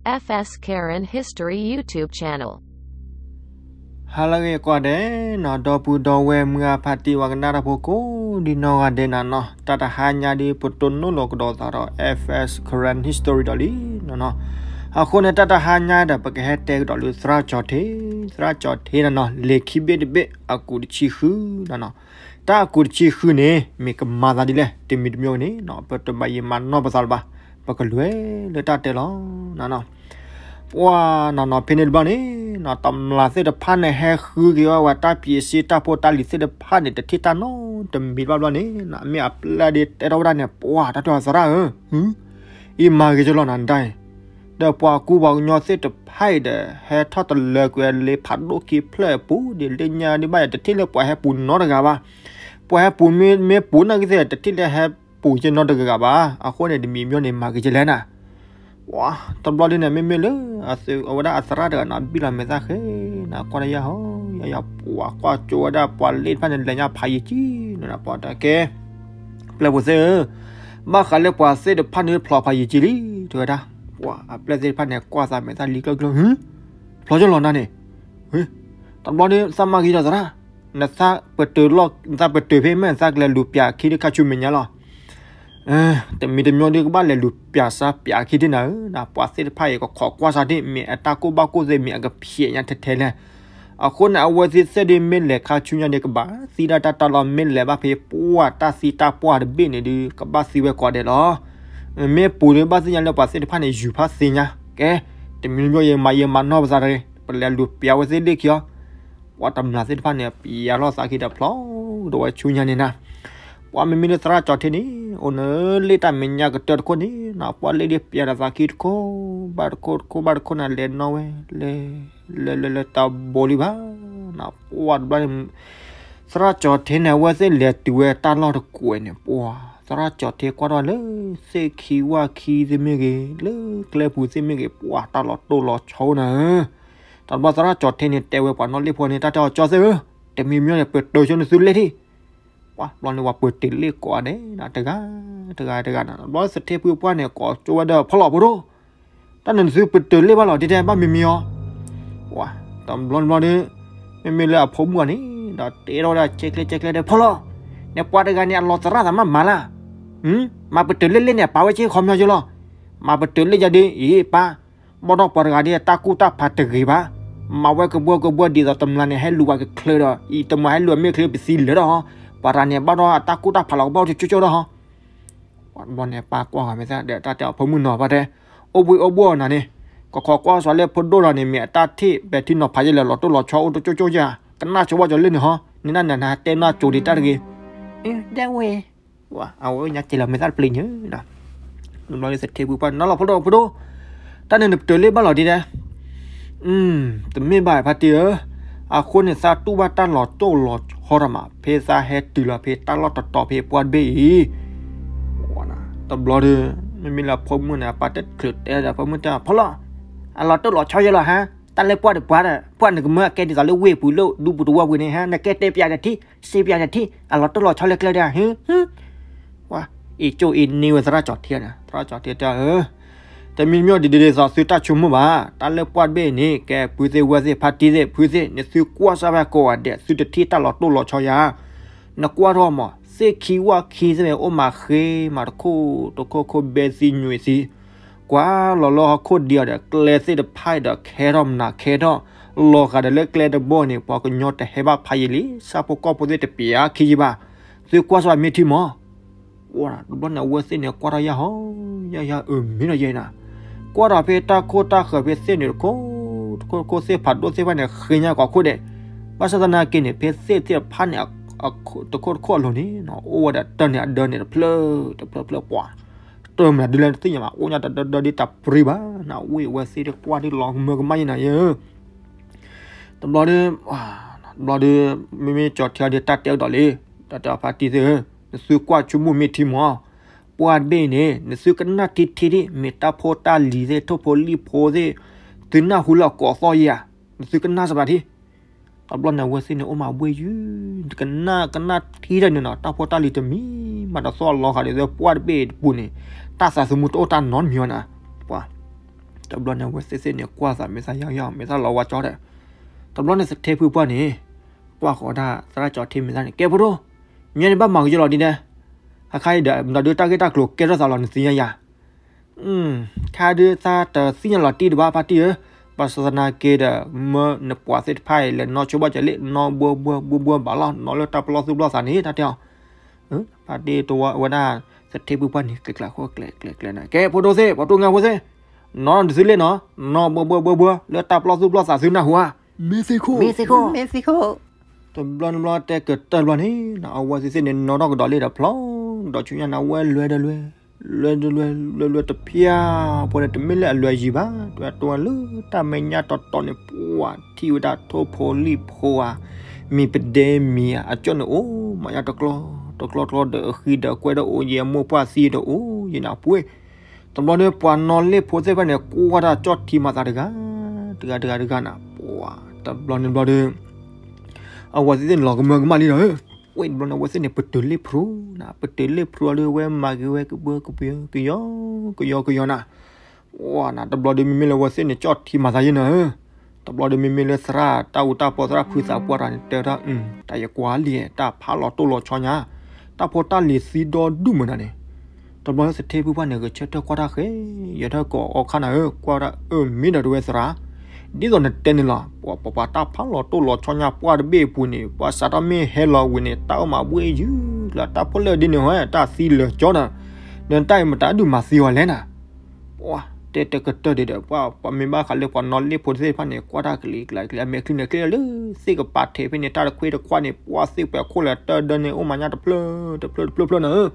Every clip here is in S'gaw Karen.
F S Karen History YouTube channel. ဟါလၢအဂ့ၤကိးဂၤဒဲးနီၤ, ဒီပုၢ်ဒီဝဲၢ်မုၢ်အဖါတံၢ်ဝၤကနၣ်တၢ်ဖိကိးဒံနီၢ်ဂၤဒဲးနၤနီၤ, တၢ်တဟါညါဒ်ပတိၢ်နီၣ်လီၤကဒီးသးဒီး F S Karen History ဒီးလံနီၤနီၤ. အဃိန့ၣ် တၢ်တဟါညါဒီး ပကဟဲတဲကဒီးလၢသရၣ်ကၠီၤထ့, သရၣ်ကၠီၤထ့နၤနီၤ, လဲၤခံဘ့ၣ်တဘ့ၣ် အကူးတဆံဃုနၤနီၤ. တၢ်အကူးတဆံဃုန့ၣ် မ့ၢ်ကမၤသးဒ်လဲၣ်, တမံၤတမံၤန့ၣ်နီၤ ပတမၤယံာ်မၤနီၢ်ပသးလၢၤဘၣ်, ပကလဲၤလၢတၢ်တဲလီၤ နၤနီၤ. ပှၤနၤနီၤ ဖဲန့ၣ်တဘျီန့ၣ်နီၤ တမျၢ်သ့ၣ်တဖၣ်န့ၣ် ဟဲဃုက့ၤဝဲ ဝဲတၢ်ပၠ့ၤစ့တၢ်ဖိတၢ်လံၤသ့ၣ်တဖၣ်န့ၣ် တထံၣ်တၢ်နီတမံၤဘၣ်ဘျီန့ၣ်နီၤ, မ့ၢ်အပျဲၢ်ဒ်တဲထီၣ်ဝဲဒၣ်န့ၣ် ပှၤတၢ်တဲအီၤသရၣ်ဧၢ, အံၤမၤဂ့ၤကလီၤနၤဒၣ်အံၤ, ဒီးပှၤကူပှၤကညီသ့ၣ်တဖၣ်အံၤဒီး ဟဲထီၣ်တလၢကွံာ်လၢဖးဒိၣ်ခံဖျၢၣ်အပူၤဒ်လၢညါဒ်ဘၣ်ယၤ တထံၣ်လၢပှၤဟဲပူၤနီတဂၤဘၣ်. ပှၤဟဲပူၤမ့ၢ်ပူၤနာ်က့သ့ၣ် တထံၣ်လၢဟဲပူၤက့ၤနီတဂၤဘၣ်. အဃိန့ၣ် တမံၤမ့ၢ်န့ၣ် မၤဂ့ၤကလဲၣ်နၤ. တဘျီဒ်န့ၣ် မ့မ့ၢ်လၢ အဝဲဒၣ်အသရၣ်တဂၤနီၤ ဘံၣ်လီၤမဲာ်သၣ်ဃဲနၤ ကွၢ်တၢ်ယၢ်ဟီ ယၢ်ယၢ် ပှၤကွၢ်ကၠိဝဲဒၣ်ပှၤလ့ၣ်တဖၣ်န့ၣ် လဲၤညါဖးယံာ်ကံနၤ ပှၤတဲကဲ ပျဲၢ်ဖိသ့ၣ်ဧၢ, ဘၣ်ဃးလၢပှၤသ့ၣ်တဖၣ်န့ၣ် ဖျိဖးယံာ်ကံလံ တဲဝဲဒၣ်. ပှၤအပျဲၢ်သ့ၣ်တဖၣ်န့ၣ် ကွၢ်သးမဲာ်သၣ်လံကျၢၢ်ကျၢၢ် ဟ့ ဖျိကလီၤနၤန့ၣ်, တဘျီန့ၣ် သးမၤဂ့ၤဒီးသရၣ်, နသးပတုာ်လီၤ နသးပတုာ်ဖဲမ့ၢ်နသးကလဲၤလူၤပၠးခံဒ်ခါဆူမဲာ်ညါလီၤ. တမံၤတမံၤဒ်ကဘၣ်လဲၤလူၤပၠးစၢ်ပၠးခံဒ်နၤဧၢ, ပှၤသ့ၣ်တဖၣ်အံၤကခိးကွၢ်စၢ်ဒ် မ့ၢ်အတၢ်ကိၢ်ဘၣ်ကိၢ်သ့ မ့ၢ်အကဖျဲးညါထဲထဲလဲၣ်. အဃိန့ၣ် အဝဲသ့ၣ်သ့ၣ်ဒ်မ့ၢ်လဲၤခါဆူညါဒ်ကဘၣ်သံဒၣ်တၢ်တၢ်လီၤ မ့ၢ်လဲၤဘၣ်ဖဲပှၤတၢ်သံတၢ်ပှၢ်တဘ့ၣ်န့ၣ်ဒ် ကဘၣ်သံဝဲကိးဂၤဒဲးလီၤ. မ့ၢ်ပူၤဒ်ဘၣ်သ့ၣ်ညါလၢပှၤသ့ၣ်တဖၣ်န့ၣ် ယူၤဖးသ့ညါ, ကဲ တမံၤတမံၤယမၤယမၤနီၢ်ပသးတဂ့ၤ, ပလဲၤလူၤပၠးဝဲသ့ၣ်လ့ၣ်ခံအီၤ ပှၤတမျၢ်သ့ၣ်တဖၣ်န့ၣ် ပၠးလီၤသးခံဒီးဖျိဒီးဝဲဆူညါန့ၣ်နၤ. ပှၤမ့မ့ၢ်လၢသရၣ်ကၠီၤထ့န့ၣ် အိၣ်နၢလ့ၣ်တၢ်မဲာ်ညါကတၢၢ်တခိၣ်န့ၣ်နီၤ ပှၤလ့ၣ်ဒ်ပၠးဒီးသးခံတခိၣ် ဘၣ်တခိၣ်တခိၣ်ဘၣ်တခိၣ်န့ၣ် လဲၤနီၣ်ဝဲ လဲၤ လဲၤလဲၤလဲၤတဘိလံဘၣ်နီၤ. ပှၤတဘျီန့ၣ် သရၣ်ကၠီၤထ့န့ၣ် အဝဲသ့ၣ်လဲၤတုၤဝဲတၢ်လီၢ်တကွဲးန့ၣ် ပှၤသရၣ်ကၠီၤထ့ကွၢ်ထီၣ်လၢ သ့ၣ်ခံဝၣ်ခံသ့ၣ်မ့ၢ်ဂ့ၤ လၢကျဲပူၤသ့ၣ်မ့ၢ်ဂ့ၤ ပှၤတၢ်လီၤတိၢ်လီၤဆီအိၣ်နၤဧၢ. တဘျီသရၣ်ကၠီၤထ့န့ၣ် တဲဝဲပှၤနီၣ်လ့ၣ်ဖိန့ၣ် တၢ်တဲအီၤကၠီသ့ၣ်ဧၢ, တမံၤမံၤန့ၣ် ပတုာ်ဆိနသုလ့ၣ်ထံၣ်. ပှၤတဘျီန့ၣ် ပှၤပတုာ်လ့ၣ်ကိးဂၤဒဲး တဂၤ တဂၤ တဂၤနၤ. တဘျီသထ့ဖုပှၢ်န့ၣ် ကိးကၠိဝဲဒီး ဖီလီၤဖိဒိၣ်, တၢ်န့ၣ်နသုပတုာ်လ့ၣ်ဘၣ်လီၤ ဒ်တဲဘၣ်မံၤမံၤအီၤ. ပှၤတဘျီတဘျီဒီး မ့မ့ၢ်လၢအဖိမုၣ်အီၤန့ၣ် ဒီးတဲထီၣ်ဝဲဒၣ် ကဲကျဲ ကဲကျဲဒီး ဖီလီၤ, နပှၤတဂၤန့ၣ် အလီၤသရၣ်သးမးမးလၢ်. မၤပတုာ်လ့ၣ်လ့ၣ်န့ၣ် ပာ်ဝဲက့ၤခီပညီက့ၤလီၤ. မၤပတုာ်လ့ၣ်ယၤဒ်အံၤ ပၢ်, ဘၣ်ဒီးပှၤတဂၤဒ်တၢ်ကူၣ်တၢ်ဖးတဂ့ၤဘၣ်. မၤဝဲကဘှီကဘှီဒ်သိးတမျၢ်န့ၣ် ဟဲလူၤဝဲကချၢဒီး အံၤတမျၢ်ဟဲလူၤအမ့ၢ်ချၢပသံလၢာ်ဒီး, ပှၤတဂၤန့ၣ် ဘၣ်ဒီးအတၢ်ကူၣ်တၢ်ဖးလီၤကဘၣ်အိၣ်တကၠိကၠိဒီး ပှၤတဘျီန့ၣ် ပၢ်ကွၢ်ဂၤမဲာ်သၣ်ဒီး တၢ်တဲအီၤဖိမုၣ်နီၤ ပၢ်တဲ, အိၣ်ဘှံးအိၣ်ဘှီၣ်နၤန့ၣ်, ကခိးကွၢ်စှၤလၢဖိဒိၣ်လီၤန့ၣ် မ့ၢ်အတၢ်ထံၣ် ပဲာ်ထံနီၤဖးယဲလဲၣ် လီၤတိၢ်လီၤဆီအိၣ်တကၠိကၠိဧါ, ကနၣ်ဆိဝဲကၠီၤလ့ၣ်န့ၣ်ဟီ, နနၤနၤနတဲနၢ်ကၠိဒံးတၢ်တဂ့ၤ. ဒဲဝဲ အဝဲညါကဲလီၤမဲာ်သၣ်တပျ့ၤညါ, တဘျီသထ့ဖုပှၢ် နလီၤဖိဒိၣ်ဖိဒိၣ်, တၢ်န့ၣ်နပတုာ်လ့ၣ်ဘၣ်လီၤဒ်တဲ တမ့ၢ်ဘၣ်ဖါတံၢ်ဧၢ, အဃိန့ၣ်သးတူၢ်ဘၣ်တၢ်လီၤတိၢ်လီၤဆီတၢ်မး ဖဲသးဟဲတုၤလီၤဖဲတၢ်လီၢ်တတီၤဖဲပှၢ်တဘ့ၣ်အံၤ, တဘျီဒီး မ့မ့ၢ်လၢအဖိမုၣ်န့ၣ် အပၢ်တချုးတဲဒီး ဖိမုၣ်တဲ ဖီလီၤ, အလီၤတိၢ်လီၤဆီယဲလီၤဟါ, တၢ်လၢပှၢ်တပှၢ်ဒီး ပှၢ်နကမၢအကဲဒ်သိးလၢဝ့ၢ်ပူၤလၢဒူပူၤတဝီပူၤန့ၣ်ဟါ, နကဲတဲပၠးတထံၣ် စ့ပၠးတထံၣ် အလီၤတိၢ်လီၤဆီလၢကျဲဒီး ဟ့ ပှၤအ့ၣ်ကၠိၣ်အ့ၣ်န့ၢ်ဝဲသရၣ်ကၠီၤထ့န့ၣ်, သရၣ်ကၠီၤထ့တဲ တမံၤမံၤဒ်ဒ်သိးသုတၢ်ဆိကမိၣ်ဘၣ်, တၢ်လၢပှၢ်တဘ့ၣ်န့ၣ် ကဲပုၢ်သ့ၣ်ဝဲၢ်သ့ၣ် ဖါတံၢ်သ့ၣ် ဖုသ့ၣ် နသုကွၢ်စၢ်ဘၣ်ကိးဂၤဒဲး သုတထံၣ်တၢ်လီၤတိၢ်လီၤဆီယၤ, နကွၢ်ထီၣ်မး သ့ၣ်ခံဝၣ်ခံသ့ၣ်မ့ၢ်အိၣ်မးဃ့မးတခိၣ်တခိၣ်ခိၣ်ဘဲသံညွံးသံ ကွၢ်လီၤလၢဟီၣ်ခိၣ်ဒံးအီၤဒီး ကျဲသ့ၣ်တဖၣ်အံၤဒီး ခဲထီၣ်မနုၤခဲထီၣ်, လီၤဂာ်ဒီးလၢကျဲတဘိန့ၣ် ပှၤကညီတဟဲဘၣ်ဖးယံာ်လံ, ဆၣ်ဖိကီၢ်ဖိသ့ၣ်တပျးခံယံာ်ဘၣ်, သုကွၢ်စၢ်မ့ၢ်ထံမး, တဘျီန့ၣ် အဝဲသ့ၣ်န့ၣ် ကွၢ်ထီၣ်ယၢ်ဟီ, ယၢ်ယၢ်အၢမ့ၢ်ဒီးယဲနၤ, ကွၢ်ထီၣ်ဖဲတၢ်ခိၣ်တၢ်ဃၢၤဖဲသ့ၣ်န့ၣ်တခိၣ်, တခိၣ်တခိၣ်သ့ၣ်ဖးဒိၣ်သ့ၣ်တဖၣ်န့ၣ် ဃ့ညါကိးခိၣ်ဒဲး, ဘၣ်ဆၣ်သနာ်က့န့ၣ် ဖဲသ့ၣ်သ့ၣ်တဖၣ်န့ၣ် တခိၣ်တခိၣ်အလိၤန့ၣ် အိၣ်ဝဲဒၣ်တၢ်န့ၣ်အဒၢန့ၣ်တဖျၢၣ် တဖျၢၣ်ဖျၢၣ်ပှၤ တမနုၤဒ်လဲၣ်တသ့ၣ်ညါဘၣ်, အိၣ်ညါတဒၢဒၢဒ်တၢ်ပြံဘၣ်, နဝ့ၢ်အဝဲသ့ၣ်တကွၢ်ဒ်လီၤကမၢကမၣ်ယဲနၤယဲ, တဘျီဒီး တဘျီဒီး မ့မ့ၢ်ကၠီၤထံအီၤဒီး တၢ်တဲအီၤဒီးလံ, တၢ်တဲအီၤဖါတံၢ်သ့ၣ်ဧၢ, နသုကွၢ်ဆိကမိၣ်မ့ၢ်ထံမး, ပှၢ်တဘ့ၣ်န့ၣ် နသုကနၣ်ထံထံဒ် မ့ၢ်တၢ်ဖိတၢ်လံၤသ့ၣ် ထိၣ်ဖိလံၣ်ဖိသ့ၣ်, သုနၢ်ဟူလၢအကိးသီၣ်ယဲဧါ, နသုကနၣ်စၢ်ဘၣ်ထံ တဘျီန့ၣ် အဝဲသ့ၣ်န့ၣ် အိၣ်မးဘှ့ၣ်ယုၢ်, ကနၣ်ကနၣ်ထံတၢ်န့ၣ်နီၤ, တၢ်ဖိတၢ်လံၤတမံၤမးတသီၣ်လီၤဃာ်ဒီး ပှၢ်တဘ့ၣ်တပူၤန့ၣ်, တၢ်သးသမူတအိၣ်တၢ်နီတမံၤအီၤနၤ, ပှၤ တဘျီန့ၣ် အဝဲသ့ၣ်သ့ၣ်န့ၣ် ကွၢ်သးမ့ၢ်သးယီၤယီၤ မ့ၢ်သးလီၤဝါကၠီဒီး, တဘျီန့ၣ် သထ့ဖုပှၢ်န့ၣ် ကွၢ်ဃီၤတၢ်သရၣ်ကၠီထံမ့ၢ်သးန့ၣ် ကဲဖိဒိၣ်, ညါန့ၣ်ဘၣ်မၤကယီလီၤဒ်ဒဲး, ဟးခါအံၤဒီး မတၤဒုးတၢ်ဂ့ၢ်တၢ်ကျိၤကဲထီၣ်သးလီၤ နသ့ၣ်ညါယၤ ခါဒုးသးတသ့ၣ်ညါလီၤတံၢ်တဘၣ်ဖါတံၢ်ဧၢ, ဘၣ်ဆၣ်သနာ်က့ဒီး မၢနပှၤသ့ၣ်တဖၣ်အံၤ လဲၤနီၢ်ဆိဘၣ်ကဲလံ နီၢ်ဘှီဘှီဘှီဘှီဘၣ်လီၤ နီၢ်လၢတၢ်ပလီၢ်သူၣ်ပလီၢ်သးန့ၣ် တၢ်တဲအီၤ, ဖါတံၢ်တဝီဝဲဒၣ် သထ့ဖုပှၢ်န့ၣ် ကျဲၤကျဲၤဃီကျဲၤကျဲၤကျဲၤနၤ ကဲဖိဒိၣ်သ့ၣ် ပှၤတိၢ်ငါဖိသ့ၣ်, နီၢ်တသုလ့ၣ်နီၤ, နီၢ်ဘှီဘှီဘှီဘှီ လၢတၢ်ပလီၢ်သူၣ်ပလီၢ်သးသုနၢ်ဟူဧါ, မ့ၢ်သ့ၣ်ခိၣ်, မ့ၢ်သ့ၣ်ခိၣ်, တဘျီတဘျီတဲကတၢၢ်တဘျီန့ၣ် အဝဲသ့ၣ်သ့ၣ်န့ၣ် နီၢ်ထီၣ်ကဒီးလံဒီးဖျီ ဒီးဆူညါန့ၣ် အဝဲလွဲဒီးလွဲ, လွဲဒီးလွဲ လွဲလွဲတဖျၢၣ်ဖိန့ၣ် တမ့ၢ်လၢအလွဲယံၤဘၣ်, တွဲတွဲလၢတၢ်မဲာ်ညါတီတီန့ၣ် ပှၤထံၣ်ဝဲဒၣ်ထိၣ်ဖိလံၣ်ဖိဧါ, မံၤပဒဲမံၤဧါ အကၠီၣ်န့ၣ်အိၣ်မးညါတကျီ တကျီတကျီဒီးအဃံဒီးကွဲဒီးအိၣ်ယံၤ အမိၢ်ပှၢ်သံဒီးအိၣ်ယံၤန့ၣ်အပှ့ၤ, တဘျီန့ၣ်ပှၤနီၢ်လ့ၣ်ဖိသ့ၣ်တဖၣ်န့ၣ် ကွၢ်တၢ်ကၠီၣ်ထံမၤသးတဂၤ, တဂၤတဂၤတဂၤနၤ, ပှၤတဘျီန့ၣ်ဘျီဒီး အဝဲသ့ၣ်သ့ၣ်န့ၣ် လီၤကမၢကမၣ်လံဒီး, ဝဲတဘျီန့ၣ် အဝဲသ့ၣ်န့ၣ် ပတုာ်လ့ၣ်ဖရူနၤ, ပတုာ်လ့ၣ်ဖရူအီၤဒီး ဝဲမၤက့ၤဝဲကဘၢကဘၢ ကယီကယီကယီနၤ, ဝဲနၤ တဘျီဒီးမ့မ့ၢ်လၢအဝဲသ့ၣ်န့ၣ် ကၠီၣ်ထံမၤသးယဲနၤဧၢ, တဘျီဒီးမ့မ့ၢ်လၢသရၣ်တၢ်အူတၢ်ပီသရၣ်ဖုသးပှၢ်တၢ်န့ၣ် တဲဒၣ်, တၢ်ယကွၢ်လံ တၢ်ဖးလီၤတိၢ်လီၤဆီညါ, တၢ်ဖိတၢ်လံၤသံဒီဒူၣ်မုၢ်နၤန့ၣ်, တဘျီလၢသထ့ဖုပှၢ်န့ၣ် ဂဲၤဆၢထၢၣ်ကွၢ်တၢ်ဃဲ, ယထၢၣ်ကိးအီခါနၤဧၢ, ကွၢ်ဒၣ်အၢမ့ၢ်ဒီးတဝဲသရၣ်, ဒ်သိးနတဲန့ၣ်လီၤ, ပှၤပှၤပှၤတၢ်ဖးလီၤတိၢ်လီၤဆီညါပှၢ်တဘ့ၣ်အပူၤန့ၣ် ပှၤစးထီၣ်မ့ၢ်ဟဲလီၤဝံၤန့ၣ် တၢ်အိၣ်မးဘှ့ၣ်ယုၢ်လၢ တၢ်ဖိလၢဒ်န့ၣ်ဝဲ တၢ်သံလၢာ်ကၠီနၤ, ဒီးတၢ်အံၤမတၤဒုးမၤသံအီၤလဲၣ်နၤ ပှၤတဲတဲကတၢၢ်ဒံးဒီး ပှၤပှၤမ့ၢ်ဘၣ်ဃးလၢပှၤနီၢ်လ့ၣ်ဖိသ့ၣ်တဖၣ်န့ၣ် ကွၢ်တၢ်ကလံၤကျါကလံၤ အမဲာ်ချံန့ၣ် ကျ့လၢသ့ၣ်ကပၤထဲးဖဲန့ၣ် တၢ်တခွ့တခွါန့ၣ် ပှၤသ့ၣ်ပှဲၤခိၣ်လၢတၢ်ဒၢန့ၣ် အိၣ်မးညါတဖျၢၣ်တဖျၢၣ်တဖျၢၣ်တဖျၢၣ်နၤဧၢ,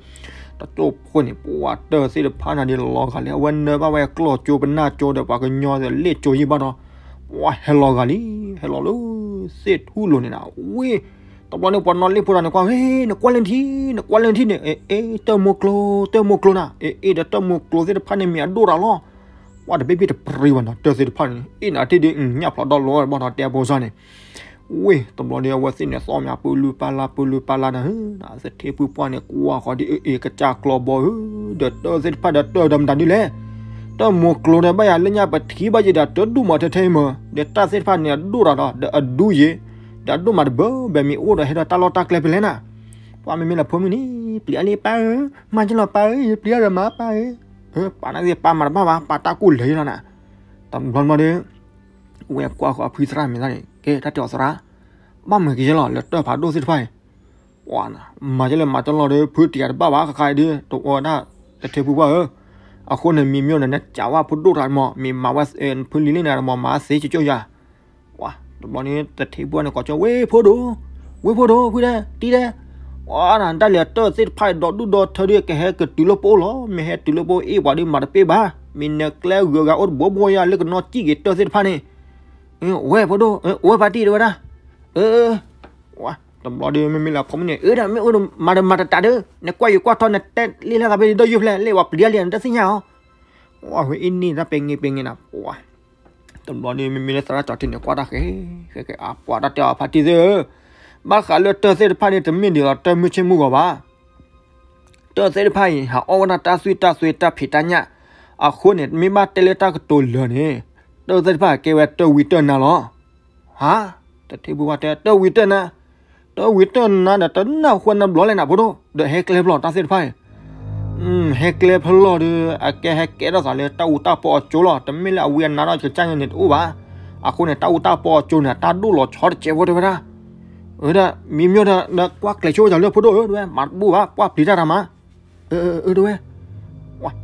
တကၠိၢ်ဖိန့ၣ် ပှၤတၢၢ်သ့ၣ်တဖၣ်နၤဒ်လီၤဂာ်လံ အဝဲနၢဘၣ်ဝဲကျီၢ်ကၠိပနၢ်ကၠိဒီး ပှၤကညီလ့ၣ်ကၠိယံၢ်ဘၣ်ဒီး ပှၤဟဲလီၤဂာ်လံ ဟဲလီၤလၢ သ့ၣ်ထူၣ်လိၤန့ၣ်နၤ ဝ့ၢ် တဘျီန့ၣ် ပှၤနီၢ်လ့ၣ်ဖိတၢ်န့ၣ်ကွၢ် ဟ့ နကွၢ်လၢနထံၣ် နကွၢ်လၢနထံၣ်န့ၣ် အ့ တၢ်မိၢ်ကျိ တၢ်မိၢ်ကျိနၤ အ့ အ့ ဒီးတၢ်မိၢ်ကျိသ့ၣ်တဖၣ်န့ၣ် မ့ၢ်အဒိၣ်တၢ်လီၤ ပှၤတဘ့ၣ်ဘ့ၣ်တပြံဘၣ်နီၤ တၢ်သ့ၣ်တဖၣ်န့ၣ် အ့ နထံၣ်ဒ် ညၣ်ဖျိးဒီလိာ်ဘၣ်နီၤ တဲအဖိစၢ်န့ၣ် ဝ့ၢ် တဘျီဒီး အဝဲသ့ၣ်န့ၣ် သီၣ်မးပူၤလုၢ်ပၢ်လၢ် ပူၤလုၢ်ပၢ်လၢ်နၤဧၢ, သထ့ဖုပှၢ်န့ၣ် ကွၢ်ဃီၤဒ်အ့ အ့ ကစၢ်ကျီဘီဧၢ, ဒီးတၢ်သ့ၣ်တဖၣ်ဒီးတၢ်ဒီးမတၤဒ်လဲၣ်, တၢ်မိၢ်ကျိဒီးဘၣ်ယၤလၢညါပထံၣ်ဘၣ်ယံၤဒီး တဒူၣ်မးထဲထဲအံၤမး, ဒီးတၢ်သ့ၣ်တဖၣ်န့ၣ် အဒိၣ်တၢ်ဒီး ဒီးအဒူယံၤ, ဒီးအဒိၣ်မးတဘၢဘၣ်မ့ၢ်အိၣ်ဒီးဟဲဒီးတၢ်လီၢ်တၢ်ကျဲဖဲလဲၣ်နၤ, ပှၤမ့မ့ၢ်လၢဖိမုၣ်န့ၣ် ပျံၤအါလံပၢ်ဧၢ, မၤကလီၤပၢ်ဧၢ, ယပျံၤအါဒီးမၤပၢ်ဧၢ, ပာ်နသ့ၣ်ပၢ်မၤတဘၣ်ဘၣ် ပာ်တၢ်ကူၣ်လၢာ်ယလီၤနၤ, တဘျီတဘျီဒီး ဝဲကွၢ်ဃီၤအဖုသရၣ်မ့ၢ်သးန့ၣ် ကဲတၢ်တဲအီၤသရၣ်, ဘၣ်မၤကယဲလီၤ လၢတၢ်ဖးဒိၣ်သ့ၣ်တဖၣ်အံၤ, ပှၤနၤ မၤကလီၤမၤကလီၤဒီး ဖုတယၤတဘၣ်ဘၣ် ခါခါအံၤဒီး တဝီဒၣ် သထ့ဖုပှၢ်ဧၢ, အဃိန့ၣ် မံၤမ့ၢ်အိၣ်န့ၣ် နကးဝဲဖိဒိၣ်တၢ်မး မ့ၢ်မၤဝဲ ဖုလံၤလံန့ၣ်မး မၤသ့ကၠိယၤ ပှၤ တဘျီန့ၣ် သထ့ဖုပှၢ်န့ၣ် ကိးကၠီ ဝ့ၢ်ဖိဒိၣ်, ဝ့ၢ်ဖိဒိၣ် ဖုဒဲး တံၤဒဲး, ပှၤနၤ တၢ်လၢတၢ်သ့ၣ်တဖၣ်ဒီဒူၣ်ဒီထၢဒုး ကဟဲကတုၤလၢပအိၣ်လီၤ, မ့ၢ်ဟဲတုၤလၢပအိၣ်အ့ၣ်ပှၤဒုးမၤတပ့ၢ်ဘၣ်, မ့ၢ်နကျဲဂုၤအဂၤအိၣ်တဘိဘိယၤ လၢကနီၣ်စံၣ်က့ၤတၢ်သ့ၣ်တဖၣ်န့ၣ်, ဝဲဖိဒိၣ်, အိၣ်ဝဲဖါတံၢ်တဝဲဒၣ်, အၢ တဘျီဒီး မ့မ့ၢ်လၢဖိမုၣ်န့ၣ် အၢ ဒီးမ့ၢ်အိၣ်ဒီးမၤဒီးမၤတတးဒီး နကွၢ်ယိၤကွၢ်ထီ နတဲလံလၢသးဖဲဒီးယုၢ်ဖျဲၣ် လၢပှၤပျံၤတၢ်လံ နတသ့ၣ်ညါအီၤ, ဝဲအံၤန့ၣ်တၢ်ပဲင့ၤပဲင့ၤနၤ ပှၤ တဘျီဒီး မ့မ့ၢ်လၢသရၣ်ကၠီထံန့ၣ် ကွၢ်တၢ်ဃဲ ဃဲဃဲ အပှၤတၢ်တဲအီၤ ဖါတံၢ်သ့ၣ်ဧၢ, ဘၣ်ဃးလၢတၢ်သ့ၣ်တဖၣ်န့ၣ် တမ့ၢ်ဒ်သိးတၢ်မုၢ်ဆ့ၣ်မုၢ်ဂီၤဘၣ် တၢ်သ့ၣ်တဖၣ်အံၤ ဟးအီၣ်ဝဲဒၣ်တၢ်သွံၣ်တၢ်သွဲတၢ်ဖံးတၢ်ညၣ်, အဃိန့ၣ် မ့ၢ်ဘၣ်တဲလၢတၢ်ကတိၤလၢာ်န့ၣ် တၢ်သ့ၣ်တဖၣ်ကဲဝဲတၢ်ဝံတၢ်နါလီၤ. ဟါ, တထံၣ်ဘုဘၣ်တဲ တၢ်ဝံတၢ်နါ, တၢ်ဝံတၢ်နါဒီး တနၢ်ဟူနဘျီလဲၣ်နၤ ဖိဒိၣ်, ဒီးဟဲကျဲဖဲလဲၣ်တၢ်သ့ၣ်တဖၣ်အံၤ ဟဲကျဲဖဲလဲၣ်ဒီး အကဲဟဲကဲထီၣ်သးလၢတၢ်အူတၢ်ပီအကၠိလီၤ. တမ့ၢ်လၢအဝံအနါထီၣ်ကစၢ်ယဲန့ၣ်တအိၣ်ဘၣ်. အဃိန့ၣ် တၢ်အူတၢ်ပီအကၠိန့ၣ် တၢ်ဒိၣ်လီၤဆီတကဲးဖိတဲဝဲဒၣ်. အၢ ဒီး မံမ့ၢ်ဒီး ကွၢ်ကျဲးဆိဝဲဒၣ်လၢဖိဒိၣ်ဧၢ တဲဝဲ, မၤတဘူၣ်ဘၣ် ကွၢ်ပျံၤတၢ်တၢ်မး. အၢ တဲဝဲ.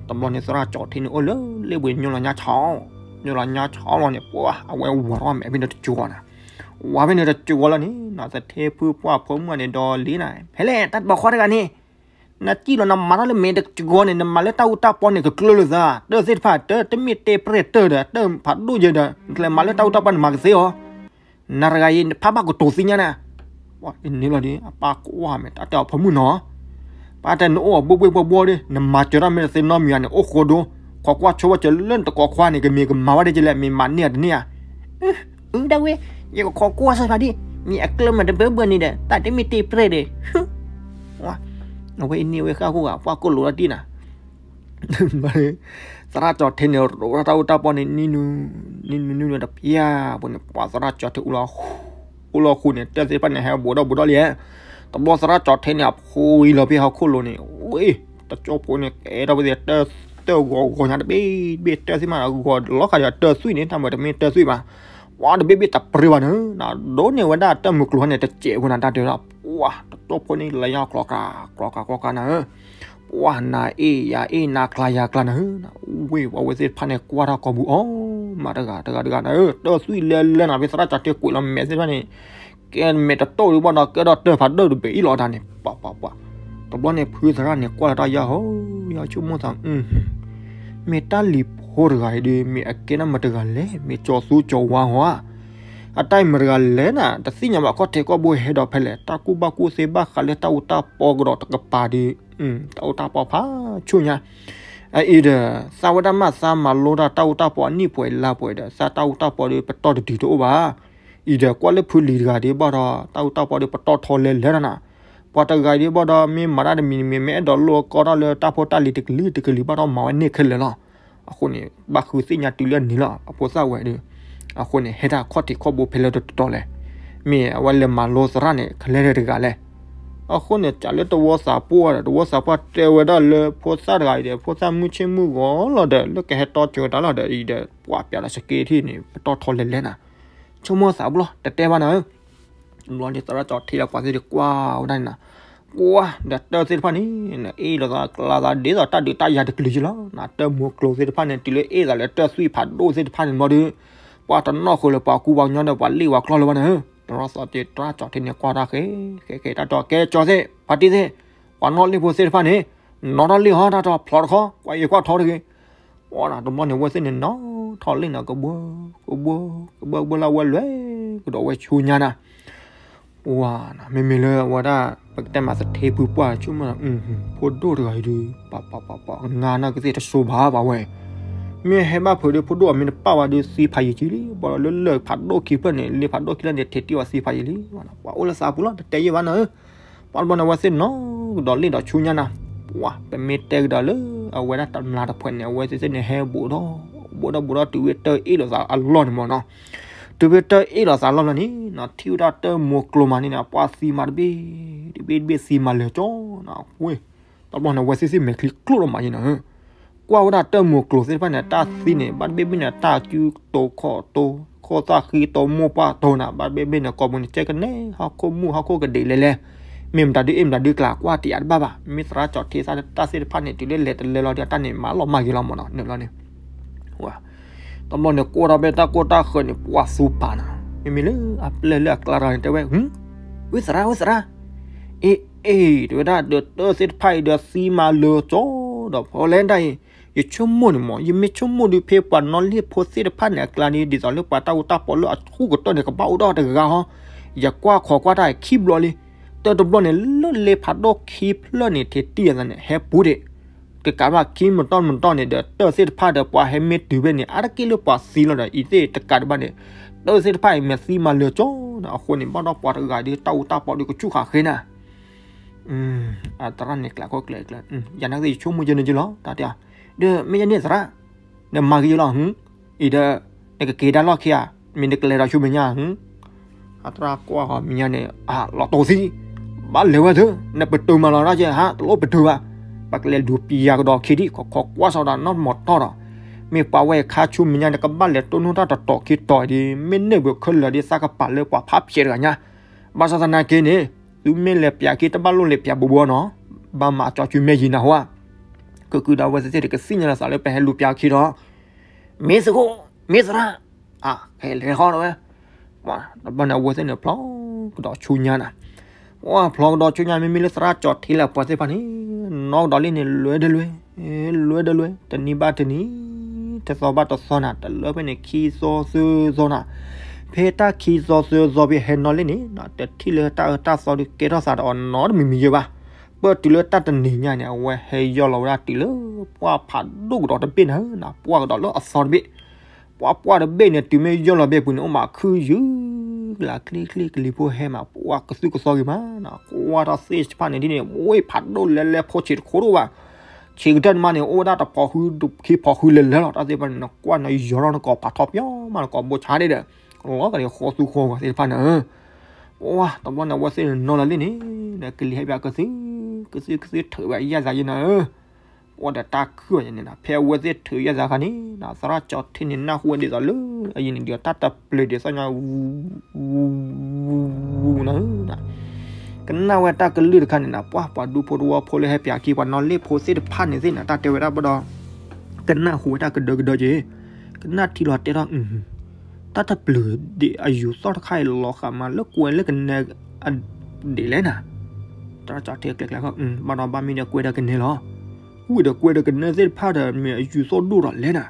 တဘျီန့ၣ် သရၣ်ကၠီထံန့ၣ်အိၣ်လၢလ့ၣ်ဘှံး ညိလီၤညါဆီ, ညိလီၤညါဆီလီၤန့ၣ် ပှၤ အဝဲဝၤထီၣ်မဲာ်ဖဲန့ၣ်တကၠိၤန့ၣ်, ဝၤဖဲန့ၣ်တကၠိၤလီၤန့ၣ် နသထ့ဖုပှၢ်ဖိမုၣ်န့ၣ်ဒီးလံန့ၣ်, ဖဲလဲၣ် တၢ်တဘီဃီတဂၤန့ၣ် နစံၣ်လီၤ နမၤထီၣ်လၢမဲာ်တကၠိၤန့ၣ် နမၤလၢတၢ်အူတၢ်ပီန့ၣ် ကကျၢၤလိာ်သး, တၢ်သ့ၣ်တဖၣ် တၢ် တမ့ၢ်တဲပြဲၢ်တၢ်ဒီး တၢ်ဖးဒိၣ်ယဲဒီး နကလဲၤမၤလၢတၢ်အူတၢ်ပီန့ၣ် မၤကသ့အီၤ. နၤတဂၤအံၤ နဖးဘၣ်ကတိၤသ့ၣ်ညါန့ၣ်. ပှၤအန့ၣ်လီၤဒီး အပၢ်ကွၢ်မဲာ် တၢ်တဲအီၤဖိမုၣ်နီၤ, ပၢ်တဲနအိၣ်အဘှ့ၣ်ဘှ့ၣ်ဘှီဘှီဒီး နမၤစၢၤတၢ်မ့ၢ်တသ့နီတမံၤဧါန့ၣ် အိၣ်ဃိဒိ, ခိးကွၢ်ဆိဝဲစၢၤလၢနတကိးခွါန့ၣ် ကမ့ၢ်ကမၤဝဲဒ်လဲၣ် မ့ၢ်မၤန့ၢ်ဧါတန့ၢ်ဧါ. အၢ ဒၣ်ဝဲ, ယကခိးကွၢ်စၢၤဖးဒံၣ်, မ့ၢ်အကျၢၤမးတဘၢဘၢန့ၣ်ဒီး တၢ်တမ့ၢ်တဲပြဲၢ်ဒီး အဝဲအန့ၣ်ဝဲဃၣ်ဃိဂၤ ပှၤကိၣ်လိာ်လီၤတံၢ်နၤ. သရၣ်ကၠီၤထ့န့ၣ် ရိးထီၣ်တၢ်အူတၢ်ပီၣ်န့ၣ် နံၤနူ နံၤနူနံၤနူတပျၢ်ပူၤန့ၣ် ပှၤသရၣ်ကၠီၤထ့ အိၣ်လီၤဃူန့ၣ် တၢၢ်သ့ၣ်တဖၣ်န့ၣ် ဟဲဘူးဒီးဘူးဒီးလံ, တဘျီသရၣ်ကၠီၤထ့န့ၣ် အဖိအံၤလီၤဖဲဟီၣ်ခိၣ်လိၤန့ၣ် ဝ့ၢ် တကၠိဖိန့ၣ် ကဲထီၣ်ဝဲသ့ၣ် တၢၢ်ဂီၤဂီၤညါတဘ့ၣ်တဘ့ၣ် တၢၢ်သ့ၣ်မးဂီၤလီၤခါဒီး တၢၢ်သွံၣ်န့ၣ် တၢ်မၤတမ့ၢ်တၢၢ်သွံၣ်ဘၣ်, ပှၤတဘ့ၣ်ဘ့ၣ်တပြ့ဘၣ်န့ၣ် ဒိးန့ၢ်ဝဲဒၣ်တၢၢ်မုၢ်ကျိၤန့ၣ် တစဲးဝဲနၤတၢ်တဲဒီး ပှၤတကၠိဖိန့ၣ် လဲၤညါကျီၤကၤ ကျီၤကၤ ကျီၤကၤနၤဧၢ ပှၤနၤအ့ၣ်ယၤအ့ၣ် နၤကျါယၤကျါနၤဧၢ, ဝ့ၢ်ပှၤဝဲသ့ၣ်တဖၣ်န့ၣ် ကွၢ်ထီၣ်ကိာ်ပူၤအီၤ မးတဂၤတဂၤတဂၤနၤဧၢ, တၢၢ်သွံၣ်လဲၤလဲၤနၤ ဖဲသရၣ်ကၠီၤထ့ကွံာ်လီၤမဲာ်သ့ၣ်တဖၣ်န့ၣ် ကဲမဲာ်တတိၢ်ဒံးဘၣ်ဒီး ကဲထီၣ်တၢၢ်ဖးဒိၣ်တဘ့ၣ်အံၤလီၤတၢ်န့ၣ် ပှၤပှၤပှၤ, တဘျီန့ၣ် ဖုသရၣ်န့ၣ် ကွၢ်လီၤတၢ်ယၢ်ဟီ ယဆိကမိၣ်သး မ့ၢ်တၢ်လံၤဖိတဂၤအံၤဒီး မ့ၢ်အကဲနၢ်မတဂၤလဲၣ်, မ့ၢ်ကၠီၤသူကၠီၤဝါဟီဧါ အတၢ်အံၤမတဂၤလဲၣ်နၤ တသ့ၣ်ညါဘၣ်ခီၣ်ထံးခီၣ်ဘိဟဲဒီးဖဲလဲၣ်, တၢ်ကူၣ်ဘၣ်ကူၣ်သ့ဘၣ်ဃးလၢတၢ်အူတၢ်ပီကဒီးတကပၤဒီး တၢ်အူတၢ်ပီဖးဆူညါ, အအံၤဒီး သးဝဲဒၣ်မးသးမၤလိတၢ်တၢ်အူတၢ်ပီအနံၣ်ပှဲၤလါပှဲၤဒီး သးတၢ်အူတၢ်ပီဒီးပတီၢ်တဒုးတအိၣ်ဘၣ်, အံၤဒီးကွၢ်လၢဖုလံၤတဂၤဒံးဘၣ်ဒီး တၢ်အူတၢ်ပီဒီးပတီၢ်ထီလဲၤလဲၤနၤ, ပှၤတဂၤဒံးဘၣ်ဒီး မ့ၢ်မၤတၢ်တမံၤတမံၤ မ့ၢ်အဲၣ်ဒိးလိၣ်အကီတၢ်လၢတၢ်ဖိတၢ်လံၤတကလုာ်တကလုာ်ဘၣ်ဒီး မၤဝဲန့ၢ်ခဲလၢာ်လီၤ. အဃိန့ၣ် ဘၣ်ဃုသ့ၣ်ညါတုၤလၢန့ၣ်လီၤ အဖိသၣ်ဝဲဒီး, အဃိန့ၣ် ဟဲတၢ်ခီၣ်ထံးခီၣ်ဘိဖဲလဲၣ်တတီၤလဲၣ်, မ့ၢ်အဝဲလဲၤမၤလိသရၣ်န့ၣ် ခဲလၢာ်တဂၤလဲၣ်, အဃိန့ၣ် ကးလၢတဝီသးပှၢ်ဒီး တဝီသးပှၢ်တဲဝဲဒၣ်လၢဖိသၣ်တဂၤအံၤဒီး ဖိသၣ်မုၢ်ဆ့ၣ်မုၢ်ဂီၤလီၤဒီး လၢကဟဲတီစၢၤတၢ်လီၤဒီးအံၤဒီး ပှၤပျးလီၤစက့ထံၣ်န့ၣ် ပတီၢ်ထီလဲၤလဲၤနၤ, ဆိကမိၣ်သးပူၤလီၤ တတဲဘၣ်နၤဧၢ တဘျီန့ၣ်သရၣ်ကၠီၤထ့လၢပှၤသ့ၣ်တဖၣ်ကွၢ်ဝဲဒၣ်န့ၣ်နၤ, ကွၢ်ဒီးတၢၢ်သ့ၣ်တဖၣ်န့ၣ် အ့ၣ်လိာ်သးကျါသးဒ်သိးတၢ်ဒုးတၢ်ယၤတကလုာ်က့လီၤ, နတၢၢ်မိၤကျိၤသ့ၣ်တဖၣ်န့ၣ် တုၤလၢအ့ၣ်သးလၢတၢၢ်သွံၣ်ဖးဒိၣ်သ့ၣ်တဖၣ်န့ၣ်ဘျီဒီး, ပှၤတနီၣ်ဃုာ်လၢပှၤကူပှၤကညီဒီးပှၤလ့ၣ်ပှၤကျီလၢၤဘၣ်န့ၣ်, တရီသီတ့ သရၣ်ကၠီၤထ့န့ၣ် ကွၢ်တၢ်ဃဲ ဃဲဃဲတၢ်တီ ကဲကၠီၤသ့ၣ် ဖါတံၢ်သ့ၣ်, ပှၤနီၣ်လ့ၣ်ဖိသ့ၣ်တဖၣ်န့ၣ် နီၣ်ထီၣ်လ့ၣ်ဟီ တၢ်တီဖျီတခီ ကွၢ်အံၤကွၢ်ထီတဂ့ၤ တဘျီန့ၣ် အဝဲသ့ၣ်န့ၣ် နီၣ်ထီၣ်လ့ၣ်န့ၣ် ကဘှၢ ကဘှၢ ကဘှၢ ကဘှၢလၢအဝဲလဲၤကဒီးဝဲဆူညါနၤ, ဝၤ မ့မ့ၢ်လၢအဝဲဒၣ် ပကတဲမးသထ့ဖုပှၢ်ဆိကမိၣ် ဖိဒိၣ်တဂၤအံၤဒုး ပှၤပှၤပှၤပှၤ ငါနာ်က့သ့ၣ်တဆိဘၣ်ဘၣ်ဝဲ, မ့ၢ်ဟဲဘၣ်ဖုးဒီး ဖိဒိၣ်အမ့ၢ်တပၣ်ဝဲဒုး သံဖးယံာ်ကံလံ, ဘၣ်ဒီးလၢလၢၢ်ဖးဒိၣ်ခံဖျၢၣ်န့ၣ် လ့ၣ်ဖးဒိၣ်ခံဖျၢၣ်န့ၣ် ထံးတံၢ်ဝဲသံဖးယံာ်လံ, ပှၤအိၣ်လၢသးပူၤလီၤ တတဲယံာ်ဘၣ်နၤဧၢ ပှၤတဘျီန့ၣ် အဝဲသ့ၣ်နီၣ်ကဒီးလ့ၣ်ဒီးဆူညါနၤ, ပှၤ ပမ့ၢ်တဲကဒီးလၢအဝဲဒၣ်တမျးတဖှဲးန့ၣ် အဝဲသ့ၣ်သ့ၣ်န့ၣ် ဟဲဘူးဒီး ဘူးဒီးဘူးဒီးတုၤဝဲတၢၢ်အ့ၣ်လိာ်သးအလီၢ်န့ၣ်မ့ၢ်နီၤ, တုၤဝဲတၢၢ်အ့ၣ်လိာ်သးအလီၢ်ဘျီန့ၣ် ထံၣ်ဝဲဒၣ်တၢၢ်မိၤကျိၤမးန့ၣ် ပှၤသံမးတဘ့ၣ် တဘ့ၣ်တဘ့ၣ်သံမးလၢာ်ကၠီနၤ, ဝ့ၢ် တဘျီန့ၣ် အဝဲသ့ၣ်သ့ၣ်မဲာ်ချံကျိၣ်ဒီးမးယံၤနၤ ကွၢ်ဝဲဒၣ်တၢၢ်မိၤကျိၤသ့ၣ်တဖၣ်န့ၣ် တၢ်သံန့ၣ် ဘၣ်တဘ့ၣ်ဘ့ၣ်န့ၣ် တၢ်စုတိၤခီၣ်တိၤ ခိၣ်သၣ်ဃံတိၤ မိၢ်ပှၢ်တိၤနၤ ဘၣ်တဘ့ၣ်ဘ့ၣ်န့ၣ် ကိာ်ပူၤန့ၣ် ကဲကနဲ ဟီၣ်ခိၣ်မူၣ်ဟီၣ်ခိၣ်ကဒံးလဲၤလဲၤ မ့ၢ်မတၤဒုးအ့ၣ်မတၤဒုးကျါ ကွၢ်တယာ်တဘၣ်ဘၣ် မ့ၢ်သရၣ်ကၠီၤထ့သ့ၣ်တၢ်သ့ၣ်တဖၣ်န့ၣ် တုၤလၢလဲၤတလဲလီၤဒီး တၢ်န့ၣ် မၤလီၤမၢ်က့ၤလီၤမ့ၢ်နီၤ န့ၣ်လီၤန့ၣ် တဘျီန့ၣ် ကွၢ်ထီၣ်ဖဲတၢ်ကိၢ်တၢ်ဃၢၤန့ၣ် ပှၤသူပာ်နၤ မ့မ့ၢ်လၢအပျဲၢ်လၢအကျါတဂၤန့ၣ် တဲဝဲ ဝ့ၢ်သရၣ် ဝ့ၢ်သရၣ် အ့ၣ်အ့ၣ် တဲဝဲဒၣ် ဒီးတၢၢ်သ့ၣ်တဖၣ်အံၤဒီးသံမးလၢာ်ကၠီဒီး ဖီလဲၣ်ဒၣ်အံၤ ယဆိကမိၣ်န့ၣ်မ့ၢ် ယမ့ၢ်ဆိကမိၣ်ဒုးဖဲပှၤနီၣ်လ့ၣ်ဖိသ့ၣ်တဖၣ်န့ၣ်အကျါန့ၣ် ဒ်သိးလၢပှၤတၢ်အူတၢ်ပီလၢအဆူၣ်ကတၢၢ်န့ၣ် ကဘၣ်အိၣ်ဒီးတဂၤဟီ ယကွၢ်ခိးကွၢ်တၢ်ခံဘျီလံ တၢၢ်တဘျီန့ၣ် လၢလ့ၣ်ဖးဒိၣ်ခံဖျၢၣ်န့ၣ် ထံးတံၢ်အသးန့ၣ် ဟဲပူၤဒံး ကကးဘၣ်ခံမတီၢ်မတီၢ်န့ၣ်ဒီး တၢၢ်သ့ၣ်တဖၣ်ဒီး ပှၤဟဲမ့ၢ်တုၤဖဲန့ၣ် အါတက့ၢ်လၢပှၤသံလီၤဒီး အံၤသ့ၣ်တကးဒံးဘၣ်န့ၣ် တၢၢ်သ့ၣ်တဖၣ်အံၤမ့ၢ်သံမးလၢာ်ကၠီဒီး အဃိန့ၣ် ဘၣ်ဒီးပှၤတဂၤဒုးတၢ်အူတၢ်ပီဒုးကဆူၣ်ဃာ်ဃ့နၤ အသရၣ်န့ၣ်ကျဲးခိၣ်ကျဲးကျဲး ယၤနာ်က့သ့ၣ်ယဆိကမိၣ်ယဲန့ၣ်ယလီၤ တၢ်တဲ ဒီးမ့ၢ်ယဲန့ၣ်သရၣ် နမၤက့ၤယလီၤ အံၤဒီး နကက့ၤတၢ်လီၢ်ခံဧါ မ့ၢ်နကလဲၤဒီးဆူမဲာ်ညါ အသရၣ်ကွၢ်ဃီမဲာ်ညါန့ၣ် အလီၤတိၢ်သံ ဘၣ်လဲၤဝဲသ့ နပတုာ်မးလီၤဒၣ်ကဲဟး တလိၣ်ပတုာ်ဘၣ် ပကလဲၤလူၤပျၢ်ကဒီးခံဒံး ခိးခိးကွၢ်စီဒီးနီၢ်မီၤတီၢ်ဒီး မ့ၢ်ပှၤဝဲခါဆူမဲာ်ညါန့ၣ် ကဘၣ်လဲၤတိၢ်နီၣ်တၢ်တတီၤခံတီၤဒ် မ့ၢ်န့ၢ်ဘၣ်ခဲလၢာ်ဒ်သးကပၤလၢပှၤဖးဖျဲးတဂၤညါ ဘၣ်ဆၣ်သနာ်က့န့ၣ် သုမ့ၢ်လဲၤပျၢ်ခံတဘၣ်လိၣ်လဲၤပျၢ်ဘူးဘူးနီၤ ဘၣ်မၤအကၠီစုမဲာ်ယံၤနၤဟိဧါ ကကုဒၣ်ဝဲသ့ၣ်သ့ၣ်တကသ့ၣ်ညါလီၤသးလၢပဟဲလူၤပျၢ်ခံဒီး မ့ၢ်သကိး မ့ၢ်သရၣ် အ ဟဲလဲၤဃီလီၤဝဲ တဘျီန့ၣ် အဝဲသ့ၣ်န့ၣ် ဖျီကဒီးဆူညါနၤ ပှၤဖျီကဒီးဆူညါ မ့မ့ၢ်လၢသရၣ်ကၠီၤထ့လၢပှၤသ့ၣ်တဖၣ်န့ၣ် နီၣ်ကဒီးလံန့ၣ် လွဲဒၢလွဲ လွဲဒၢလွဲ တနံၤဘၣ်တနံၤ တသီဘၣ်တသီနၤ တလၢဖဲန့ၣ် ခံသီသၢသီနၤ ဖဲတၢ်ခံသီသၢသီဖဲဟဲနီၣ်လံန့ၣ် တထံၣ်လၢတၢ်အၢတၢ်သီဒုးကဲထီၣ်သးဒီးအီၤနီတမံၤမံၤယဲဘၣ် ပၢၢ်တုၤလၢတၢ်တနံၤညါန့ၣ် အဝဲဟဲယီၢ်လီၤဝဲဒၣ်တုၤလၢ ပှၢ်ဖးဒိၣ်ကဒီးတဘ့ၣ်နၤ နပှၢ်ကဒီးလၢအသီတဘ့ၣ် ပှၢ်ပှၢ်တဘ့ၣ်န့ၣ် တုၤမ့ၢ်ယီၢ်လီၤဘ့ၣ်ပူၤန့ၣ် အိၣ်မးခုယုၢ်ကလၤချ့ချ့ ကလံၤဖိဟဲမး ပှၢ်ကသူၣ်ကသီဂ့ၤမး ကွၢ်ထီၣ်သ့ၣ်တဖၣ်န့ၣ်ဒ်န့ၣ် ဝ့ၢ်ဖးဒိၣ်လဲၤလဲၤဖိဆံးတခိၣ်ဒိၣ်ဘၣ် ဆံးကတၢၢ်န့ၣ်မးန့ၣ် အိၣ်ဝဲဒၣ်တဖီဃုခံဖီဃုလၢာ်လၢာ်လီၤ. တၢ်သ့ၣ်တဖၣ်န့ၣ် နကွၢ်နယီၤထီၣ်နကိးပာ်ထီၣ်ပျီမး နကိးဘိဆါန့ၣ်ဒီး လီၤကဒီးဃီသူဃီဂီၤသ့ၣ်တဖၣ်န့ၣ် ပှၤတဘျီန့ၣ် အဝဲသ့ၣ်န့ၣ်နီၢ်လီၤလံန့ၣ် ဒီးကလံၤဟဲပၠးကသု ကသုကသုထုးဝဲယဲၢ်သးယဲၢ်နၤဧၢ ပှၤဒီးတၢ်ခုၣ်ဘၣ်ယဲၢ်န့ၣ်နၤ ဖဲအဝဲသ့ၣ်ထုးယဲၢ်သးခါန့ၣ် သရၣ်ကၠီထံန့ၣ်နၢ်ဟူဝဲဒ်သိးလၢ အယံၤန့ၣ်ဒီးတၢ်တပျုာ်ဒ်သိးညါ ဝူ ဝူ ဝူ နၤဧၢ ကနၣ်ဝဲတၢ်ကလုၢ်တခါန့ၣ်နၤ ပှၤပှၤဒူဖိတဝီဖိလၢဟဲပၠးခံ ပှၤနီၢ်လ့ၣ်ဖိသ့ၣ်တဖၣ်န့ၣ်သ့ၣ်နၤ တၢ်တဲဝဲဒၣ်ဘၣ်ဒီး ကနၣ်ဟူဝဲတၢ်ကဒၢကဒၢက့ၤ ကနၣ်ထံလီၤတဲထီၣ် တၢ်တပျုာ်ဒ်အယူၤသီၣ်တခါအံၤလီၤဃာ်မး လၢကွဲၤလၢကနဲအဒ့ၣ်လဲၣ်နၤ သရၣ်ကၠီထံကျဲကျဲခီ ဘၣ်ဒီးဘၣ်မ့ၢ်ဒီးကွဲၤဒီးကနဲလီၤ ဝံၤဒီးကွဲၤဒီးကနဲသ့ၣ်တဖၣ်ဒီး မ့ၢ်အယူၤသီၣ်ဒိၣ်ဒီးလဲၣ်နၤ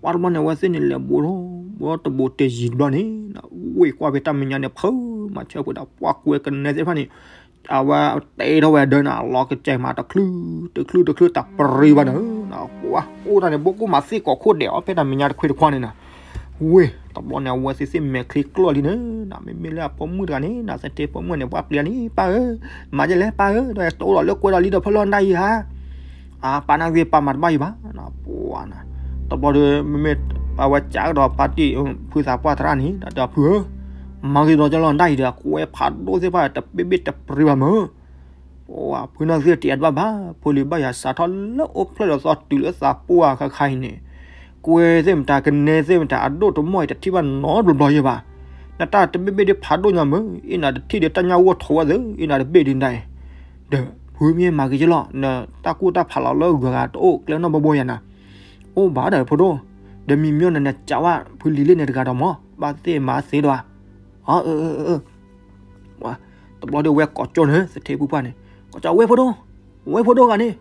ပှၤတဘျီန့ၣ် အဝဲသ့ၣ်န့ၣ်လဲၤဘိးထီၣ် ဘိးတဘိးတယံၤတဘျီန့ၣ် ဝ့ၢ်ကွၢ်ဖဲတၢ်မဲာ်ညါန့ၣ် ဖုးမၤဆၢဖိဒီး ပှၤကွဲၤကနဲသ့ၣ်တဖၣ်န့ၣ် အဝဲတဲထီၣ်ဝဲဒၢနၤ လီၤကစဲးမးတချုး တချုးတချုးတပရံဘၣ်နၤ ပှၤအိၣ်တၢ်န့ၣ် ဘိၣ်ကိၣ်မးသ့ၣ်ကိးခိၣ်ဒဲးအီၤ ဖဲတၢ်မဲာ်ညါတခွ့တခွါန့ၣ်နၤ ဝ့ၢ် တဘျီန့ၣ် အဝဲသ့ၣ်သ့ၣ်မဲာ်ချံကျီၢ်လံန့ၣ် မ့မ့ၢ်လၢအဖိမုၣ်တဂၤန့ၣ် သထ့ဖိမုၣ်န့ၣ် ပှၤပျံၤန့ၣ် ပၢ်ဧၢ မၤယဲလဲၣ် ပၢ်ဧၢ တအိၣ်ဒီးလၢကွဲၤဒီးလံဒီးဖဲလီၢ်နၢ်ယံၤဧါ အပၢ်နၢ်ဂ့ၤ ပၢ်မၤတဘၣ်ယံၤဘၣ် ပှၤနၤ တဘျီဒီး မ့မ့ၢ် အဝဲကးကဒီးပၢ်တံၢ် ဖုသးပှၢ်သရၣ်န့ၣ် ဒီးဖုဧၢ မၤဂ့ၤဒီးကလီၤနၢ်ယံၤဒီး ကွဲၤဖးဒိၣ်သ့ၣ်တဖၣ် တဘ့ၣ်ဘ့ၣ်တပရံဘၣ်မၢ် ပှၤဖုနၢ်သ့ၣ်တယံၤတဘၣ်ဘၣ် ဖိလံၤဘၣ်ယၤစးထီၣ်လၢအိၣ်ဖျဲၣ်လီၤသီတုၤလၢသးပှၢ်ခါခါအံၤန့ၣ် ကွဲၤသ့ၣ်မတၤ ကနဲသ့ၣ်မတၤ အဒိၣ်တမီၢ်အံၤ တထံၣ်ဘၣ်နီတဘျီဘျီယဲၢ်ဘၣ်. နတၢ်တဘ့ၣ်ဘ့ၣ်ဒ်ဖးဒိၣ်ညါမၢ်, အ့ၣ်နၤတထံၣ်ဒ်တၢ်ညၣ်ဂိၢ်ထီဝဲသ့ၣ် အ့ၣ်နၤတဘ့ၣ်ဒ်နတၢ်အံၤ, ဒီးဖုမ့ၢ်မၤက့ၤကလီၤ နတၢ်ကူၣ်တၢ်ဖးလီၤလၢဂၤဂၤတအိၣ်ကျဲနီတဘျီဘျီယဲၢ်နၤ, အိၣ်ဘၣ်ဒီးဖိဒိၣ်, ဒီးမံမံနၤ နစးဝဲဖုလံၤလၢန့ၣ်တဂၤဒီးမၢ် ဘၣ်သ့ၣ်မၤသ့ဒီးဧါ, အၢ တဘျီဒီးဝဲကိးကၠီန့ၣ် သထ့ဖုပှၢ်န့ၣ် ကိးကၠီ ဝဲဖိဒိၣ်, ဝဲဖိဒိၣ်ဂၤန့ၣ်,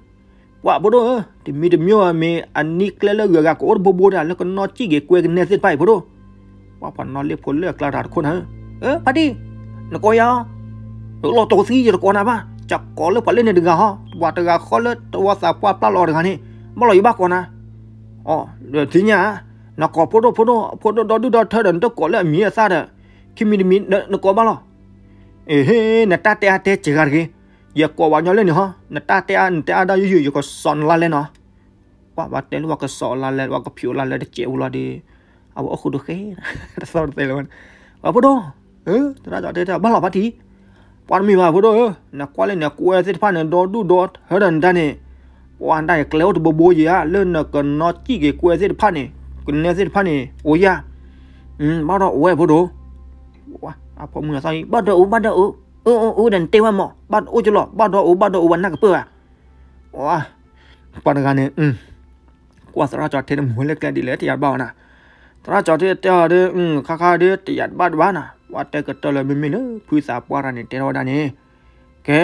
ပှၤဖိဒိၣ်ဧၢ, တမံၤတမံၤမ့ၢ်အနံၣ်ကျဲလၢဂၤဂၤကအိၣ်တဘိဘိဒၣ် လၢကနီၣ်စံၣ်က့ၤကွဲကနဲသ့ၣ်တဖၣ်အံၤဖိဒိၣ်, ပှၤပှၤနီၣ်လ့ၣ်ဖိလၢအကျါတဂၤတခိၣ်နၤ, အၢ ဖါတံၢ်, နကိးယၤ, လီၤတိၤသံယတကိးနၤဘၣ်, ကကိးလၢပှၤလၢန့ၣ်တဂၤဟီ, ပှၤတဂၤဃီလၢတဝီသးပှၢ်ပျၢ်လီၤတဂၤန့ၣ်, ဘၣ်လီၤယဘၣ်ကိးနၤ, အီၤ, ဒီးသ့ၣ်ညါ, နကိးဖိဒိၣ်ဖိဒိၣ် ဖိဒိၣ်ဒီဒူၣ်ဒီထၢဒီး နတကိးလၢအမံၤအသၣ်ဒီး, ခံမံၤတမံၤ နကိးဘၣ်လီၤ, အ့ဟ့, နတၢ်တဲအါတဲစှၤဂၤတဂ့ၤ, ယကိးဝဲညီလၢန့ၣ်ဟီ, နတၢ်တဲအါနတဲအါဒၣ်ယုၢ်ယုၢ် ယကစီးနလါလဲနီၤ, ပှၤဘၣ်တဲလၢပှၤကစီးလါလဲ ပှၤကဖံးအိၣ်လါလဲတစဲးဖိလီၤဒီး, အဝဲအိၣ်ဃုာ်ဒိၣ်ဃဲ, တသီတသဲလၢၤဝဲန့ၣ်, ပှၤဖိဒိၣ်, တရၣ်ကၠီတဲ ဘၣ်လီၤဖါတံၢ်, ပှၤတမံၤဘၣ်ဖိဒိၣ်ဧၢ, နကွၢ်လၢန့ၣ်ကွဲသ့ၣ်တဖၣ်န့ၣ် ဒီဒူၣ်ဒီထၢဒီးနတၢ်န့ၣ်, ပှၤတၢ်အံၤကျဲအိၣ်တဘိဘိယၤ လၢနကနီၣ်စံၣ်က့ၤကွဲသ့ၣ်တဖၣ်န့ၣ်, ကနဲသ့ၣ်တဖၣ်န့ၣ် အိၣ်ယၤ, ဘၣ်ဒီးအိၣ်ဝဲဖိဒိၣ်, အဖိမုၣ်အသီ ဘၣ်ဒီးအိၣ် ဘၣ်ဒီးအိၣ်, အိၣ်ဒီးနတဲဝဲမၢ် ဘၣ်အိၣ်ကလီၤ ဘၣ်ဒီးအိၣ် ဘၣ်ဒီးအိၣ် ပှၤနၢ်ကပၢၢ်ဘၣ် ပှၤတဂၤန့ၣ်, ကွၢ်သရၣ်ကၠီထဲတမုာ်လၢကျဲဒ်လဲၣ် တယၤတဘၣ်ဘၣ်နၤ, သရၣ်ကၠီထဲတဲအီၤဒီး ခါခါဒီး တယၤတဘၣ်တဘၣ်နၤ, ပှၤတဲကတၢၢ်လၢမ့မ့ၢ်လၢ ဖုသးပှၢ်တၢ်န့ၣ်တဲထီၣ်ဝဲဒၣ်န့ၣ်, ကဲ,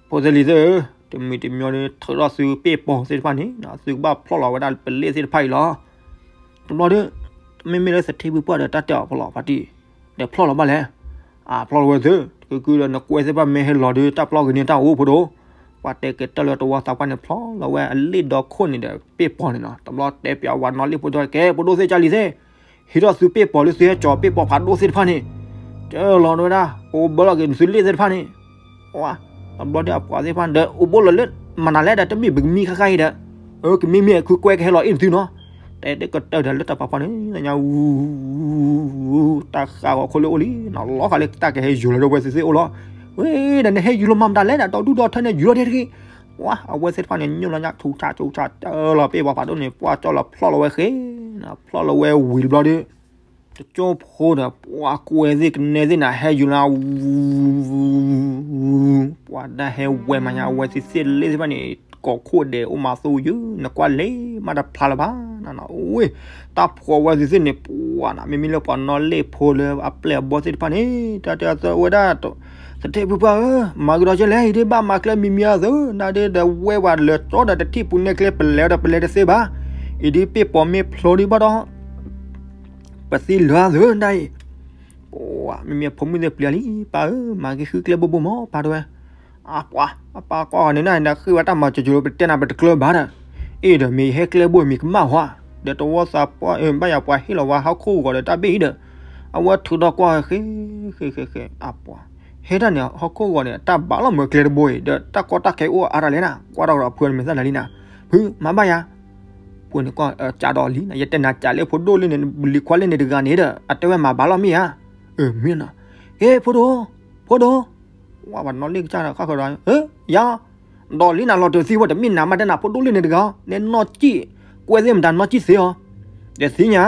ဖိသ့ၣ်လံၤသ့ၣ်ဧၢ, တမံၤတမံၤဒီး ထုးထီၣ်သုပ့ၢ်ပီၤသ့ၣ်တဖၣ်န့ၣ် သုကဘၣ်ဖျီၣ်လီၤဝဲဒၣ်ပလ့ၣ်သ့ၣ်တဖၣ်အံၤလီၤ, တဘျီဒီး, မ့မ့ၢ်လၢသထ့ဖုပှၢ်ဒီးတၢ်တဲအီၤဖျီၣ်လီၤဖါတံၢ်, ဒီးဖျီၣ်လီၤဘၣ်လဲၣ်, အဖျီၣ်လီၤဝဲသ့ၣ်, တကုကုဒီးနကွဲသ့ၣ်တဖၣ်မ့ၢ်ဟဲလီၤဒီး တၢ်ဖျီၣ်က့ၤန့ၢ်တၢ်အိၣ်ဖိဒိၣ်, ပှၤတဲကတၢၢ်လၢတဝီသးပှၢ်န့ၣ် ဖျီၣ်လီၤဝဲအလ့ၣ်ဒီခိၣ်န့ၣ်ဒီးပ့ၢ်ပီၤန့ၣ်နီၤ, တဘျီတဲပၠးဝဲနီၢ်လ့ၣ်ဖိဒိၣ် ကဲ ဖိဒိၣ်သ့ၣ်ကၢ်လံၤသ့ၣ်, ဟံးထီၣ်သုပ့ၢ်ပီၤလၢသုဟဲကၠီၤပ့ၢ်ပီၤဖးဒိၣ်သ့ၣ်တဖၣ်န့ၣ်, ကၢလီၤဝဲဒၣ် အိၣ်ဘၢလီၤက့ၤသုလ့ၣ်သ့ၣ်တဖၣ်န့ၣ်, တဘျီဒီးအပှၤသ့ၣ်တဖၣ်ဒီး အိၣ်ဘၢလီၤလၢ မနုၤလဲၣ်ဒီးတမ့ၢ်ပကမံခါခါအံၤဒီး, ကမံမ့ၢ်အခုကွဲကဟဲလီၤအ့ၣ်သုနီၤ, တဲတဲကတၢၢ်ဒီးလၢတၢ်ပာ်ဖီန့ၣ် သညါ တၢ်ဃးဂီၤခိၣ်လၢအိၣ်လံနီၤ, လီၤဃာ်လၢတၢ်ကဟဲယူၤလီၤဒီးဝဲသ့ၣ်သ့ၣ်အိၣ်လီၤ, ဝဲဒီးနဟဲယူၤလီၤမၤမတၤလဲၣ်ဒီး ဒီဒူၣ်ဒီထၢန့ၣ် ယူၤလီၤဒဲတဂ့ၤ, ဝါ အဝဲသ့ၣ်တဖၣ်န့ၣ် ညိၣ်လီၤညါ ဆူးဆးဆူးဆး တၢ်လီၤပ့ၢ်ပီၤဖးဒိၣ်န့ၣ် ပှၢ်ကၠီလီၤဖျီၣ်လီၤဝဲဃဲ, ဖျီၣ်လီၤဝဲဝံၤတဘျီဒီး, တကၠိဖိဒီး ပှၤကွဲသ့ၣ်ကနဲသ့ၣ်နၤ ဟဲယူၤလီၤ ပှၤဒၣ်ဟဲဝဲမၤညါ အဝဲသ့ၣ်သ့ၣ်လ့ၣ်သ့ၣ်တဖၣ်န့ၣ် ကိးခိၣ်ဒဲးအိၣ်မးသိယုၢ် နကွၢ်လဲၤမးတဖျါလၢၤဘၣ်, တၢ်ဖှီၣ်ဝဲသ့ၣ်သ့ၣ်န့ၣ် ပှၤနၤ မ့မ့ၢ်လၢပှၤနီၢ်လ့ၣ်ဖိလၢအပျဲၢ်အဘီၣ်သ့ၣ်တဖၣ်န့ၣ် တၢ်တဲအသးဝဲဒၣ် သထ့ဖုပှၢ်ဧၢ, မၤကဒီးကဲလဲၣ် အံၤဒ်ဘၣ်မၤကျဲမံၤမံၤအသး နဒၣ်ဒီးဝဲပှၤလၢာ်ကၠီဒီးတထံၣ်ပူၤနဲၣ်ကျဲ ပလဲၤဒီးပလဲၤတသ့ဘၣ်, အံၤဒ်ပ့ၢ်ပီၤမ့ၢ်ဖျိဒံးဘၣ်ဒီး ပသံလၢအသးဒၣ်အံၤ, မ့မ့ၢ်ဖိမုၣ်သ့ၣ်ပျံၤလံ ပၢ်ဧၢ, မၤက့ၤဃုကျဲဘိဘိမၢ် ပၢ်တဲဝဲ, အပှၤ အပၢ်ကွၢ်ဂီၤန့ၣ်နၤ နဃ့ဝဲတၢ်မၤကၠိကၠိ ပတဲနၤပတကျၢၤဘၣ်ဒီး, အ့ၣ်ဒီးမ့ၢ်ယဟဲကျဲဘိမ့ၢ်ကမၣ်ဟီ, ဒီးတဝီသးပှၢ် ဘၣ်ယၤပှၤဟ့ၣ်လီၤဝဲဟီၣ်ခိၣ်ဂီၤဒီးတၢ်ဘ့ၣ်အံၤဒီး, အဝဲထုးထီၣ်ကွၢ်ဃဲ ဃဲ ဃဲ ဃဲ အပှၤ, ဟဲတၢ်န့ၣ် ဟီၣ်ခိၣ်ဂီၤန့ၣ် တၢ်ဘၣ်လီၤမၢကျဲတဘိအံၤ ဒီးတၢ်ကီတၢ်ခဲအိၣ်အါတၢ်လဲၣ်နၤ ကွၢ်ထီၣ်ကဒီးဖုန့ၣ်မ့ၢ်သၣ်လၢာ်လံနၤ, ဟု မၤဘၣ်ယၤ. ဖိန့ၣ်ကီၢ် ကးဒီးလံ ယတဲနၤကးလၢဖိဒိၣ်လၢန့ၣ် ဘျံးခွါလၢန့ၣ်တဂၤန့ၣ်ဒီး အတဲဝဲမၤဘၣ်လီၤမ့ၢ်ဧါ. မ့ၢ်နီၤ. ကဲ ဖိဒိၣ်, ဖိဒိၣ်, ဝဲပှၤနီၣ်လ့ၣ်ကစၢ်ဒီး ဃၣ်ဃၢၤဒီး ဧၢ, ယၤ, ဒီးလံနၤလီၤတၢ်သံဝဲတမ့ၢ်နၤမးတဲနၤဖိဒိၣ်လၢန့ၣ်တဂၤ, နဲနီၣ်ကံၣ်, ကွဲသ့ၣ်မတၤနီၣ်ကံၣ်သ့အီၤ, တသ့ၣ်ညါ,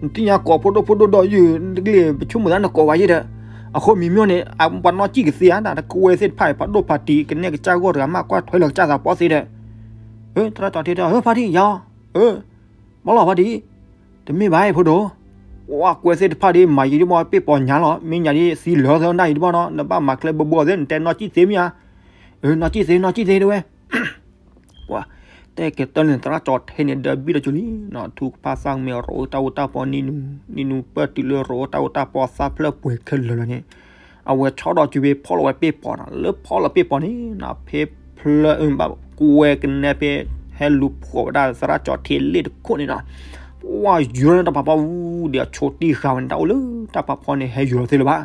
နသ့ၣ်ညါကိးဖိဒိၣ်ဖိဒိၣ်ဒီးယုၢ်တကလ့ၢ် ပဆိကမိၣ်သးနကိးဝဲယဲဒီး, အဃိမံၤမ့ၢ်န့ၣ် ပှၤနီၣ်ကံၣ်ကသ့ဧါ တၢ်တကွဲသ့ၣ်တဖၣ်အံၤ ပှၤဒိၣ်ပှၤတံၢ်ကနဲကစၢ်ဂီၢ်တဂၤမး ကွၢ်ထွဲလီၤကစၢ်သးပှၢ်သ့ဒီး, သရၣ်ကၠီထံတဲ ဧၢ ဖါတံၢ်ယၤ, ဧၢ, မ့ၢ်လီၤဖါတံၢ်, တမ့ၢ်ဘၣ်အံၤဖိဒိၣ်, ပှၤကွဲသ့ၣ်တဖၣ်ဒ်မၤယံၤဒ်ဘၣ် ပ့ၢ်ပိာ်ညါလီၤ မ့ၢ်ညါဒ်သံလၢာ်သၢနၣ်ယံၤဒ်ဘၣ်နီၤ နဘၣ်မၤကျဲဘိဘိသ့ နတဲနီၣ်ကံၣ်သ့မ့ၢ်ဧါ. နီၣ်ကံၣ်သ့ နီၣ်ကံၣ်သ့တဲဝဲ ပှၤ တဲကဲတၢ်န့ၣ် သရၣ်ကၠီထံန့ၣ် ဒီးဘံၣ်ဒီးကၠိလံနီၤ ထူကဖၣ်သၣ်ကမဲ ရိအိၣ်တၢ်အိၣ်တၢ်ပီနံၤနူၤ နံၤနူၤပၢၢ်တုၤလၢရိအိၣ်တၢ်အိၣ်တၢ်ပီသၣ်ဖျၢၣ်ပှဲၤခဲလၢာ်လီၤန့ၣ်, အဝဲဆီဒီးကၠူဘ့ဖီၣ်လီၤဝဲပ့ၢ်ပိာ်နီၤ လၢဖီၣ်လီၤပ့ၢ်ပိာ်န့ၣ်နီၤ ဖဲဖျၢၣ် ဘၣ်ကွဲကနဲဖဲ ဟဲလူၤဖှိးဝဲဒၣ်သရၣ်ကၠီထံလ့ၣ်တခိၣ်န့ၣ်နီၤ, ပှၤယူၤလီၤန့ၣ်တၢ်ဖးဖီဝူဒံးအဆိးတံၢ်ဃာ်ဝဲန့ၣ် တၢ်အိၣ်လၢတၢ်ဖးဖီန့ၣ် ဟဲယူၤလီၤသ့လၢၤဘၣ်,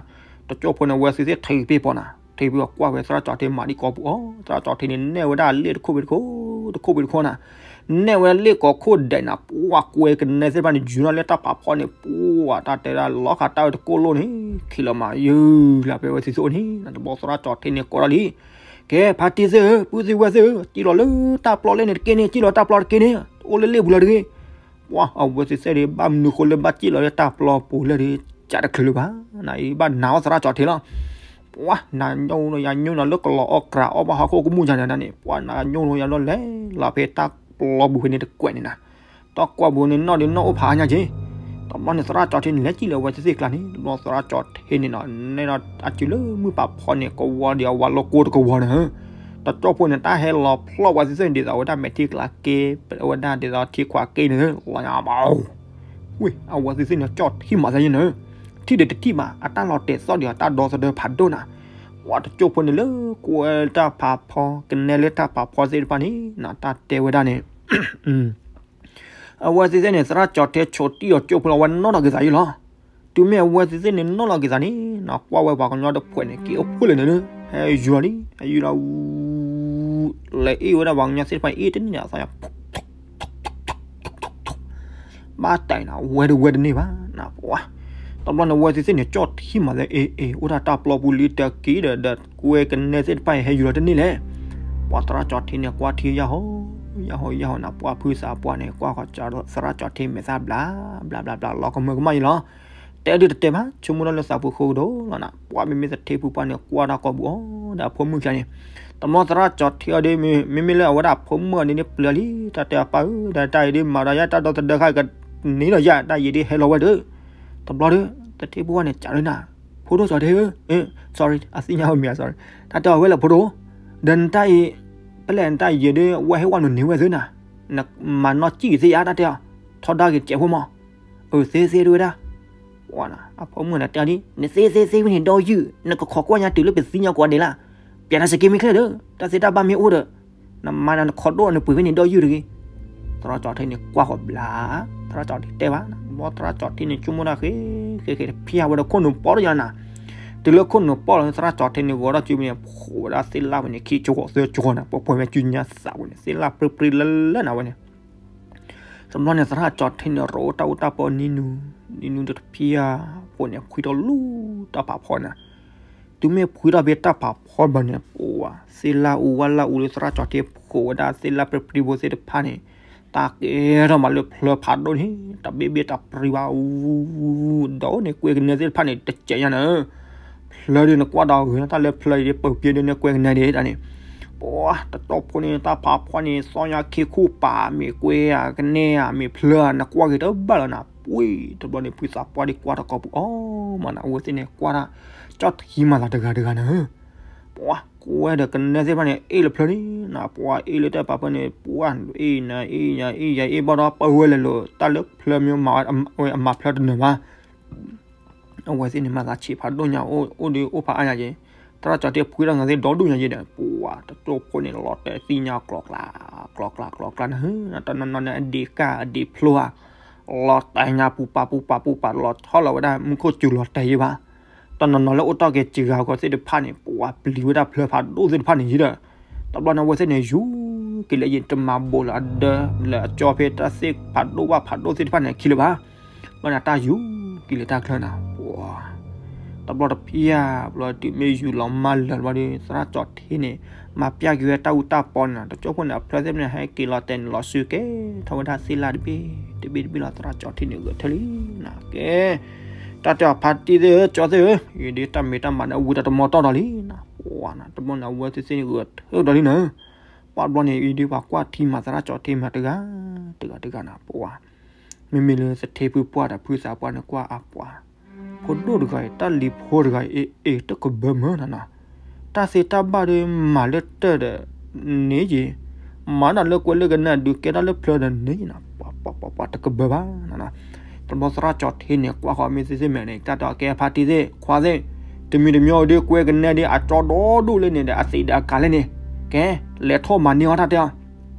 တကၠိဖိန့ၣ် အဝဲသ့ၣ်သ့ၣ်ထံပ့ၢ်ပိာ်နီၤ ထံပ့ၢ်ပိာ်ကွၢ်ဝဲသရၣ်ကၠီထံမၤဒ်ကိာ်ပူၤအီၤ သရၣ်ကၠီထံန့ၣ် နဲၣ်ဝဲဒၣ်လ့ၣ်တခိၣ်ဖဲတခိၣ် တခိၣ်ဖဲတခိၣ်နီၤ, နဲၣ်ဝဲလ့ၣ်ကိးခိၣ်ဒဲးနီၤ ပှၤကွဲကနဲသ့ၣ်တဖၣ်န့ၣ် ယူၤလီၤလၢတၢ်ဖးဖီန့ၣ် ပှၤတၢ်တဲဒၣ်လီၤဃာ်တၢ်ဝဲတကိၣ်လိၣ်န့ၣ် ခံလီၤမးယုၤလၢဖဲဝဲသ့ၣ်သ့ၣ်အိၣ်န့ၣ် တဘျီသရၣ်ကၠီထံန့ၣ်ကိးထီၣ်လံ ကဲ ဖါတံၢ်သ့ၣ်ဧၢ ပုၢ်သ့ၣ်ဝဲၢ်သ့ၣ်ဧၢ စံၣ်လီၤလၢတၢ်ပျီလဲၣ်န့ၣ်တက့ၢ်န့ၣ် စံၣ်လီၤတၢ်ပျီတက့ၢ်န့ၣ် အိၣ်လၢလ့ၣ်ပူၤလီၤတဂ့ၤ, ပှၤအဝဲသ့ၣ်သ့ၣ်န့ၣ် ဘၣ်မနုၤဃိလၢဘၣ်စံၣ်လီၤလၢတၢ်ပျီပူၤလဲၣ်ဒီး ကးတချုးလၢၤဘၣ်, နအံၤဘၣ်နၤအီၣ်သရၣ်ကၠီထံလီၤ, ပှၤနညိၣ်နီၤယညိၣ်နီၤလၢကလီၤအီၣ်ကြးအီၣ်ဘၣ်ဟီၣ်ခိၣ်ကမူၣ်ယၤန့ၣ်န့ၣ် ပှၤနညိၣ်နီၤယၤလီၤလဲၤလီၤဖဲတၢ်ပျီပူၤဖဲန့ၣ်တကွဲးန့ၣ်နၤ, တၢ်ကွၢ်ပူၤန့ၣ်နီၣ်ဒီးနီၣ်အိၣ်ဖးအါညါက့ၤ, တဘျီန့ၣ်သရၣ်ကၠီထံန့ၣ် လဲၤစံၣ်လီၤဝဲသ့ၣ်သ့ၣ်ကျါန့ၣ် တဘျီသရၣ်ကၠီထံန့ၣ်နီၤ နဲၣ်ဒီးအစုလၢမုၢ်ပာ်ဖီန့ၣ် ကဝီၤဒီးအဝၤလီၢ်ကိတကဝီၤန့ၣ် တကၠိဖိန့ၣ် တၢ်ဟဲလီၤဖျီၣ်ဝဲသ့ၣ်သ့ၣ်န့ၣ် ဒ်သိးဝဲဒၣ်မဲာ်ထံကျါက့ ဝဲဒၣ်ဒ်သိးထံခွးက့န့ၣ် လီၤညါဘၣ်, ဝ့ၢ် အဝဲသ့ၣ်သ့ၣ်န့ၣ် ကၠီၣ်ထံမၤသးယဲၢ်န့ၣ်, ထံၣ်ဒီးတထံၣ်မး အတၢ်လီၤတဲာ်သီၣ်ဒီးအတၢ်ဒီသဒၢဖးဒိၣ်နၤ, ပှၤတကၠိဖိန့ၣ်လၢကွဲတၢ်ဖးဖီ ကနဲလၢတၢ်ဖးဖီသ့ၣ်တဖၣ်န့ၣ် တၢ်တဲဝဲဒၣ်န့ၣ် အဝဲသ့ၣ်သ့ၣ်န့ၣ် သရၣ်ကၠီထံဆိးတံၢ်အီၤကၠိဖိလီၤ အဝဲနီၣ်လီၤက့ၤသးယဲၢ်လီၤ, တုၤမ့ၢ်အဝဲသ့ၣ်သ့ၣ်န့ၣ်နီၣ်လီၤက့ၤသးန့ၣ် ကွၢ်ဝဲပှၤကညီတဖုန့ၣ် က့ၤအိၣ်ဖှိၣ်လၢာ်န့ၣ် ဟဲယူၤလီၤလံ ဟဲယူၤလီၤ လဲၤအ့ၣ်ဝဲဒၣ်ပှၤကညီသ့ၣ်တဖၣ်အ့ၣ်တန့ၢ်န့ၣ် အသးယၤ ဘၣ်တဲနၤ ဝဲတဝဲတန့ၢ်ဘၣ်နၤ ပှၤ, တဘျီန့ၣ် ဝဲသ့ၣ်သ့ၣ်န့ၣ် ကၠီၣ်ထံမၤသး အ့ၣ်အ့ၣ် အိၣ်ဒၣ်တၢ်ပျီပူၤလံတက့ၢ်ဒီး ဒီးကွဲကနဲသ့ၣ်တဖၣ်အံၤ ဟဲယူၤလီၤတန့ၢ်လဲၣ်, ပှၤသရၣ်ကၠီထံန့ၣ် ကွၢ်ထံယၢ်ဟီ ယၢ်ဟီ ယၢ်ဟီနၤ ပှၤဖုသးပှၢ်န့ၣ် ကွၢ်ဃီၤသရၣ်ကၠီထံမဲာ်သၣ်ဘျး ဘျးဘျးဘျး လီၤကမၢကမၣ်ယဲၢ်လီၤ, တဲဒုးတတဲဘၣ် ဆိကမိၣ်ထီၣ်လၢသးပူၤဃိကဒီးလီၤနၤ ပှၤမ့မ့ၢ်သထ့ဖုပှၢ်န့ၣ် ကွၢ်တၢ်ကိာ်ပူၤအီၤဒီးအဖိမုၣ်ခံဂၤန့ၣ်, တဘျီသရၣ်ကၠီထံအီၤဒ် မ့မ့ၢ်လၢအဝဲဒၣ်ဖိမုၣ်အီၤဒ်န့ၣ်ပျၢၤလံ တၢ်တဲအပၢ်ဧၢ ဒီးတၢ်အံၤဒ်မၤဒီးယၤတၢ်ဒီသဒၢခါကန့ၢ်ဒီးယၤ တၢ်ယံာ်ဒ်ဟဲလီၤဝဲဒီး, တဘျီဒီး သထ့ဖုပှၢ်န့ၣ် ကးလၢနၤ, ဖိဒိၣ်ကၠီထံဧၢ, sorry အသ့ၣ်ညါဝဲမ့ၢ် sorry တၢ်တဲအီၤဝဲလၢဖိဒိၣ်, ဒီးနတၢ်အံၤ ဖဲလဲၣ်နတၢ်ယံာ်ဒ် ဝဲဟ့ၣ်ဝဲနုာ်န့ၢ်ဝဲသ့နၤ, နမၤနီၣ်ကံၣ်ကသ့ဧါ တၢ်တဲအီၤ, ထီဒါက့ၤစဲးဖိမး, အသ့သ့တဝဲဒၣ် ပှၤနၤ အဖိမုၣ်န့ၣ်တဲအီၤဒ် နသ့သ့သ့ဝဲန့ၣ်ဒီးယုၢ် နကခိးကွၢ်ညါတုၤလၢပသံညါကိးဂၤဒဲးလၢ်, ပျးတၢ်စက့မ့ၢ်ချ့ဒီး တၢ်သ့တၢ်ဘၣ်မ့ၢ်အိၣ်ဒီး နမၤနၤနခိးဒိၣ်နပှ့ၤဝဲန့ၣ်ဒီးယုၢ်တဂ့ၤ, သရၣ်ကၠီထံန့ၣ်ကွၢ်ဃီၤဘျး, သရၣ်ကၠီထံတဲဘၣ်, ဘီသရၣ်ကၠီထံန့ၣ် ဆိကမိၣ်တၢ်ဃ့ ဃ့ဃ့တဖျါဝဲဒီးခိၣ်နူာ်ပီၢ်တယၤနၤ, တုၤလၢခိၣ်နူာ်ပီၢ်လီၤ သရၣ်ကၠီထံန့ၣ် ဂီၤထီၣ်စုမ့ၢ်န့ၣ် ဖှိးဝဲဒၣ်သ့ၣ်လၣ်ဝဲန့ၣ် ခံကၠိဂီၤသၢကၠိဂီၤနၤ ပှဲၤပှဲၤဝဲစုညါသးဝဲန့ၣ် သ့ၣ်လၣ်ပြံပြံလၢလၢနၤဝဲန့ၣ် တဘျီန့ၣ် သရၣ်ကၠီထံန့ၣ် ရိတၢ်အိၣ်တၢ်ပီနံၤနူၤ, နံၤနူၤတဖံဧါ, ဖိန့ၣ်ဖှံထီၣ်လူၤတၢ်ဖးဖီန့ၣ်, တုၤမ့ၢ်ဖှံထီၣ်ဖဲတၢ်ဖးဖီဘၣ်န့ၣ် ပှၤသ့ၣ်လၣ်အူဝဲလၣ်အူလၢသရၣ်ကၠီထံ ဖှိးဝဲဒၣ်သ့ၣ်လၣ်ပြံပြံဖိသ့ၣ်တဖၣ်န့ၣ်, တၢ်ကဲထီၣ်မးလၢဖျၢၣ်ဖးဒိၣ်န့ၣ် တၢ်ဘ့ၣ်ဘ့ၣ်တၢ်ပြံဘၣ်အူ, ဒီးအိၣ်န့ၣ်ကွဲကနဲသ့ၣ်တဖၣ်န့ၣ် တစဲးညါန့ၣ် ဖျၢၣ်ဒ်နကွၢ်ဒီးဂ့ၤတၢ်လၢဖျၢၣ်ဒ်ပၢၢ်ပျ့ဒ်န့ၣ်ကွဲကနဲဒ်တၢ်န့ၣ်, ပှၤတတီၢ်ဖိန့ၣ် တၢ်ဖးဖီန့ၣ် သီညါခ့ခိၣ်ပာ် မ့ၢ်ကွဲဧါ ကနဲဧါ မ့ၢ်ဖျၢၣ်ဧါ နကွၢ်ဂ့ၤတဘၣ်လီၤနၤ, ပှ့ၤတဘျီန့ၣ် ဖုသးပှၢ်ဒ်ကွၢ်တၢ်ကိာ်ပူၤအီၤမးနၤ အဝဲသ့ၣ်န့ၣ် ကွၢ်တၢ် ကၠီၣ်ထံမၤသးတဂၤတဂၤန့ၣ် ပှၤကွဲဒီးကနဲသ့ၣ်တဖၣ်န့ၣ် အ့ၣ်လၢဖျၢၣ်န့ၣ်နၤ ပှၤအ့ၣ်လၢတၢ်ဖးဖီန့ၣ် ပှၤအ့ၣ်နၤ အ့ၣ်ယၤ အ့ၣ်ယၤ အ့ၣ်ဘၣ်ဒီးပၢဝဲလဲၤလိာ် တၢ်လၢဖျၢၣ်မ့ၢ်မၤဝဲ အမၤဖျၢၣ်တနၢၤဘၣ် အဝဲသ့ၣ်န့ၣ် မၤသးဆံးဖးဒိၣ်ညါ အိၣ်ဒ်အိၣ်ဖးအါညါက့ၤ, သရၣ်ကၠီထံဖှံတၢ်ငါသ့ၣ်ဒီဒူၣ်ညါက့ၤဒီး ပှၤတကၠိဖိန့ၣ် လီၤတဲာ်သ့ၣ်ညါကျိၤကျါ ကျိၤကျါ ကျိၤကျါန့ၣ် တနီၤနီၤန့ၣ် အဒ့ၣ်ကၢ်အဒ့ၣ်ဖျိဧါ, လီၤတဲာ်ညါပူၤပာ်ပူၤပာ်ပူၤပာ် လီၤထီၣ်လီၤဝဲဒၣ် မူခိၣ်စူၤလီၤတဲာ်ယံၤဘၣ်, တနီၤနီၤလၢအိၣ်တ့ၢ်က့ၤစှၤဂၤကီးသ့ၣ်တဖၣ်န့ၣ် ပှၤပျံၤဝဲဒၣ်ဖျၢၣ်ဖးဒိၣ်သ့ၣ်တဖၣ်န့ၣ်ယံၤဒီး, တဘျီန့ၣ် အဝဲသ့ၣ်န့ၣ် ယူၤ က့ၤလၢယတမၤဘိးလၢအဒၢ လၢအကၠီဖဲတၢ်သ့ၣ်ဖးဒိၣ်ဘၣ်ဖးဒိၣ်သ့ၣ်တဖၣ်န့ၣ်အခံလၢၤဘၣ်. ဘျီန့ၣ်တၢ်ယူၤက့ၤလၢတၢ်ချၢနၤ, ပှၤ တဘျီတဖၣ်ဘျီတုၤမ့ၢ်ယူၤလီၤမၢ်လၢာ်ဘျီဒီး သရၣ်ကၠီထ့န့ၣ် မၤပျၢ်က့ၤဝဲတၢ်အူတၢ်ပီန့ၣ်နီၤ, တကၠိဖိန့ၣ် အဖျၢၣ်သ့ၣ်မနုၤဟဲက့ၤလီၤတဲာ်န့ၣ် လီၤစုကဲထီၣ်ဝဲဒၣ်သ့ၣ်လၣ်တဘ့ၣ်တဘ့ၣ်တဘ့ၣ်လီၤ. သရၣ်ကၠီထ့န့ၣ်ဂဲၤထၢၣ်လံနၤ, ကဲ တၢ်တဲအီၤ ဖါတံၢ်သ့ၣ်ဧၢ ကၠီသ့ၣ်ဧၢ, အံၤဒ်တၢ်မ့ၢ်တၢ်မၤန့ၣ် အဝံၤတၢ်တမီတီၢ်ဒီးလံနၤ, ပှၤနၤ တဘျီန့ၣ် အဝဲသ့ၣ်သ့ၣ်န့ၣ်ဂဲၤထၢၣ်ဒီးလံနၤ, ပှၤတဘျီန့ၣ် အံၤဒ်ပှၤကွၢ်ထံမၤသရၣ်ကၠီထ့မၤတဂၤ တဂၤတဂၤနၤ, ပှၤ မ့မ့ၢ်လၢသထ့ဖုပှၢ်ဒီးဖုသးပှၢ်န့ၣ် ကွၢ်အပှၤ ဖိဒိၣ်တဂၤအံၤ တၢ်လံၤဖိတဂၤအံၤ အ့ အ့ တကဘၢမၢနၤနီၤ, တၢ်သ့တၢ်ဘၣ်ဒီးမၤလၢတၢၢ်ဒီးန့ၣ်ယံၤ, မၤတၢ်လၢကွဲးလၢကနၣ်ဒုးကဲတၢ်လၢဖျၢၣ်ဒီးန့ၣ်ယံၤနၤ, ပှၤ ပှၤ ပှၤ ပှၤတကဘၢဘၣ်နၤနီၤ. တဘျီသရၣ်ကၠီထ့န့ၣ် ကွၢ်ဃီၤမ့ၢ်သ့ၣ်သ့ၣ်မဲာ်န့ၣ် တၢ်တဲအီၤ ကဲဖါတံၢ်သ့ၣ်ခွါသ့ၣ်, တမံၤတမံၤဒ်ကွဲကနဲဒ်အကၠီဒီဒူၣ်လၢန့ၣ်ဒီး အသံးဒီးအကၤလၢန့ၣ်, ကဲ လဲၤထီၣ်မၤန့ၢ်အီၤတၢ်တဲအီၤ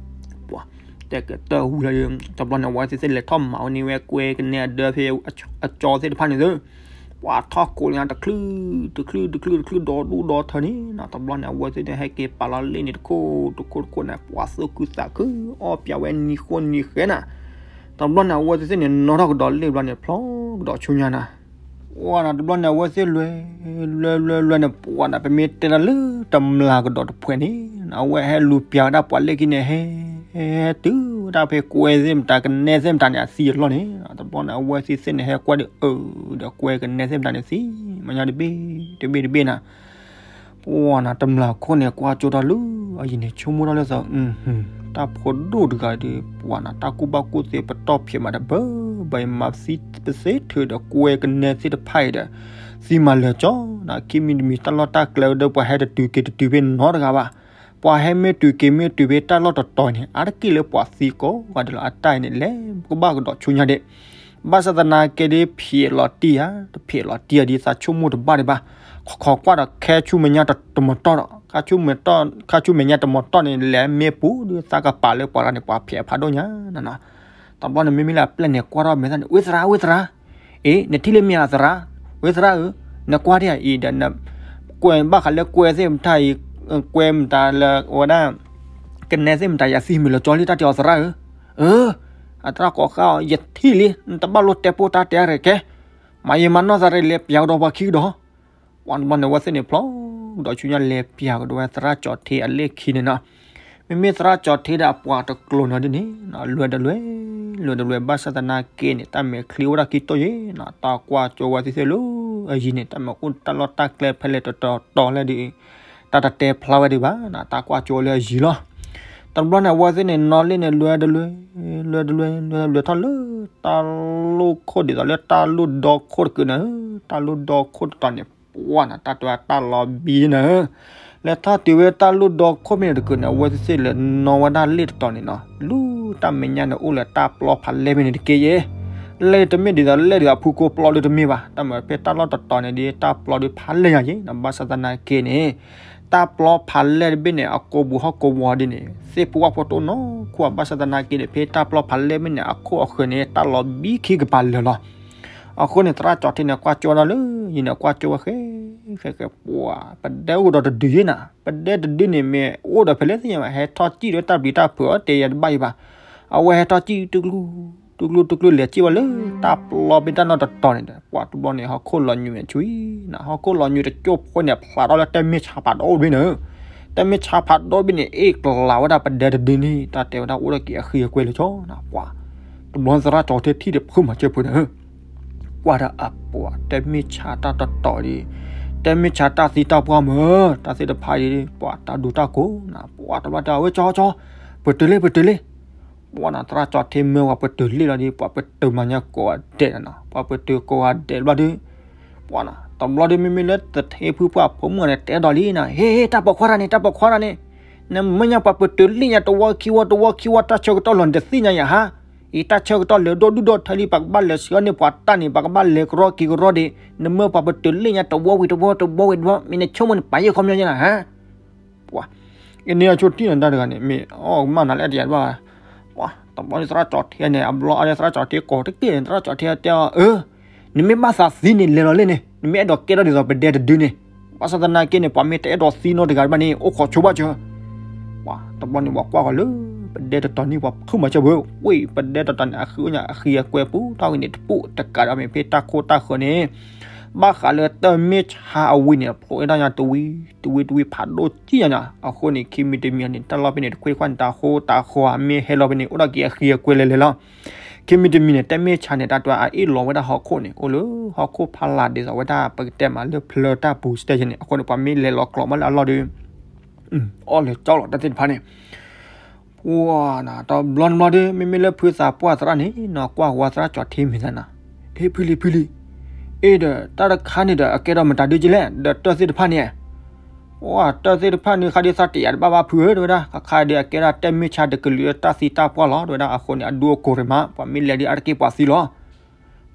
ပှၤ တဲကတၢၢ်ဝံၤလီၤဒီး တဘျီန့ၣ် အဝဲသ့ၣ်သ့ၣ်လဲၤထီၣ်မၤဝဲန့ၢ်ဝဲကွဲကနဲအဒၢဖဲအကၠီသ့ၣ်တဖၣ်န့ၣ်သု, ပှၤထီၣ်ကိးလၢညါတချုး တချုး တချုး တချုး ဒီဒူၣ်ဒီထၢန့ၣ်နီၤ, တဘျီန့ၣ် အဝဲသ့ၣ်သ့ၣ်ဟဲက့ၤပာ်လီၤလ့ၣ်န့ၣ်တခိၣ်တခိၣ်တခိၣ်န့ၣ် ပှၤသူၣ်ခုသးခု အီၣ်ပၠးဝဲနံၤဃိနံၤဃဲနၤ, တဘျီန့ၣ် အဝဲသ့ၣ်သ့ၣ်န့ၣ် နီၣ်ထီၣ်ကဒီးလ့ၣ်ဘျီန့ၣ် ဖျီကဒီးဆူညါနၤ ပှၤနၤ တဘျီန့ၣ် အဝဲသ့ၣ်လွဲ လွဲ လွဲ လွဲန့ၣ် ပှၤနၤ ပမ့ၢ်တဲဒၣ်လၢတမျၢ်ကဒီးတဖှဲးန့ၣ် အဝဲဟဲလူၤပၠးဝဲဒၣ်ပှၤလ့ၣ်ခံန့ၣ် ဟဲ ဟဲတုၤဝဲဒၣ်ဖဲကွဲသ့ၣ်မတၤ ကနဲသ့ၣ်မတၤန့ၣ် အသံအလီၢ်န့ၣ် တဘျီန့ၣ် အဝဲသ့ၣ်သ့ၣ်န့ၣ် ဟဲကွၢ်ဒီး အၢ ဒီးကွဲကနဲသ့ၣ်မတၤန့ၣ် သံမညါတဘ့ၣ် တဘ့ၣ်တဘ့ၣ်နၤ ပှၤနၤ တမျၢ်ခိၣ်န့ၣ် ကွၢ်ကၠိတၢ်လၢ အယံၤန့ၣ် ဆိကမိၣ်ထီၣ်လၢသး တၢ်ဖိဒိၣ်တဂၤဒီး ပှၤနၤ တၢ်ကူၣ်ဘၣ်ကူၣ်သ့ပတီၢ်ဖျဲးမးတဘၢ ဘၣ်အံၤမၤသံပသ့ထုးဒီးကွဲကနဲသ့ၣ်တဖၣ်အံၤဒီး သံမၤလၢာ်ကၠီနၤ ခံမံၤတမံၤ တၢ်လီၢ်တၢ်ကျဲဒီး ပှၤဟဲတတုၤက့ၤတတုၤဖဲနီတဂၤဘၣ် ပှၤဟဲမ့ၢ်တုၤက့ၤမ့ၢ်တုၤဖဲတၢ်လီၢ်တတီၤန့ၣ် အါတက့ၢ်လၢပှၤသံကိးဂၤဒဲးလီၤ အတၢ်အံၤန့ၣ် လဲၤကဘၣ်ကဒီးဆူညါဒဲး ဘၣ်ဆၣ်သနာ်က့ဒီး ဖျဲးလီၤတံၢ်ဧါ တဖျဲးလီၤတံၢ်ဧါဒီး သးဆိကမိၣ်တဘၣ်ဒံးဘၣ်. ခိးခိးကွၢ်ဒီး ခဲဆူမဲာ်ညါတမတီၢ်ဒီး ခဲဆူမဲာ်ညါတမတီၢ်န့ၣ် လဲၤမ့ၢ်ပူၤဒီး သးကပာ်လၢပှၤတဂၤန့ၣ် ပှၤဖျဲးဖးဒိၣ်ညါနၤနီၤ. တဘျီန့ၣ် မ့မ့ၢ်လၢအပျဲၢ်န့ၣ် ကွၢ်ထီၣ်မဲာ်သၣ်န့ၣ် ဝ့သရၣ် ဝ့သရၣ် အ့ နထံၣ်လၢမ့ၢ်ဧါသရၣ် ဝ့သရၣ်ဧၢ နကွၢ်ဒံးဧါအံၤဒီး ကွဲးဘၣ်ဃးလၢကွဲသ့ၣ်မတၤအံၤ ကွဲမတၤလၢအဝဲဒၣ် ကနဲသ့ၣ်မတၤ ယသံမုာ်လီၤကၠီလံ တၢ်တဲအီၤသရၣ်ဧၢ, အၢ အသရၣ်ကိးဃါအီၤ ယထံၣ်လံ နတဘၣ်လိၣ်တဲပိၢ်တၢ်တဲရဲၣ်ကဲ, မၤယံာ်မၤနီၢ်သးရဲၣ် လဲၤပျးကဒီးပှၤခံကဒီး, ပှၤတဘျီန့ၣ် အဝဲသ့ၣ်န့ၣ် ဖျီကဒီးဆူညါ လဲၤပျးကဒီးဝဲသရၣ်ကၠီထ့အလ့ၣ်ခံန့ၣ်နီၤ, မ့မ့ၢ်သရၣ်ကၠီထ့ဒီးအပှၤတကျိၤနီၤဒ်န့ၣ် လွဲတလွဲ လွဲတလွဲ ဘၣ်ဆၣ်သနာ်က့န့ၣ် တၢ်မဲာ်ချံအိၣ်ဒၣ်ခံတီၢ်ယဲနီၤ, တၢ်ကွၢ်ကၠိဝဲသ့ၣ်သ့ၣ်လၢအယံၤန့ၣ် တၢ်မဲာ်အိၣ်တၢ်လီၢ်တၢ်ကျဲဖဲလဲၣ်တတီၤတီၤလဲၣ်ဒီး တၢ်တတဲဖျါဝဲဒံးဘၣ်နီၤ, တၢ်ကွၢ်ကၠိလၢအယံၤလီၤ. တဘျီန့ၣ် အဝဲသ့ၣ်န့ၣ် နီၣ်လ့ၣ်န့ၣ် လွဲတလွဲ လွဲတလွဲ လွဲတလွဲထီၣ်လၢ တၢ်လိၣ်ခိၣ်ဒ်သိးလၢတၢ်လိၣ်ဒီခိၣ်တကုာ်န့ၣ်, တၢ်လိၣ်ဒီခိၣ်တတီၤန့ၣ် ပှၤနီၤ တၢ်တဲဝဲတၢ်လီၤဘံန့ၣ် လဲၤထီၣ်တုၤဝဲတၢ်လိၣ်ဒီခိၣ်ဖဲန့ၣ်တကုာ်န့ၣ် အဝဲသ့ၣ်သ့ၣ်လဲၤနီၣ်ဝဲဒၣ်လ့ၣ်တတီၤန့ၣ်နီၤ, လူၤတၢ်မဲာ်ညါန့ၣ် အိၣ်လၢတၢ်ပျီဖးလဲၢ်ဖဲန့ၣ်တက့ၢ်ယဲ, လဲၣ်တမ့ၢ်ဒ်သိးလဲၣ်ဒ်သိးအဖုကိပျီဒုတမ့ၢ်ဘၣ်, တၢ်မၤဖဲတၢ်လီၢ်တတီၤန့ၣ်ဒီး တၢ်ပျီဒုဖးလဲၢ်ညါယဲနီၤ, ဘၣ်ဆၣ်သနာ်က့န့ၣ် တၢ်ပျီဖးလဲၢ်တဘ့ၣ်န့ၣ် အကိာ်ပူၤဟီၣ်ကိာ်ဝီၤဒ်န့ၣ် သ့ၣ်ဖိဝၣ်ဖိတအိၣ်နီတခူၣ်, ဘၣ်ဆၣ်သနာ်က့န့ၣ် ဖဲတၢ်ပျီဖးလဲၢ်ဘ့ၣ်န့ၣ် အခိၣ်အဃၢၤန့ၣ် တၢ်လီၤဘံခံကပၤလၢာ်လီၤ. အဃိန့ၣ် သရၣ်ကၠီထ့န့ၣ် ကွၢ်ကၠိဒၣ်လၢ ယံၤန့ၣ် ကွၢ်ကၠိဝဲဃဲ ဃဲဃဲ ပှၤ ပဒဲအိၣ်ဒီးတဒုယဲနၤ, ပဒဲတဒုန့ၣ် မ့ၢ်အိၣ်ဒီးဖဲလဲၣ်သ့ၣ်ညါဘၣ်, ဟဲထီၣ်စံၣ်ဒီးတၢ်ဘျံးတၢ်ဖုးအီၤတဲယၤတဘၣ်ယံၤဘၣ်, အဝဲဟဲထီၣ်စံၣ်တကျူ တကျူ တကျူ လဲၤစံၣ်ဝဲလၢ တၢ်ပျီဖဲတၢ်လီၢ်တတီၤန့ၣ်ဒီး ပှၤတဘျီန့ၣ် ဟီၣ်ခိၣ်လီၤညွံးဝဲဆူအံၤနၤ, ဟီၣ်ခိၣ်လီၤညွံးတကၠိၢ်ဖိန့ၣ် ဖျးထီၣ်လၢတၢ်မ့ၢ်ဆါဖးဒိၣ်တဘ့ၣ်န့ၣ်, တၢ်မ့ၢ်ဆါဖးဒိၣ်တဘ့ၣ်န့ၣ် အ့ၣ်ကျးဝဲဒၣ်ပဒဲတဒုန့ၣ်, တၢ်တဲဝဲဒၣ်အိၣ်ဒီးက့ၤအဃံအကွဲလၢာ်ကၠီနၤ, ပှၤ တဘျီသရၣ်ကၠီထ့ထံၣ်ဒီးဖုမၤစၢၤဖိန့ၣ် ကွၢ်ဒီးအပှၤ တၢ်မ့ၢ်ဆါတၢ်တတီၤဒ်, တၢ်မ့ၢ်ဆါတၢ်သံတၢ်ပှၢ်မၢ်, တၢ်သ့ၣ်တဖၣ်အံၤ ပှၤတၢ်ဒူတၢ်ကိးနၤ, ပှၤတဘျီတဲအဝဲကၠီကၠီ, ပတုၤလ့ၣ် ပတုၤလ့ၣ်, ပှၤနၤ သရၣ်ကၠီထ့မၢဝဲ ပတုၤလ့ၣ်လီၤဒီး ပှၤပတုၤမၤညါကိးဂၤဒဲးနၤနီၤ, ပှၤပတုၤကိးဂၤဒဲးတဘျီဒီး ပှၤနၤ တဘျီဒီး မ့မ့ၢ်လၢသထ့ဖုပှၢ်ဖိမုၣ်န့ၣ် တဲဒီးလံနၤ, ဟ့ ဟ့ တၢ်ပိာ်ခွါတၢ်န့ၣ် တၢ်ပိာ်ခွါတၢ်န့ၣ်, နမၢညါ ပှၤပတုၤလ့ၣ်ညါတဝီခံဝီ တဝီခံဝီ တၢ်ဆၢကတီၢ်လီၤ နတသ့ၣ်ညါယၤဟါ, အံၤ တၢ်ဆၢကတီၢ်လၢာ်ဒီဒူၣ်ဒီထၢလံ ပကဘၣ်လဲၤဆှၢန့ၢ်ပှၤတၢ်န့ၣ် ပကဘၣ်လဲၤကရီက့ၤကရီဒံး, နမၢပှၤပတုၤလ့ၣ်ညါတဝီဝံၤတဝီ တဝီဝံၤတဝီ မ့ၢ်နဆိကမိၣ်န့ၣ် ပာ်ယဲၢ်ခီပညီယဲနၤဟါ ပှၤ အန့ၣ်အဆိတံၢ်နၤတၢ်တဂၤန့ၣ် မ့ၢ်အီၣ်ကမၣ်နၤလၢအတယၤတဘၣ်, ပှၤ တဘျီန့ၣ်သရၣ်ကၠီထ့န့ၣ် အဘျီအါန့ၣ် သရၣ်ကၠီထ့ကိးတက့ၢ်န့ၣ် သရၣ်ကၠီထ့တဲအီၤ အၢ နမ့ၢ်ဘၣ်သးသံန့ၣ် လဲၤလီၤလ့ၣ်န့ၣ် နမ့ၢ်အဲၣ်ဒိးကဲထီၣ်ဒ်သိးပဒဲတဒုန့ၣ်, ဘၣ်ဆၣ်သနာ်က့န့ၣ် ပှၤမ့ၢ်တအဲၣ်ဒိးသံနီတဂၤတဘၣ်န့ၣ် အိၣ်ခိးဆိဘၣ်စၢၤ, ပှၤတဘျီန့ၣ် ပှၤကွၢ်ဃီၤလၢ ပဒဲတတီၤန့ၣ် ပှၤဖုၣ်မၤစၢၤဘၣ်, ဝ့ၢ် ပဒဲတတီၤန့ၣ် အဃံအိၣ်ညါ အဃံအကွဲပူၤထီၣ်ဝံၤန့ၣ် တပူၤတကးဒီးမ့ၢ်ဖဲတၢ်ခိၣ်တၢ်ဃၢၤန့ၣ်, ဘၣ်ဃးလၢတၢ်မ့ၢ်ဆါအဝံၤန့ၣ် ဖျိးအ့ၣ်ထီၣ်ညါတဝံၤတဝံၤတဝံၤ ဖးဒိၣ်ကံၣ်ညါညါ, အဃိန့ၣ် ခံမံၤတမံၤန့ၣ် တၢ်လီၢ်ဖဲန့ၣ် တခွ့ခွၣ်န့ၣ် တၢ်ဃိတၢ်ဃီၤမ့ၢ်ဟဲလီၤဖဲန့ၣ် အိၣ်ဒီးက့ၤအဃံအကွဲလဲၤလဲၤလီၤ. ခံမံၤတမံၤန့ၣ် တၢ်မ့ၢ်ဆါန့ၣ် တၢ်တွဲအအ့ၣ်လီၤဝဲဒၣ်ဟီၣ်ခိၣ်န့ၣ် အိၣ်လၢဟီၣ်ခိၣ်ဖီလာ်ဒ်သိးဝဲဒၣ် ပကတဲမးလၢဖျၢတၢ်ပူၤစတဲန့ၣ်, အဃိန့ၣ် ပှၤမ့ၢ်လဲၤလီၤကျီးဘၣ်လၢအလီၢ်ဒီး အီၣ်လၢကၠီလီၤတၢ်သ့ၣ်တဖၣ်န့ၣ်, ပှၤနၤ တဘျီတဘျီဒီး မ့မ့ၢ်လၢဖုသးပှၢ်သရၣ်န့ၣ် နကွၢ်ဃီၤသရၣ်ကၠီၤထ့မ့ၢ်သးနၤ, ဟ့ၣ်ဖုလံဖုလံ, အ့ဒီး တၢ်တခါန့ၣ်ဒီး အကဲထီၣ်မတၤဒုကလဲၣ် ဒီးတၢ်သ့ၣ်တဖၣ်န့ၣ် ပှၤတၢ်သ့ၣ်တဖၣ်န့ၣ် ခါဒ်သးတယာ်တဘၣ်ဘၣ်ဖုဧၢ တဲဝဲဒၣ်, ခါခါဒီးအကဲဒၣ်တၢ်မ့ၢ်ဆါတကလုာ်လၢတၢ်သံတၢ်ပှၢ်လီၤ တဲဝဲဒၣ်, အဃိန့ၣ် အဒူအကိာ်ရ့မး ပှၤမ့ၢ်လဲၤဒ်အါတက့ၢ်ပှၤသံလီၤ.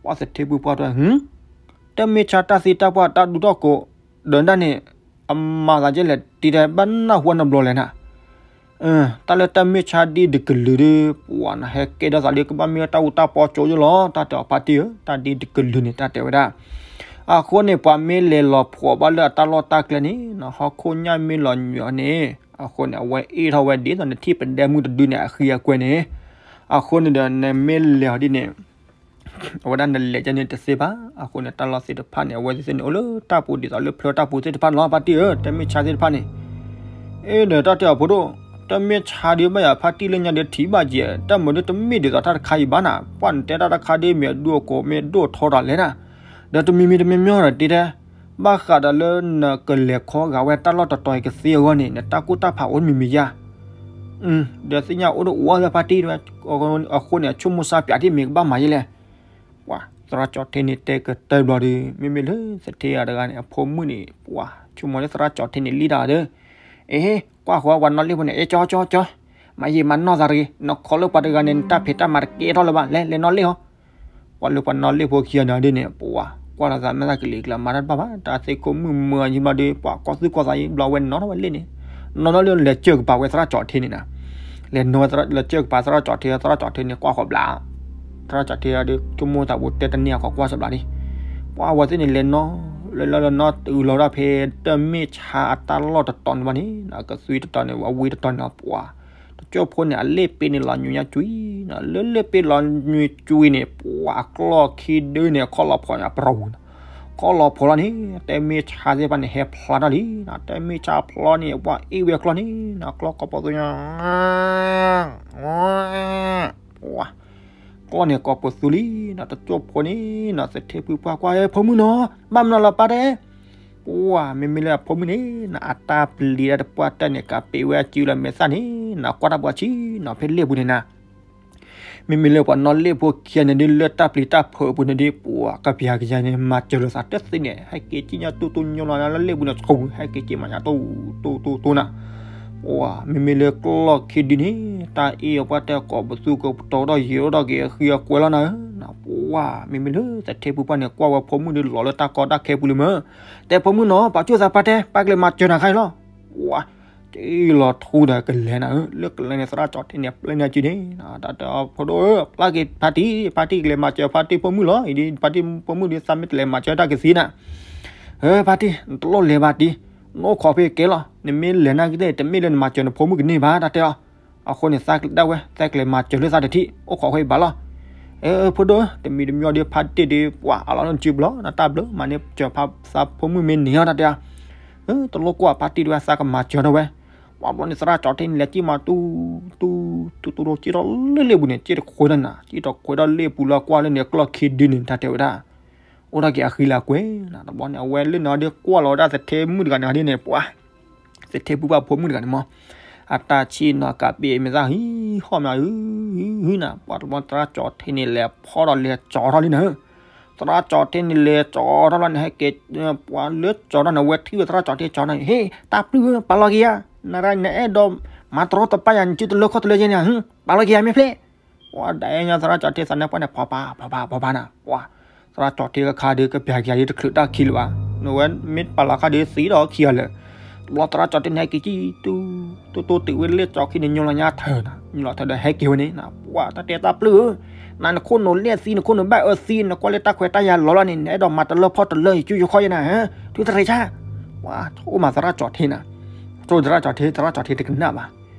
ပှၤသထ့ဖုပှၢ်တဲ တၢ်မ့ၢ်ဆါတၢ်သံတၢ်ပှၢ်တၢ်ဒူထီၣ်ကိာ် ဒီးဒၣ်န့ၣ် အမၤသးကဲလဲၣ် တံၤတဲဘၣ်နၢ်ဟူနဘျီလဲၣ်နၤ တၢ်လၢတၢ်မ့ၢ်ဆါဒ်တကလုာ်ဒီး ပှၤနၤဟဲကဲထီၣ်သးဒီး ကဘၣ်မ့ၢ်တၢ်အူတၢ်ပီကၠိယိလီၤ တၢ်တဲအီၤဖါတံၢ်ဧၢ, တၢ်ဒ်တကလုာ်န့ၣ် တၢ်တဲဝဲဒၣ်. အဃိန့ၣ် ပှၤမ့ၢ်လဲၤလီၤဖှီၣ်ဘၣ်လၢအတၢ်လီၢ်တၢ်ကျဲန့ၣ် နဟီၣ်ခိၣ်ညၣ်မ့ၢ်လီၤညွံးအီၤန့ၣ်, အဃိန့ၣ် အဝဲအ့ၣ်ထီၣ်ဝဲဒ်သိးနထံၣ်ပဒဲမုၢ်တဒုန့ၣ် အဃံအကွဲန့ၣ်, အဃိန့ၣ်ဒီး နမ့ၢ်လဲၤအီၤဒ်န့ၣ် အဝဲဒၣ်နလဲၤကဲန့ၣ်တသ့ဘၣ်. အဃိန့ၣ် တၢ်လီၢ်သ့ၣ်တဖၣ်န့ၣ် အဝဲသ့ၣ်န့ၣ် အိၣ်လၢတၢ်ပူၤဒ်သိးလၢဖျၢတၢ်ပူၤသ့ၣ်တဖၣ်န့ၣ်လီၤ ဖါတံၢ်ဧၢ, တၢ်မ့ၢ်ဆါသ့ၣ်တဖၣ်န့ၣ် အ့ဒီး တၢ်တဲအီၤဖိဒိၣ်, တၢ်မ့ၢ်ဆါဒ်ဘၣ်ယၤဖါတံၢ်လၢညါဒီးထံၣ်ဘၣ်က့ၤ, တၢ်မုာ်ဒ်တမ့ၢ်ဒ်သိးတၢ်တခါအံၤဘၣ်နၤ, ပှၤနတဲတၢ်တခါဒ်မ့ၢ်အဒူအကိာ်မ့ၢ်ဒိၣ်ထီတၢ်လဲၣ်နၤ, ဒီးတမံၤမံၤတမံၤမံၤဒီးတံၤတဲ ဘၣ်ဃးဒီးလၢနကလဲၤခီဂာ်ဝဲတၢ်လီၢ်တတီၤအံၤကသ့အဂီၢ်န့ၣ် နတၢ်ကူၣ်တၢ်ဖးအိၣ်တမံၤမံၤယါ ဒီးသ့ၣ်ညါအိၣ်ဒီးအိၣ်လၢဖါတံၢ်တဲဝဲ, အဃိန့ၣ် အဆိကမိၣ်ဆါပၠးတံၢ်မ့ၢ်ကဘၣ်မၤယဲလဲၣ်. ပှၤသရၣ်ကၠီၤထ့န့ၣ်တဲကတၢၢ်ဘျီဒီး မ့မ့ၢ်လၢသထ့အတဂၤန့ၣ် အဖိမုၣ်န့ၣ် ပှၤဆိကမိၣ်လၢသရၣ်ကၠီၤထ့န့ၣ်လံတၢ်ဒီး, အ့ ကွၢ်ဃီပှၤနီၣ်လ့ၣ်ဖိန့ၣ် အ့ ကၠီကၠီကၠီ, မၤယံာ်မၤနီၢ်သးတဂ့ၤ, နခိးလၢပှၤတဂၤန့ၣ် နတၢ်ဖံးတၢ်မၤတကဲထီၣ်လၢၤဘၣ်, လဲၤလဲၤနီၣ်လ့ၣ်ဟီ ပှၤလၢပှၤနီၣ်လ့ၣ်ဖိခံဂၤန့ၣ်ဒ်န့ၣ် ပှၤကွၢ်လီၤသးမ့ၢ်သးကလံၤကျါ မၤတၢ်တဘၣ်ဘၣ်, တၢ်သ့ၣ်ခိၣ်မုၣ်မုၢ်အယံၤဘျီဒီး ပှၤကီၢ်သူၣ်ကီၢ်သးယံၤဘျီ အဝဲနီၣ်ထီၣ်ဝဲလ့ၣ်န့ၣ်, နီၣ်ထီၣ်လ့ၣ်လဲၤစၢၢ်ကပၤဝဲသရၣ်ကၠီၤထ့န့ၣ်နၤ, လဲၤနီၣ်ဝဲလဲၤစၢၢ်ကပၤသရၣ်ကၠီၤထ့ သရၣ်ကၠီၤထ့န့ၣ် ကွၢ်ဃီဘျါ သရၣ်ကၠီၤထ့ဒီး ဆိကမိၣ်သးပူၤတဲတန့ၢ်အကီၢ်ကွၢ်စၢဘျါလံ, ပှၤဝဲသ့ၣ်န့ၣ်လဲၤနီၣ် လဲၤလီၤလဲၤနီၣ်တုၤလီၤဒီးဖဲတၢ်မ့ၢ်ဆါအတၢ်လီၢ်တတီၤန့ၣ်ဘၣ်န့ၣ် ကသွံတတီၤန့ၣ် အဝံတတီၤန့ၣ် ပှၤ တကၠိၢ်ဖိန့ၣ် အလ့ၣ်ပ့န့ၣ်လီၤညွံးညါကွံာ်နၤ, လၢလ့ၣ်ပ့လီၤညွံးကွံာ်န့ၣ် ပှၤအကျီၢ်ခံဒုန့ၣ် ခီၣ်လီၤဖီၣ်ညါပရီဝူၤနၤ, ခီၣ်လီၤဖီၣ်လီၤန့ၣ် တၢ်မ့ၢ်ဆါသ့ၣ်တဖၣ်န့ၣ် ဟဲဖျါထီၣ်လံနၤ, တၢ်မ့ၢ်ဆါဖျါန့ၣ် ပှၤအ့ၣ်ဝဲကျီၢ်န့ၣ်နၤ, ကျီၢ်ကိးပသူညါ ပှၤ ကျီၢ်န့ၣ်ကိးပသူလံနၤ, တကၠိၢ်ဖိန့ၣ်နၤ သထ့ဖုပှၢ်ကွၢ် ဖိမုၣ်နီၤ ဘၣ်မနုၤလီၤပၢ်တဲ, ပှၤ မ့မ့ၢ်လၢအဖိမုၣ်န့ၣ်နၤ အတၢ်ပျံၤတၢ်တပှၢ်တၢၢ်န့ၣ် ကးပ့ၤဝဲအစုလၢမဲာ်သၣ်န့ၣ်နၤ ကွၢ်တၢ်ပှၤဆံနၤ ဖဲလ့ၣ်ပူၤန့ၣ်နၤ မ့မ့ၢ်လၢပှၤနီၣ်လ့ၣ်ဖိခံဂၤန့ၣ်ဒ် လၢတၢ်ပျံၤတၢ်ဖုးအပူၤန့ၣ်ဒ် ပှၤကပျၤကယၤန့ၣ် မၤစၢၤလိာ်သးတသ့န့ၣ် ဟဲက့ၤက့ၤညါတူတူညိလီၤညါလၢလ့ၣ်ပူၤန့ၣ် ဟဲက့ၤက့ၤမၤညါတူတူတူတူနၤ, ပှၤ မ့မ့ၢ်လၢကျီၢ်ခံဒုန့ၣ် တၢ်အ့ၣ်အပှၢ်တဲကိးပသူကပတီၤဒီးယံာ်ဒီး က့ၤအဃံအကွဲလီၤနၤဧၢ, ပှၤ မ့မ့ၢ်လၢသထ့ဖုပှၢ်န့ၣ် ကွၢ်ဝဲဖိမုၣ်ဒ်လီၤလၢတၢ်ကီတၢ်ခဲပူၤလံမၢ်, တဲဖိမုၣ်နီၤ ပာ်ကၠိၣ်သးပၢ်တဲ ပၢ်ကလဲၤမၤစၢၤနၤခါအံၤလီၤ, ပှၤ က့ၤလီၤထူဒီးကလဲၤနၤဧၢ, လၢကလဲၤန့ၣ် သရၣ်ကၠီၤထ့န့ၣ် ပျဲန့ၢ်အစုန့ၣ် တၢ်တဲအီၤဖိဒိၣ်ဧၢ ပျၢ်က့ၤဖါတံၢ် ဖါတံၢ်ကလဲၤမၤစၢၤဖါတံၢ်ဖိမုၣ်လီၤ, အံၤဒ်ဖါတံၢ်ဖိမုၣ်ဒ်သးမ့ၢ်တလဲၤမၤစၢၤတၢ်ကသံနၤ, ဧၢ ဖါတံၢ် နတလိၣ်လဲၤဘၣ်တံၢ်, နအိၣ်ခိးဖဲကဲလီၤ, နမ့ၢ်လဲၤနာ်က့ၤသ့ၣ် တမ့ၢ်လၢနမၤစၢၤနဖိမုၣ်ကန့ၢ်ဘၣ် တၢ်တဲအီၤ, အဃိန့ၣ် သးကဒၣ်ဝဲ သးကလဲၤမၤစၢၤလၢသးတထံၣ် အိၣ်ခိးဖဲဘၣ်လီၤ, ဧၢ ဖိဒိၣ်ဧၢ တမံၤတမံၤဒီးဖါတံၢ်ဒ် ပှၤအလီၢ်န့ၣ်စုဘျီ နတၢ်ဘျုးမၤန့ၢ်စၢၤဖါသးဖိမုၣ်မ့ၢ်န့ၢ်အီၤ တၢ်တဲအီၤ, တလိၣ်ကွၢ်ဖါတံၢ်ဒ်ဝဲ သးကမၤစၢၤထီၣ်ဝဲ, ပှၤဘျီန့ၣ် သရၣ်ကၠီၤထ့န့ၣ် လဲၤက့ၤမၤတူတူတူတူတူ က့ၤထီၣ်လၢလ့ၣ်ပူၤန့ၣ် က့ၤတခွဲးတၢ်နၤ က့ၤတခွဲးထီၣ်လ့ၣ်ပူၤလၢကွၢ်လၢန့ၣ် ကျီၢ်ခံဒုန့ၣ် တၢ်တဲဝဲဒၣ် အိၣ်ဒၣ်က့ၤအဃံလၢအကွဲၤနၤ, တဘျီန့ၣ် အဝဲလၢန့ၣ်ဒီးကွၢ်လီၤဝဲဒၣ်သထ့မုၣ်တဂၤန့ၣ်ဒ်န့ၣ် ပှၤ သထ့ဖုပှၢ်ဖိမုၣ်တဂၤန့ၣ်မး, အတၢ်ဆံၣ်နီၤကးပ့ၤမ့ၢ်သၣ်ဟံးဟီၣ်မး ဟံးဟံးနၤ, ပှၤတဘျီသရၣ်ကၠီၤထ့န့ၣ် လဲၤဖီဒီးလဲၤကၠီၤထီၣ်လံနၤ, သရၣ်ကၠီၤထ့န့ၣ် လဲၤကၠီၤထီၣ်လီၤန့ၣ် ဟဲက့ၤ ပှၤလၢကၠီၤထီၣ်န့ၣ် အဝဲထံၣ်ဝဲသရၣ်ကၠီၤထ့ကၠီၤထီၣ်န့ၣ် ဟ့ၣ် တၢ်ပျုၢ်ဧၢ ပာ်လီၤက့ၤယၤ, နရၣ် နအဲၣ်ဒိးမၤတရီတပါယၤ နစုတလၢခီၣ်တလၢယဲၢ်န့ၣ် ဟ့ၣ် ပာ်လီၤက့ၤယၤမ့ၢ်ဖျဲၣ် ပှၤဒၣ်အဲၣ်ညါသရၣ်ကၠီၤထ့သးနၢ်ပှၢ်န့ၣ် ဖီပာ်ဖီပာ်ဖီပာ်နၤ, ပှၤ သရၣ်ကၠီၤထ့ကခါဒီး ကပျၤက့ၤယၤဒ်တချုးတၢ်ခံလၢၤဘၣ်, နဝဲမ့ၢ်ပာ်လီၤခါဒီးသံဒီးခံဂၤလၢာ်, တဘျီသရၣ်ကၠီၤထ့န့ၣ် ဟဲက့ၤကံၣ် တူတူတူာ်ဝဲလၢကၠီၤခံန့ၣ် ညိလီၤညါထၢနၤ, ညိလီၤထၢဒီးဟဲက့ၤဝဲန့ၣ်နၤ, ပှၤတၢ်တဲတၢ်ပျုၢ်ဧၢ, နနခိၣ်နူာ်လဲၣ်သံ နခိၣ်နူာ်ဘၣ်အၢသံ နကွၢ်လၢတၢ်ခွဲးတၢ်ယာ်လီၤလီၤန့ၣ် နအဲၣ်ဒိးမၤတလၢဖီၣ်တလၢ ယစုယခီၣ်ယဲၢ်နၤ, ထုတရံးဆၣ်, ပှၤ အိၣ်မးသရၣ်ကၠီၤထ့နၤ, ထိၣ်သရၣ်ကၠီၤထ့ သရၣ်ကၠီၤထ့တကနၣ်ဘၣ်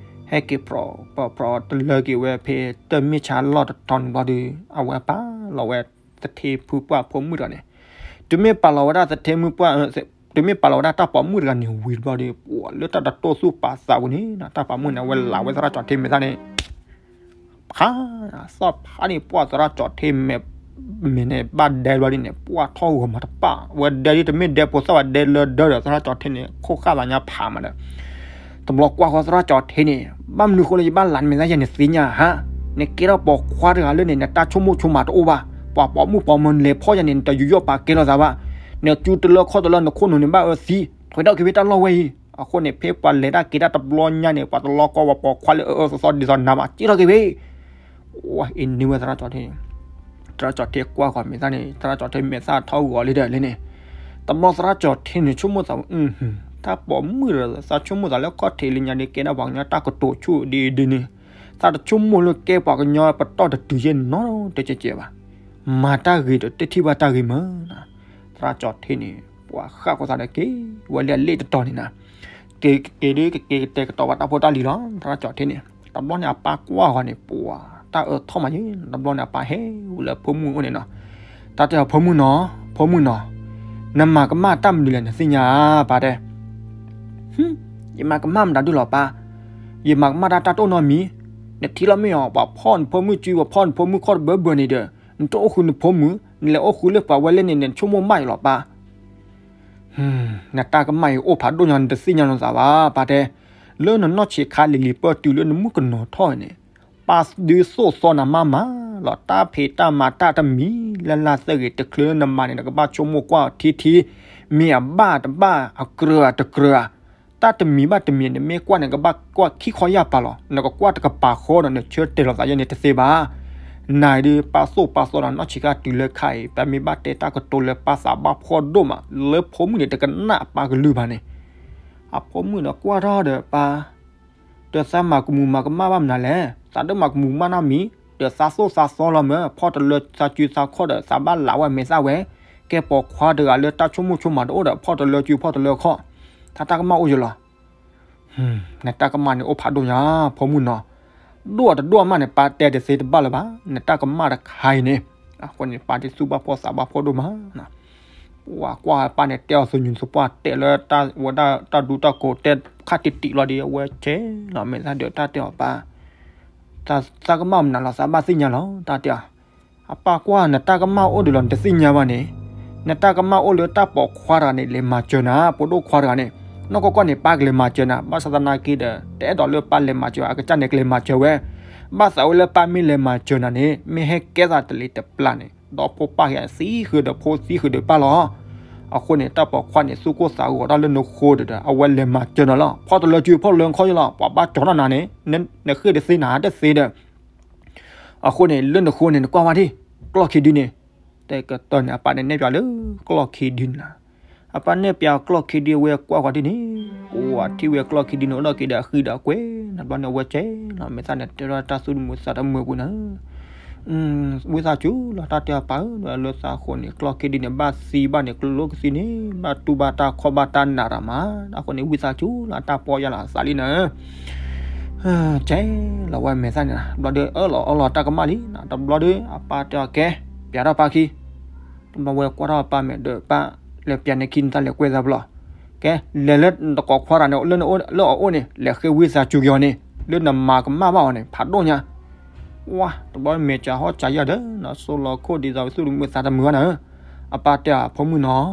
အဲၣ်က့ၤဖြီၣ် ပဖြီၣ်တလၢက့ၤဝဲဖဲတၢ်မ့ၢ်ဆါလီၢ်တတီၤန့ၣ်ဘျီဒီး အဝဲပာ်လီၤဝဲသထ့ဖုပှၢ်ဖိမုၣ်တဂၤန့ၣ်, တုၤမ့ၢ်ပာ်လီၤဝဲဒၣ်သထ့မုၣ်ပှၢ် တုၤမ့ၢ်ပာ်လီၤဝဲဒၣ်တၢ်ပိာ်မုၣ်တဂၤန့ၣ်ဝံၤတဘျီဒီး ပှၤလၢတၢ်တတိၢ်သူၣ်ပာ်သးဝဲန့ၣ် တၢ်ပိာ်မုၣ်န့ၣ် အဝဲလးဝဲသရၣ်ကၠီၤထ့မဲာ်သၣ်န့ၣ် ဖး သီၣ်ဖးန့ၣ် ပှၢ်သရၣ်ကၠီၤထ့မဲာ် မဲာ်န့ၣ် ဘၣ်ဒဲဘျီဒ်န့ၣ် ပှၢ်ထီၣ်ဂီၤမးတပၣ် ဝဲဒဲဒ်တမ့ၢ်ဒဲဖိသၣ်ဝဲဒဲလၢဒၢဒီး သရၣ်ကၠီၤထ့န့ၣ် ခိၣ်ဃၣ်သးညါဖးမးဒီး တဘျီကွၢ်ဃီသရၣ်ကၠီၤထ့န့ၣ် ဘၣ်မနုၤဃိလၢယဘၣ်လးနမဲာ်သၣ်ယဲန့ၣ်သ့ၣ်ညါဧါ, နကဲထီၣ်ပိာ်ခွါတဂၤလၢန့ၣ် နတၢ်ဆိကမိၣ်ဆိကမးတအိၣ်ဘၣ်, ပှၤပိာ်မုၣ်ပိာ်မၢၤလဲၤဖီၣ်ယဲန့ၣ် နတယူးယီၣ်ပာ်ကဲလိာ်သးဘၣ်, နကၠူတလၢခီၣ်တလၢနခိၣ်နူာ်န့ၣ်ဘၣ်အၢသံ, ထွဲထီၣ်က့ၤဖဲတၢ်လီၢ်ဝဲအံၤ, အဃိန့ၣ် ဖဲပှၤလဲၤတၢ်က့ၤတၢ်တဘျီညါန့ၣ် ပှၤတလီကီဝဲပိာ်ခွါလၢအအၢသီသီဒ်သိးနၤဘၣ် က့ထီၣ်က့ၤဖဲ အ့ၣ်န့ၢ်ဝဲသရၣ်ကၠီၤထ့န့ၣ်, သရၣ်ကၠီၤထ့ကွၢ်ဃီမဲာ်သၣ်န့ၣ် သရၣ်ကၠီၤထ့မဲာ်သၣ်ထီၣ်ဂီၤလံဒီးလဲၣ်န့ၣ်, တဘျီသရၣ်ကၠီၤထ့န့ၣ် ဆိကမိၣ်သးဝဲ, တၢ်ပိာ်မုၣ်ဒီးသးဆိကမိၣ်သးလၢခီၣ်ထံးလၢညါဒ်ကဲဒၣ် ပှၤကညီတၢ်ကတိၤဆူၣ်ဒ်ဒ်န့ၣ်, သးတဆိကမိၣ်လၢကဲပှၤကညီပတီၢ်တတုၤယဲၢ်နီတကဲကဲဘၣ်, မၤတၢ်ဂ့ၤဒီးတထံၣ်ဘၣ်တၢ်ဂ့ၤမး, သရၣ်ကၠီၤထ့န့ၣ် ပှၤဃၣ်ဃိသးဒီးက့ၤဝဲလၢအလ့ၣ်တတီၤန့ၣ်နၤ က့ၤက့ၤဒ်ကက့ၤကတဲာ်ကတီၤဘၣ်တၢ်ဖိတၢ်လံၤလီၤ သရၣ်ကၠီၤထ့န့ၣ်, တဘျီန့ၣ်အပၢ်ကွၢ်ဃီန့ၣ် ပှၤတၢ်အၢထီၣ်မးယဲ, တဘျီန့ၣ် အပၢ်ဟဲဝဲလၢဖိမုၣ်အိၣ်န့ၣ်နီၤ, တၢ်တဲအီၤ ဖိမုၣ်နီၤ, ဖိမုၣ်နီၤ, နမၤကမၣ်တၢ်မနုၤလဲၣ်နသ့ၣ်ညါဧါ ပၢ်တဲ, ယမၤကမၣ်မတၤဒုလီၤပၢ်, ယမၤကမၣ်တၢ်တၢ်တအိၣ်နီတမံၤ, နထံၣ်လီၤမ့ၢ်အီၤ ပှၤဖီၣ်နဖိမုၣ်စု ပှၤဖီၣ်နဖိမုၣ်ခီၣ်တဘၢဘၢန့ၣ်ဒီး နတအိၣ်ဃုနဖိမုၣ် နလဲၤအိၣ်ဃုလၢပှၤဝဲလဲၣ်န့ၣ် နဆိကမိၣ်ဘၣ်ယလီၤပၢ် နတၢ်ကမၣ်အံၤအိၣ်ဖးဒိၣ်ညါ နတသ့ၣ်ညါလိာ်သးဘၣ် ပၢ်တဲ, လၢနနီၢ်ဆံးခါလံၤလံၤပၢၢ်တုၤလၢနမုၣ်ကနီၤထီၣ်န့ၣ်, ပၢ်ဒုးသိၣ်သီနၤမးမးလီၤ တၢ်ဖံးတၢ်မၤတၢ်တမံၤလၢ်လၢ်သၢဂ့ၤတချုးလၢနမၤန့ၣ် နကဘၣ်ဆိကမိၣ်ကွၢ်အီၤထံထံ, မ့ၢ်အဘၣ်တဘၣ် အကြၢးအတကြၢးဧါ, တၢ်တမံၤဘၣ်တမံၤ နမ့ၢ်ကွၢ်န့ၣ် နကဘၣ်ကွၢ်ခံခီယၢ်ပၤလီၤ နကကွၢ်တကပၤဃီဒီး နဆၢတဲာ်လီၤသးယဲန့ၣ်တသ့ဘၣ် နၤဒုး ပၢ်သိၣ်ပၢ်သီဒီးနီၢ်ဆံးခါတုၤလၢခါအံၤ ပမ့ၢ်ဘၣ်တဲတၢ်ကတိၤလၢပၢ်သးဘၣ်ဖှီၣ်ဒိၣ်မး လၢဖိမုၣ်န့ၣ် တကနၣ်အပၢ်ကလုၢ်ဘၣ်န့ၣ်, အဖိမုၣ်ဒီးကွၢ်ထီၣ်ဒီးပၢ်, ဒီးသးမၤကမူၤမၤကမၣ်ဘၣ်မနုၤလဲၣ်, သးတမၤကမူၤမၤနီတမံၤ, ဒီးသးသိၣ်သးသီလီၤမး ဖီၣ်တလၢသးစုသးခီၣ်ဒီး သးဘၣ်လးဝဲမဲာ်သၣ်ဝဲ, ကဲပိာ်ခွါတဂၤလၢတၢ်ဆိကမိၣ်ဆိကမးတအိၣ်ဒီး ဖီၣ်တလၢစုဖီၣ်တလၢခီၣ်, တၢ်တၢ်ကမၣ်အိၣ်ယလီၤ နတၢ်ကမၣ်န့ၣ်အိၣ်ဖးဒိၣ်ညါ ဖိမုၣ်နီၤ, ဒိၣ်တဒိၣ်မးန့ၣ် ပၢ်တဲတသ့တဘၣ်လၢၤဘၣ် နတၢ်ကမၣ်တခါအံၤန့ၣ်, အဃိန့ၣ် ပၢ်ဒုးသူၣ်ဘၣ်ဖှီၣ်သးဘၣ်ဖှီၣ်ဒိၣ်မး, ပှၤကွၢ်ပၢ်န့ၣ် တဲအီၤသညူးသပှၢ်တဲာ်လၢဝဲဒၣ်တၢ်ဒူတၢ်ကိးတဲခါတံၢ်တံၢ်လီၤဒီး အဝဲကဲလီၤမဲာ်သၣ်ဒီးတၢ်တဲအီၤပၢ် သးကမၣ်မနုၤလီၤ သးဘၣ်သ့ၣ်ညါလီၤ တၢ်တဲအီၤ, အပၢ်ကွၢ်နတၢ်ကမၣ်အိၣ်ဒံးလီၤ နတသ့ၣ်ညါဘၣ်န့ၣ်, နတၢ်ကမၣ်အိၣ်လၢတၢ်ပိာ်ခွါတဂၤန့ၣ် လဲၤမၤစၢၤနၤ ပိဒိၣ်ခွါတဂၤန့ၣ်, နီၢ်ကီၢ်ကီၢ်န့ၣ် ပၢ်ကလဲၤမၤစၢၤနၤ ဘၣ်ဆၣ်သနာ်က့ဒီး တအဲၣ်ဒိးလၢပၢ်လဲၤမၤစၢၤ အကစၢ်န့ၣ်ကလဲၤမၤစၢၤဝဲ, ဘၣ်သးဝဲလၢပၢ်မ့ၢ်လဲၤမၤစၢၤနၤန့ၣ် မ့ၢ်ဟဲကဲသးတလံၤတပျၢ်န့ၣ် ဒီဖိပၢ်ဟဲသံဃုာ်ဒီးဖိသံဃုာ်ဒီးပၢ်လီၤ အဃိန့ၣ် တၢ်ပိာ်ခွါန့ၣ် သူၣ်ကိၢ်သးဂီၤတၢ်လၢနဃိဒီး အဝဲလဲၤမၤစၢၤနၤလီၤ ဖီၣ်တလၢစုဖီၣ်တလၢခီၣ်လီၤ ပှၤဘၣ်ကၠီၤထီၣ်နၤန့ၣ် နဃ့ၢ်တသ့နၤတသ့ဒီး အဃိန့ၣ် လၢနဃိန့ၣ် နကွၢ်ဝဲဒၣ် ကျီၢ်ခံဒုန့ၣ်, တဲကတၢၢ်န့ၣ် အပၢ်န့ၣ်နဲၣ်ပၠးလၢကျီၢ်ခံဒုန့ၣ်လီၤ, အပၢ်နဲၣ်ပၠးကျီၢ်ခံဒု အဝဲကွၢ်ကွၢ်ဒ်န့ၣ်, ပှၤထံၣ်ဝဲကျီၢ်ခံဒုန့ၣ် အိၣ်ဒီးက့ၤဒီးအဃံဒီးအကွဲၢ် နဘျီန့ၣ် အဝဲကဲလီၤမဲာ်သၣ်န့ၣ် တဲထီၣ်တၢ်သူၣ်တမုာ်သးတမုာ်ပူၤန့ၣ် ဝံသးစူၤလီၤ တၢ်တဲအပၢ်ဧၢ လၢသးဃိန့ၣ် ကျီၢ်ခံဒုန့ၣ် ဘၣ်သံဘၣ်န့ၣ် ကျိကသံန့ၣ် ဘၣ်တူၢ်ဘၣ်တၢ်ခီၣ်ဘၣ်တၢ်နးရၤမး, အဃိန့ၣ် ဝံသးစူၤလီၤ တၢ်ပီၢ်ယၢ်လီၤသးလံန့ၣ်, ကဲလီၤဝဲမဲာ်သၣ်န့ၣ် ဘျီဒီးအၢၣ်လီၤအီလီၤတၢ်ကမၣ်လံ, တဘျီဒီး အပၢ်တဲအီၤ ကဲ ပၠးထီၣ်ပၢ်ခံ တဘျီဝဲကွၢ်ထီၣ်အပၢ်မဲာ်ဒီး ပၢ်လဲၤပၠးန့ၢ်ခံနတၢ်လဲၤကွဲသးဘျီ, ကဲ လဲၤလၢတကိးခွါတဂၤန့ၣ် လၢအအိၣ်န့ၣ် လဲၤဃ့ဝံသးစူၤက့ၤအီၤန့ၣ် လၢနမၤကမၣ်ဘၣ်အီၤန့ၣ် ဖးဒိၣ်ညါ ဝါ တဘျီမဲာ်စးဟီၣ်စးယၢ်ဒီး နဆိလီၤခိၣ်ဒ်သိးဝဲသူၣ်တမုာ်သးတမုာ်ဘၣ်န့ၣ်, အပၢ်တဲအီၤ ဖိမုၣ်နီၤ,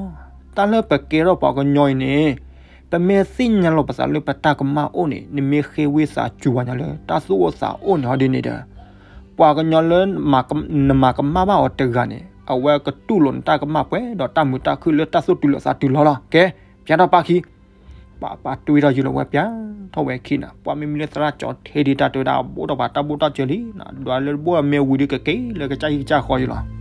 တၢ်လၢပကဲထီၣ်ပှၤကညီအံၤန့ၣ် ပမ့ၢ်သ့ၣ်ညါလီၤပသးလၢပတၢ်ကမၣ်အိၣ်န့ၣ် နမ့ၢ်ဃ့ဝံသးစူၤပှၤညီလၢ တၢ်သူၣ်အိၣ်သးအိၣ်န့ၣ်ဟီဒ်န့ၣ်ဒီး ပှၤကညီလၢ နမၤကမၣ်ဘၣ်အီၤတဂၤန့ၣ် အဝဲကတူၢ်လိာ်နတၢ်ကမၣ်ပှဲၤဒီးတၢ်မုာ်တၢ်ခုၣ်လၢတၢ်သူၣ်တုၤလီၤသးတုၤလီၤလီၤ. ကဲ ပၠးထီၣ်ပၢ်ခံ ပၢ်ပၢ်တွံၢ်ထီၣ်ယုာ်လီၤဝဲပၠးထီၣ်ဝဲခံန့ၣ် ပှၤမ့မ့ၢ်လၢသရၣ်ကၠီၤထဲဒုးတၢ်တဲဝဲဒၣ် ဘိၣ်ထီၣ်ပှၤတၢ်ဘိၣ်တၢ်စၢၤလံ, ဒွးလၢတဘိၣ်မ့ၢ်ဝံၤဒုးကက့ၤလၢကစၢ်ဟံၣ်ကစၢ်ဃီယုာ်လီၤ.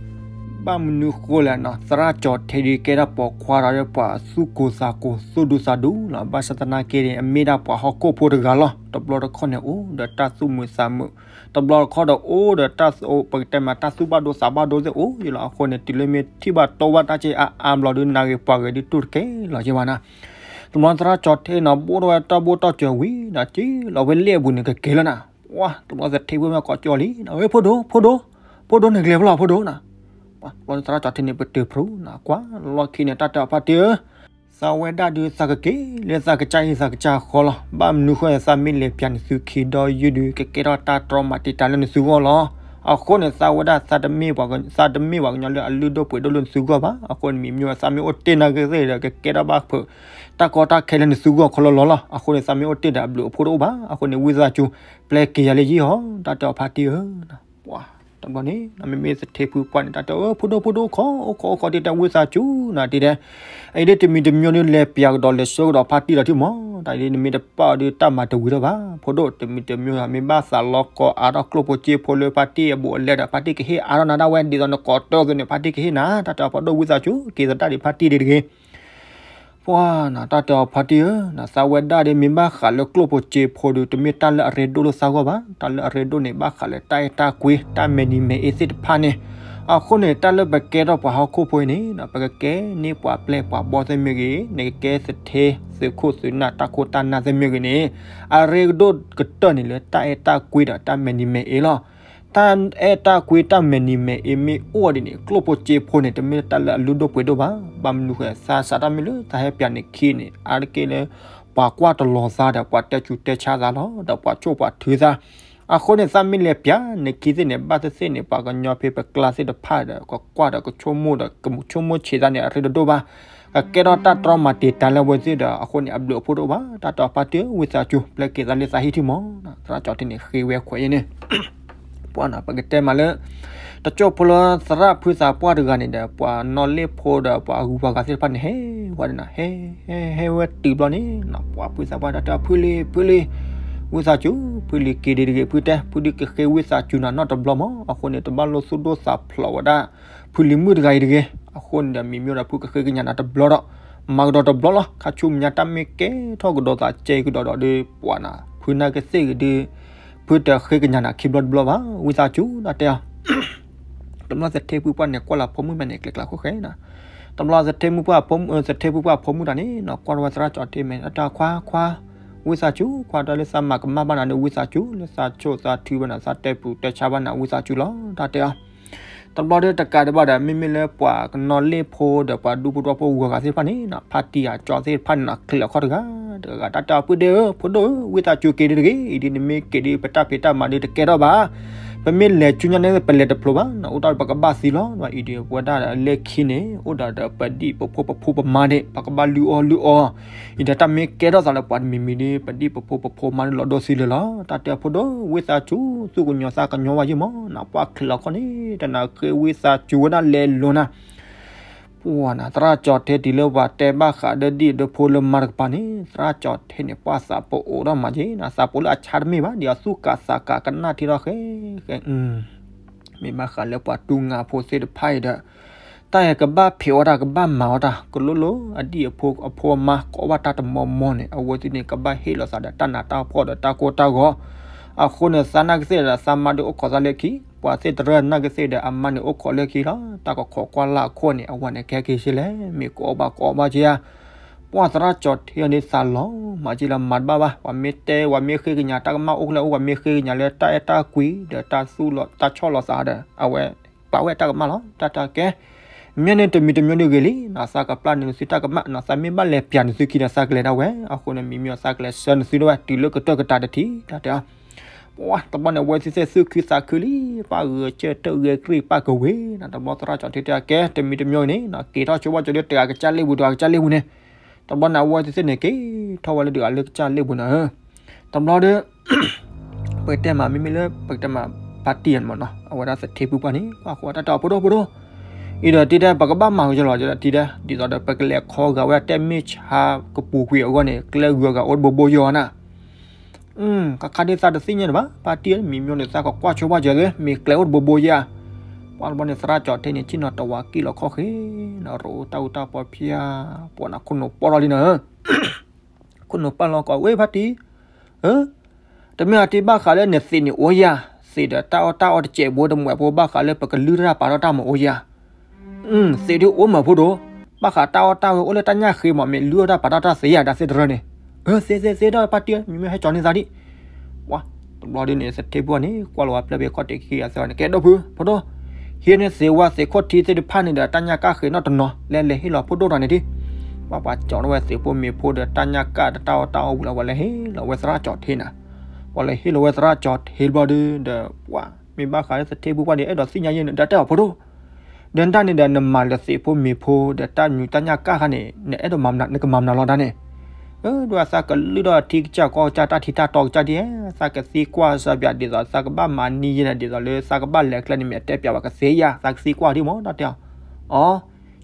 ဘၣ်မနုၤဃိလဲၣ်နီၤ သရၣ်ကၠီၤထဲဒုးကဲဒၣ်ပိာ်ခွါဒီးပှၤသူၣ်ကိၢ်သးကိၢ်သူၣ်ဒူသးဒူလီၤ. ဘၣ်ဆၣ်သနာ်က့န့ၣ် အမ့ၢ်ဒၣ်ပှၤဟီၣ်ခိၣ်ဖိတဂၤလီၤ. တဘျီတခီၣ်န့ၣ်အိၣ်ဒီးတၢ်သူၣ်မုာ်သးမုာ်, တဘျီတခီၣ်ဒီးအိၣ်ဒီးတၢ် ပကတဲမးတၢ်သူၣ်ဘၣ်ဒိသးဘၣ်ဒိသ့ၣ်အိၣ်ယုာ်လီၤ. အဃိန့ၣ် တုၤလၢမ့ၢ်ထံၣ်ဘၣ်တီဘၣ်တၢ်က့အါအါဘျီဒုး နဂ့ၤပှၤဂ့ၤဒုးတူၢ်တကဲလီၤက့ဘၣ်နၤ တဘျီသရၣ်ကၠီၤထ့နီၤ ဘိၣ်ထီၣ်ဝဲတၢ်ဘိၣ်တၢ်စၢၤဝံၤဒီး က့ၤလီၤဝဲလ့ၣ်အပူၤန့ၣ် ကက့ၤလီၤနၤ. ပှၤတဘျီသထ့ဖုမ့ၢ်ကိးကၠီလံ, ဝဲဖိဒိၣ် ဖိဒိၣ်, ဖိဒိၣ်န့ၣ်ကျဲၤဖဲလဲၣ် ဖိဒိၣ်နၤ. ပှၤတဘျီသရၣ်ကၠီၤထ့န့ၣ် ပတုာ်ဖျိနၤ ကွၢ်လီၢ်ခံန့ၣ် တၢ်တဲအီၤဖါတံၢ်ဧၢ, သးဝဲဒၣ်ဒုးသးကက့ၤလၢသးကစၢ်ဟံၣ်သးကစၢ်ဃီလီၤ. ဘၣ်မနုၤဃိ သးမ့ၢ်လဲၤပၠးနသုခံဒီးယုၢ်ဒုး ကကဲထီၣ်တၢ်တြီမၤတံာ်တာ်လၢနသုဂီၢ်လီၤ. အဃိန့ၣ် သးဝဲဒၣ် သးတမ့ၢ်ပှၤကညီလၢအလုၢ်ဒိၣ်ပှ့ၤဒိၣ်လၢနသုဂီၢ်ဘၣ်. အဃိန့ၣ် မ့ၢ်မ့ၢ်သးမ့ၢ်အိၣ်တ့ၢ်နာ်က့သ့ၣ်ဒီး ကကဲထီၣ်ဘၣ်ဖုး တၢ်ကီတၢ်ခဲလၢနသုဂီၢ်ခီလီၤလီၤလီၤ. အဃိန့ၣ် သးမ့ၢ်အိၣ်တ့ၢ်ဒီးအဘျုးအဖှိၣ်တအိၣ်ဘၣ်. အဃိန့ၣ် ဝံသးစူၤ ပျဲက့ၤယၤလၢယဟံၣ်ဟီ တၢ်တဲအီၤဖါတံၢ်ဧၢ. ပှၤတဘျီန့ၣ် မ့မ့ၢ်သထ့ဖုပှၢ်န့ၣ် တၢ်တဲအီၤ ဖိဒိၣ် ဖိဒိၣ် အိၣ်ခိး အိၣ်ခိး အိၣ်ခိး တၢ်တဲဝံသးစူၤနၤ တၢ်တဲ အအံၤဒ်တမံၤတမံၤဒုး လဲၤပၠးကဒီးလဲၤဆှၢကဒီးဖါတံၢ်ဒီးထံၣ်မး, တၢ်ဒ်နမ့ၢ်တပာ်အီၤဒုး တၢ်မၤတဝံၤထီၣ်ဘၣ်. ဖိဒိၣ် တမံၤတမံၤ မ့ၢ်ဘၣ်သးလီၤကိးအါထီၣ်ကျိၣ်ဖိစ့ဖိလၢဖါတံၢ်အဘူးအလဲဒီး ဖါတံၢ်ကဟ့ၣ်အါထီၣ်နၤဒၣ်ဝဲ ဒ်သိးနကိးတၢၢ်သိးန့ၣ် ဖါတံၢ်ကဟ့ၣ်နၤ. တၢ်တဲအီၤ ဖိဒိၣ် ဝံသးစူၤ က့ၤသဒၣ်ဒံးဖါတံၢ်ဒံးတဂ့ၤ. ပှၤနၤ တၢ်တဲအီၤဖါတံၢ်ဧၢ, နသးဝဲဒၣ်ဒ်မ့ၢ်ဘၣ်ဃးလၢကျိၣ်ဖိစ့ဖိဒုး တမ့ၢ်တၢ်လၢအရ့ဒိၣ်လၢသးဂီၢ်ဘၣ်. တၢ်လၢအရ့ဒိၣ်န့ၣ် ဘၣ်ဃးလၢတၢ်အဲၣ်တၢ်ကွံ တၢ်မဲာ်နံၤမဲာ်အ့သ့ၣ်တဖၣ်န့ၣ်. အဃိန့ၣ် တၢ်လၢပကဲထီၣ်ပှၤဟီၣ်ခိၣ်ဖိအံၤန့ၣ် ပကကဲန့ၢ်ပှၤပျဲၢ်ပှၤဘီၣ်သ့ၣ်မ့ၢ်ဂ့ၤ, နကကဲသထ့သုးခိၣ်သုးနၢ်တၢ်ခိၣ်တၢ်နၢ်သ့ၣ်မ့ၢ်ဂ့ၤန့ၣ် အရ့ဒိၣ်ကတၢၢ်န့ၣ်လၢတၢ်အဲၣ်တၢ်ကွံဒီးတၢ်မဲာ်နံၤမဲာ်အ့လီၤ. တၢ်အဲၣ်တၢ်ကွံတၢ်မဲာ်နံၤမဲာ်အ့မ့ၢ်အိၣ်ဒ်န့ၣ် ကျိၣ်ဖိစ့ဖိန့ၣ် တမ့ၢ်တၢ်လၢအလုၢ်ဒိၣ်ပှ့ၤဒိၣ်ဘၣ်. ဘၣ်မနုၤဃိ သးစးတၢ်မ့ၢ်လၢသးဟဲပၠးနခံန့ၣ် အါတက့ၢ်လၢ ပှၤကွၢ်တလီၤသးဒီး ပှၤတဲဆူးတဲဆါသးလီၤ ဒီးပှၤဆိၣ်ပှၤထုသး. အဃိန့ၣ် သးမ့ၢ်လဲၤပၠးနခံသ့ၣ်န့ၣ် ဘၣ်သ့ၣ်သ့ၣ်န့ၣ် ပှၤကညီဖဲပကျါသ့ၣ်တဖၣ်ဒီး ကကွၢ်ဒီးကဆိကမိၣ်ဒီး ကဆိကမိၣ်ဆံးသးန့ၣ် အရ့ဒိၣ်ဒိၣ်ဘၣ်. ကကဲထီၣ်တၢ်တြီမၤတံာ်တာ်လၢအဝဲသ့ၣ်ဒီး အဃိန့ၣ် အဘျုးအဖှိၣ်တအိၣ်ဘၣ်. တၢ်တဲအီၤဖါတံၢ်ဧၢ ဝံသးစူၤ ပျဲက့ၤသးလၢသးဟံၣ်ထံၣ်မး. သရၣ်ကၠီၤထ့န့ၣ် ဃ့ဝဲခွဲးအံၤန့ၣ် ပှၤနၤ ပကတဲမးလၢ တစိၢ်ဖိလၢသရၣ်ဖုသးပှၢ်တဂၤန့ၣ်ဒီး ပှၤနီၣ်လ့ၣ်ဖိဒီးပှၤဂုၤပှၤဂၤသ့ၣ်တဖၣ်န့ၣ် ဟဲဝဲဒၣ်နၤ ဟဲ ဟဲ ဟဲဝဲတုၤဘျီန့ၣ် ပှၤဖုသးပှၢ်တၢ်တဲအီၤ ဖုလံၤ ဖုလံၤ ဝံသးစူၤ ဖုလံၤက့ၤဒံးတဂ့ၤ ဖုတဲ ဖုဒုးကဃ့ဝံသးစူၤနၤနီတဘျီမး. အဃိန့ၣ် တဘၣ်လိၣ်သူၣ်ဒိၣ်သးဖျိးဝဲဒၣ် ဖုလံၤမုၣ်တဂၤအံၤတဂ့ၤ. အဃိန့ၣ်ဒီး မ့ၢ်မ့ၢ်ဒီး ဖုကဃ့ကညးနၤတဘျီဒီး မၤကဒီးတဘျီလီၤ. ခါဆူမဲာ်ညါတၢ်မ့ၢ်ကဲထီၣ်ကဒီးသးကဲကဒီးဒီး ဒုးပှၤနၤ ဖုနာ်က့သ့ၣ်ဂ့ၤဒုး ဖုတဃ့ကညးနၤခံဘျီတဘျီဘၣ် ဝံသးစူၤ တၢ်တဲအီၤ တဘျီသထ့ဖုပှၢ်န့ၣ် ကွၢ်လီၤဖိမုၣ်မဲာ်န့ၣ် ကျဲကျါခိၣ်ဃဲနၤ. တဘျီသထ့ဖုပှၢ်ဖိမုၣ် သထ့ဖုပှၢ်ဖိမုၣ်တၢ်န့ၣ်နီၤ ကွၢ်ထီၣ်ဝဲသရၣ်ကၠီၤထ့မဲာ် တၢ်တဲအီၤ ခွါ ခွါ ဝံသးစူၤ ခွါ တၢ်လၢသးမၤကမၣ်ဘၣ်နၤန့ၣ် ဝံသးစူၤ လၢသးဆိၣ်သးထုဘၣ်နၤ သးတဲပူၤတဲဆါဘၣ်နၤ ဝံသးစူၤလီၤ တၢ်တဲအီၤ. တဘျီဒီးတကးဒံးဘၣ်ဒီး မ့မ့ၢ်လၢပှၤကနီၣ်လ့ၣ်ဖိဒီးပှၤဒူဖိတြီဖိဂုၤဂၤသ့ၣ်တဖၣ်န့ၣ်နီၤ ဖါတံၢ်အကၠီသ့ၣ်တဖၣ်န့ၣ်နီၤ ချံးလီၤခီၣ်တဂၤ တဂၤဂၤ တၢ်တဲအီၤ ဖုဒုးဧၢ ဖိဒိၣ်ဧၢ ဝံသးစူၤက့ၤဒံးတဂ့ၤ အံၤဒ်နမ့ၢ်က့ၤဒုး ပတၢ်ဖံးတၢ်မၤဒုးတကဲထီၣ်ဘၣ်. ပမ့ၢ်လဲၤဆူညါန့ၣ် ပလဲၤတဖျိဘၣ်နီၤ အိၣ်တၢ်ပကဘၣ်သံလီၤ. အံၤဒုးပဝဲဒၣ်ဒီးလၢခံန့ၣ် အိၣ်ဒီးဒီးပဒံၣ်ပဖိပဖိပမါန့ၣ် ပကဘၣ်လုၢ်အီၣ်လုၢ်အီ အံၤဒီးတၢ်မ့ၢ်ကဲထီၣ်သးလၢပှၤတမံၤမံၤဒီး ပဒံၣ်ပဖိပဖိမါန့ၣ်လီၤဒိသံလၢာ်လီၤ. တၢ်တဲအီၤ ဖိဒိၣ် ဝံသးစူၤ သူၣ်ကညီၤသးကညီၤဝဲယံၤမးနီၤ ပှၤချံးလီၤခီၣ်န့ၣ် တနၤဃ့ဝံသးစူၤဝဲဒၣ်လဲၤလိၤနၤ ပှၤနၤ သရၣ်ကၠီၤထ့တုၤလၢပှၤတဲဘၣ်ဃးဒီးဒံၣ်ဒီးဖိလၢမါတကပၤန့ၣ် သရၣ်ကၠီၤထ့န့ၣ် ပှၤသးပအိးထီၣ်မးက့ၤနၤ သးပအိးလၢအဆါတမ့ၢ်ဘၣ် ဒ်အသူၣ်ကးသးကးကနၣ်ထံထီၣ်ဃဲဃဲ မ့ၢ်ဘၣ်ဃးလၢပှၤတူၢ်ငါဖိသ့ၣ်တဖၣ်အံၤဒီး တၢ်အံၤကဘၣ်ဖံးအီၣ်တၢ် ကဘၣ်မၤအီၣ်တၢ် ကလိလိ အဒံၣ်အဖိအဖိအမါကိးဘၣ်တၢ်တမီၤမီၤန့ၣ် အဝဲသ့ၣ်န့ၣ် ကဘၣ်ဟ့ၣ်လီၤသးဒီးတၢ်နးတၢ်ဖှီၣ်ဒီးတၢ်ကိၢ်တၢ်ဂီၤ အဃိန့ၣ် သးနာ်က့သ့ၣ်ဒီး သးမါဒုးအိၣ်ခိးသးလၢခံ ပှၤသ့ၣ်တရၢနာ်က့သ့ၣ်ဒီး အမါန့ၣ်အိၣ်ခိးလၢခံလီၤ တၢ်ကခိးကွၢ်လၢအခိၣ်န့ၣ် အဝဲန့ၣ်ကဟဲက့ၤဆ့လဲၣ် မ့ၢ်ကအီၣ်ဘၣ်ကအီၣ်ဘၣ်က့ၤဧါ ပှၤသရၣ်ကၠီၤထ့အီၤန့ၣ် သးလီၤမးက့ၤလီၤ မၤတဘၣ်ဘၣ် ပှၤမ့ၢ်တဲ ပှၤမ့ၢ်ဃ့ကညးတၢ်ကမၣ်အိၣ်ဖဲလဲၣ်အိၣ် ပှၤမ့ၢ်ဃ့ကညးလၢတၢ်အဲၣ်တၢ်ကွံဒီးတၢ်သူၣ်လီၤ တၢ်ဆီၣ်လီၤသးဒီး အဝဲ ပာ်ဝဲတၢ်ကမၣ်လီၤ တၢ်တဲကဲ မ့ၢ်န့ၣ်တမံၤတမံၤဒုးဂ့ၤလံ နသးကပျၢ်န့ၢ်နသုတၢ်ကမၣ် နသးမ့ၢ်ဘၣ်လဲၤပၠးနသုခံဒီးသးကလဲၤဒၣ်ဝဲ အဃိန့ၣ် မ့မ့ၢ်သးကလဲၤဆှၢနသုဒၣ်ဝဲ တုၤလၢကတၢၢ်ကတၢၢ်တထံၣ် တၢ်တဲအီၤ ပှၤတဘျီန့ၣ် အဝဲသ့ၣ်သ့ၣ်သူၣ်ခုသးခုလံ ပၢ်ဂဲၤစၢၢ်တၢ်ဂဲၤကြံၢ်ပၢ်ကဝ့ၤ နတဘျီသရၣ်ကၠီၤထ့တဲကဲ တမံၤတမံၤန့ၣ် က့ၤထီၣ်ဆိဘၣ်ကၠီၤဒုးတဂၤကစၢ်လ့ပူၤ တဂၤကစၢ်လ့ပူၤန့ၣ် တဘျီန့ၣ် အဝဲသ့ၣ်သ့ၣ်န့ၣ် က့ၤထီၣ်ဝဲလၢတဂၤလၢကစၢ်လ့ပူၤန့ၣ် တဘျီဒီး ပကတဲမး မ့မ့ၢ်လၢ ပကတဲမး ဖါတံၢ်မးနီၤ အဝဲဒၣ်သထ့ဖုပှၢ်န့ၣ် ကွၢ်ဃီတၢ်တဲအီၤ ဖိဒိၣ် ဖိဒိၣ် အံၤဒီးတံၤဒဲး ပကဘၣ်မၤကယီလီၤ တံၤဒဲး ဒ်သိးဒီး ပကလဲၤခီဂာ်ဝဲဒၣ်တဲမ့ၢ်ဆါကပူၤကွံာ်အဂီၢ်န့ၣ် ကျဲဂုၤအဂၤအိၣ်တဘိဘိယဲၢ်အီၤနၤ ခါခါဒ်သးတသ့ၣ်ညါတဘၣ် ဖါတံၢ်ဧၢ မံၤမံၤန့ၣ် သးကကွၢ်ဆိဘၣ်ကၠီၤသ့ မ့ၢ်ကျဲအိၣ်တဘိဘိယဲၢ်ဧါ ပှၤတဘျီန့ၣ် သရၣ်ကၠီၤထ့န့ၣ် ဆ့ၣ်နီၤတဝးကံၢ်လီၤခီၣ်ဃ့ နရိတၢ်အူတၢ်ပီဖၠၣ် ပှၤနခိၣ်နူာ်ပီၢ်ထီၣ်လံနၤ ခိၣ်နူာ်ပၢ်လီၤကိး ဝဲဖါတံၢ် ဧၢ တမ့ၢ်အတံၢ်ဘၣ်ဃးလၢနသံးန့ၣ်အိၣ်ယၤ, သံးဒီးတၢ်အီၣ်တၢ်အီတစဲးဘိတမှဲးဖိဘၣ်ဃးလၢပကလုၢ်တၢ်ပာ်ထီၣ်တၢ်မၤအိၣ်ယၤ. သံးဒုးအိၣ်မးဖိဒိၣ်, ဘၣ်ဃးတၢ်အီၣ်တၢ်ဝဲအိၣ်လၢတၢ်ညၣ်ဃ့မး မ့ၢ်လုၢ်အီၣ်တၢ်ပာ်တၢ်တၢ်သ့ယၤ တၢ်သ့တရၢန့ၣ်, အၢ သ့သ့သ့ဒီးပၢ်တံၢ် မ့မ့ၢ်ဟဲကၠီန့ၢ်သးဒံး, ပှၤ, တဘျီဒ်န့ၣ် သထ့ဖုန့ၣ် ကွၢ်လီၤဝဲဖျၢၣ်ဖဲခီၣ်ထံးခံဂၤသၢဂၤန့ၣ် ကဲဒိၣ်ဖု ဖိဒိၣ်, ဟံးန့ၢ်သ့ဝါသ့ခိၣ်ထံသ့ၣ်တဖၣ်န့ၣ်ဒီး တၢ်ညၣ်ကၣ်ဃ့နီၣ်တနီၤ လဲၤလဲၤဟ့ၣ်လီၤဖိဒိၣ်တဂၤန့ၣ်ဒံး, ပှၤပှၤကၠီန့ၢ်ဝဲသ့ၣ်ဖိမ့ၤဖိဒီးတၢ်ညၣ်ကၣ်ဒီးတၢ်အီၣ်တၢ်အီဝံၤလီၤ ပှၤလဲၤဟ့ၣ်လီၤဝဲသရၣ်ကၠီထ့နၤ, ပှၤလဲၤဟ့ၣ်လီၤဝဲသရၣ်ကၠီထ့တဘျီဒ်ဒီး ပှၤ မ့ၢ်ဘၣ်ဃးလၢသထ့ဖုပှၢ်န့ၣ် အဲၣ်ဒိးသ့ၣ်ညါယဲန့ၣ် ဒီးတဲအီၤဖိဒိၣ် ဒီးတၢ်န့ၣ်ဒီး နမၤလၢသ့ၣ်ဖိမ့ၤဖိဒီးတၢ်ညူးတၢ်ညၣ်ကၣ်ခါန့ၣ် နအဲၣ်ဒိးမၤမနုၤ နကမၤမနုၤလီၤဒၣ်န့ၣ်, အၢ ဒ်သးကလုၢ်ထီၣ်ထံကစၢ်ကီၢ်ကစၢ်တၢ်ထံတၢ်တီကစၢ်ဒ်, သးကသံကွၢ်စၢဘၣ်ဒ်သိး သးကဘၣ်မၤနံၤယဲန့ၣ်ဒ်သိးလၢသးကဘၣ်လဲၤကျဲန့ၣ် မ့ၢ်အတဲပျးဝဲကသ့ယၤ သးကသံကွၢ်ဒ်မး တၢ်တဲအီၤ, အီ,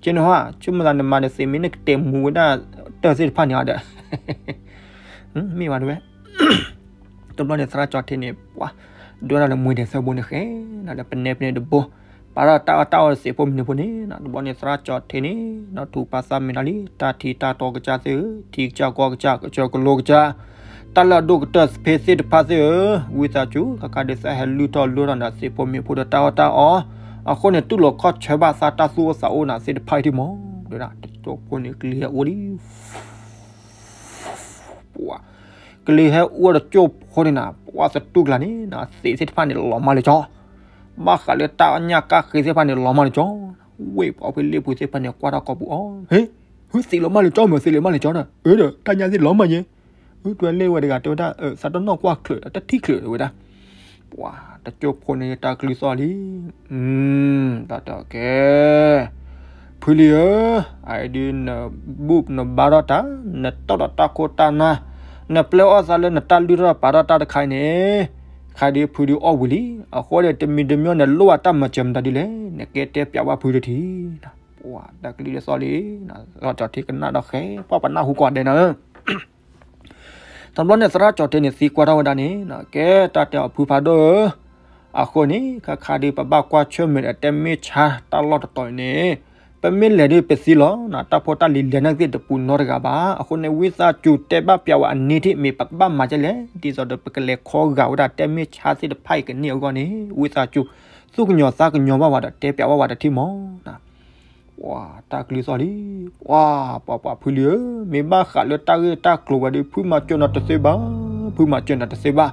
ကဲန့ၣ်ဟါ ဆိကမိၣ်သးနမၤဒီးသ့ၣ်မ့ၢ်နကတဲာ်မူၤဝဲဒၣ်တၢ်သ့ၣ်တဖၣ်န့ၣ်အီၤဒီး မ့ၢ်ဝဲတဝဲ တဘျီန့ၣ် သရၣ်ကၠီထ့န့ၣ် ပှၤ ဒွဲၣ်ဒၣ်လၢမှ့ဒဲးသၢဘိန့ၣ်ဃဲ, ဒီးပနဲပနဲတဘိ, ပာ်ထီၣ်တၢ်အီၣ်တၢ်အီသ့ၣ်ဖိမ့ၤဖိန့ၣ်, တဘျီန့ၣ် သရၣ်ကၠီထ့န့ၣ် နီၢ်ထူပာ်သးမ့ၢ်ဒၣ်လံ တၢ်ထံတၢ်တီကစၢ်သ့ၣ်ဧၢ, ထံကစၢ်ကီၢ်ကစၢ် ကစၢၢ်ကလိကစၢ်, တၢ်လၢအဒိၣ်ကတၢၢ်သ့ၣ်တဖၣ်သ့ၣ်ဧၢ, ဝံသးစူၤ ခါခါဒုးသးဟဲလုၢ်ထီၣ်လိထီၣ်ဒီး သ့ၣ်ဖိမ့ၤဖိဒီးတၢ်အီၣ်တၢ်အီ, အဃိန့ၣ် တူၢ်လိာ်ခီၣ်ဆၢဘၣ်သးတၢ်သူၣ်အိၣ်သးအိၣ်န့ၣ်သ့ၣ်တဖၣ်အံၤဒ်မး, ဒီးတကၠိဖိန့ၣ် ကလံၤဟဲအိၣ်ဒံး ပှၤ, ကလံၤဟဲအိၣ်တကၠိဖိန့ၣ်နၤ, ပှၤသတူၢ်ကျါန့ၣ် သ့ၣ်သ့ၣ်တဖၣ်န့ၣ်လီၤမၢ်လၢကၠီ, ဘၣ်ဃးလၢတၢ်ညၣ်ကၣ်ဃ့သ့ၣ်တဖၣ်န့ၣ်လီၤမၢ်လၢကၠီ, ဝ့ၢ်ပှၤဖဲလ့ၣ်ပူၤသ့ၣ်တဖၣ်န့ၣ် ကွၢ်ထီၣ်ကိာ်ပူၤအီၤ, ဟ့, ဟ့ သ့ၣ်လီၤမၢ်လၢကၠီမး သ့ၣ်လီၤမၢ်လၢကၠီဒီး အၢဒီး တၢ်ညၣ်သ့ၣ်လီၤမၢ်ယဲ, အၢ တွဲလ့ၣ်ဝဲတဂၤတဲဝဲဒၣ် သးတနီၣ်ကွၢ်ချုး တထံၣ်ချုးဝဲဒၣ် ပှၤတကၠိဖိန့ၣ် တၢ်ကလုၢ်သီၣ်လံ, တၢ်တဲအီၤကဲ, ဖုလံၤဧၢ, အအံၤဒုးနဘူၣ်နဘါထီၣ်တၢ်, နတီၢ်ဒီးတၢ်ခိၣ်တၢ်နၢ်, နပျဲအီၣ်သးလၢနတၢ်လုၢ်ထီၣ်ပာ်ထီၣ်တၢ်တခါအံၤန့ၣ်, ခါဒုးဖုဒုးအီၣ်ဝံၤလံ, အဃိဒီးတမံၤတမံၤန့ၣ် လိၣ်ဘၣ်တၢ်မၤစၢၤမတၤဒ်လဲၣ်, နကဲတဲပျးဝဲဖုတထံၣ်, ပှၤတၢ်ကလုၢ်လၢသီၣ်လံ, သရၣ်ကၠီထ့ကနၣ်ဒီးဃဲ ပှၤပနၢ်ဟူကိးဂၤဒဲးနၤဧၢ တဘျီန့ၣ် သရၣ်ကၠီထ့န့ၣ် သံကွၢ်ထီၣ်ဝဲဒၣ်န့ၣ်, ကဲတၢ်တဲအီၤဖုဖးဒိၣ်ဧၢ, အဃိန့ၣ် ခါခါဒုး ပဘၣ်ကွၢ်ဆၢၣ်မဲာ်ဒီးတဲမ့ၢ်ဆါတၢ်လီၢ်တတီၤအံၤန့ၣ်, ပမ့ၢ်လဲၤဒုးပသံလီၤ, တၢ်ဖိတၢ်လံၤလဲၤနာ်က့ၤတပူၤနီတဂၤဘၣ်, အဃိန့ၣ် ဝံသးစူၤတဲဘၣ်ပျးဝဲအန့ၣ်ထံၣ် မ့ၢ်ပကဘၣ်မၤကဲလဲၣ်, ဒ်သိးဒီးပကလဲၤခီဂာ်ဝဲဒၣ်တဲမ့ၢ်ဆါသ့ၣ်တဖၣ်အံၤကန့ၢ်အဂီၢ်န့ၣ် ဝံသးစူၤ သူၣ်ကညီၤသးကညီၤဘၣ်ဝဲဒီးတဲပျးဝဲဝဲတထံၣ်မး ပှၤတၢ်ကလုၢ်သီၣ်လံ, ပှၤ ပှၤပှၤဖုလံၤဧၢ, မ့ၢ်ဘၣ်ဃးလၢတၢ်ဂ့ၢ်တၢ်ကျိၤဝဲဒီး ဖုမၤစၢၤနၤတသ့ဘၣ်, ဖုမၤစၢၤနၤတသ့ဘၣ်,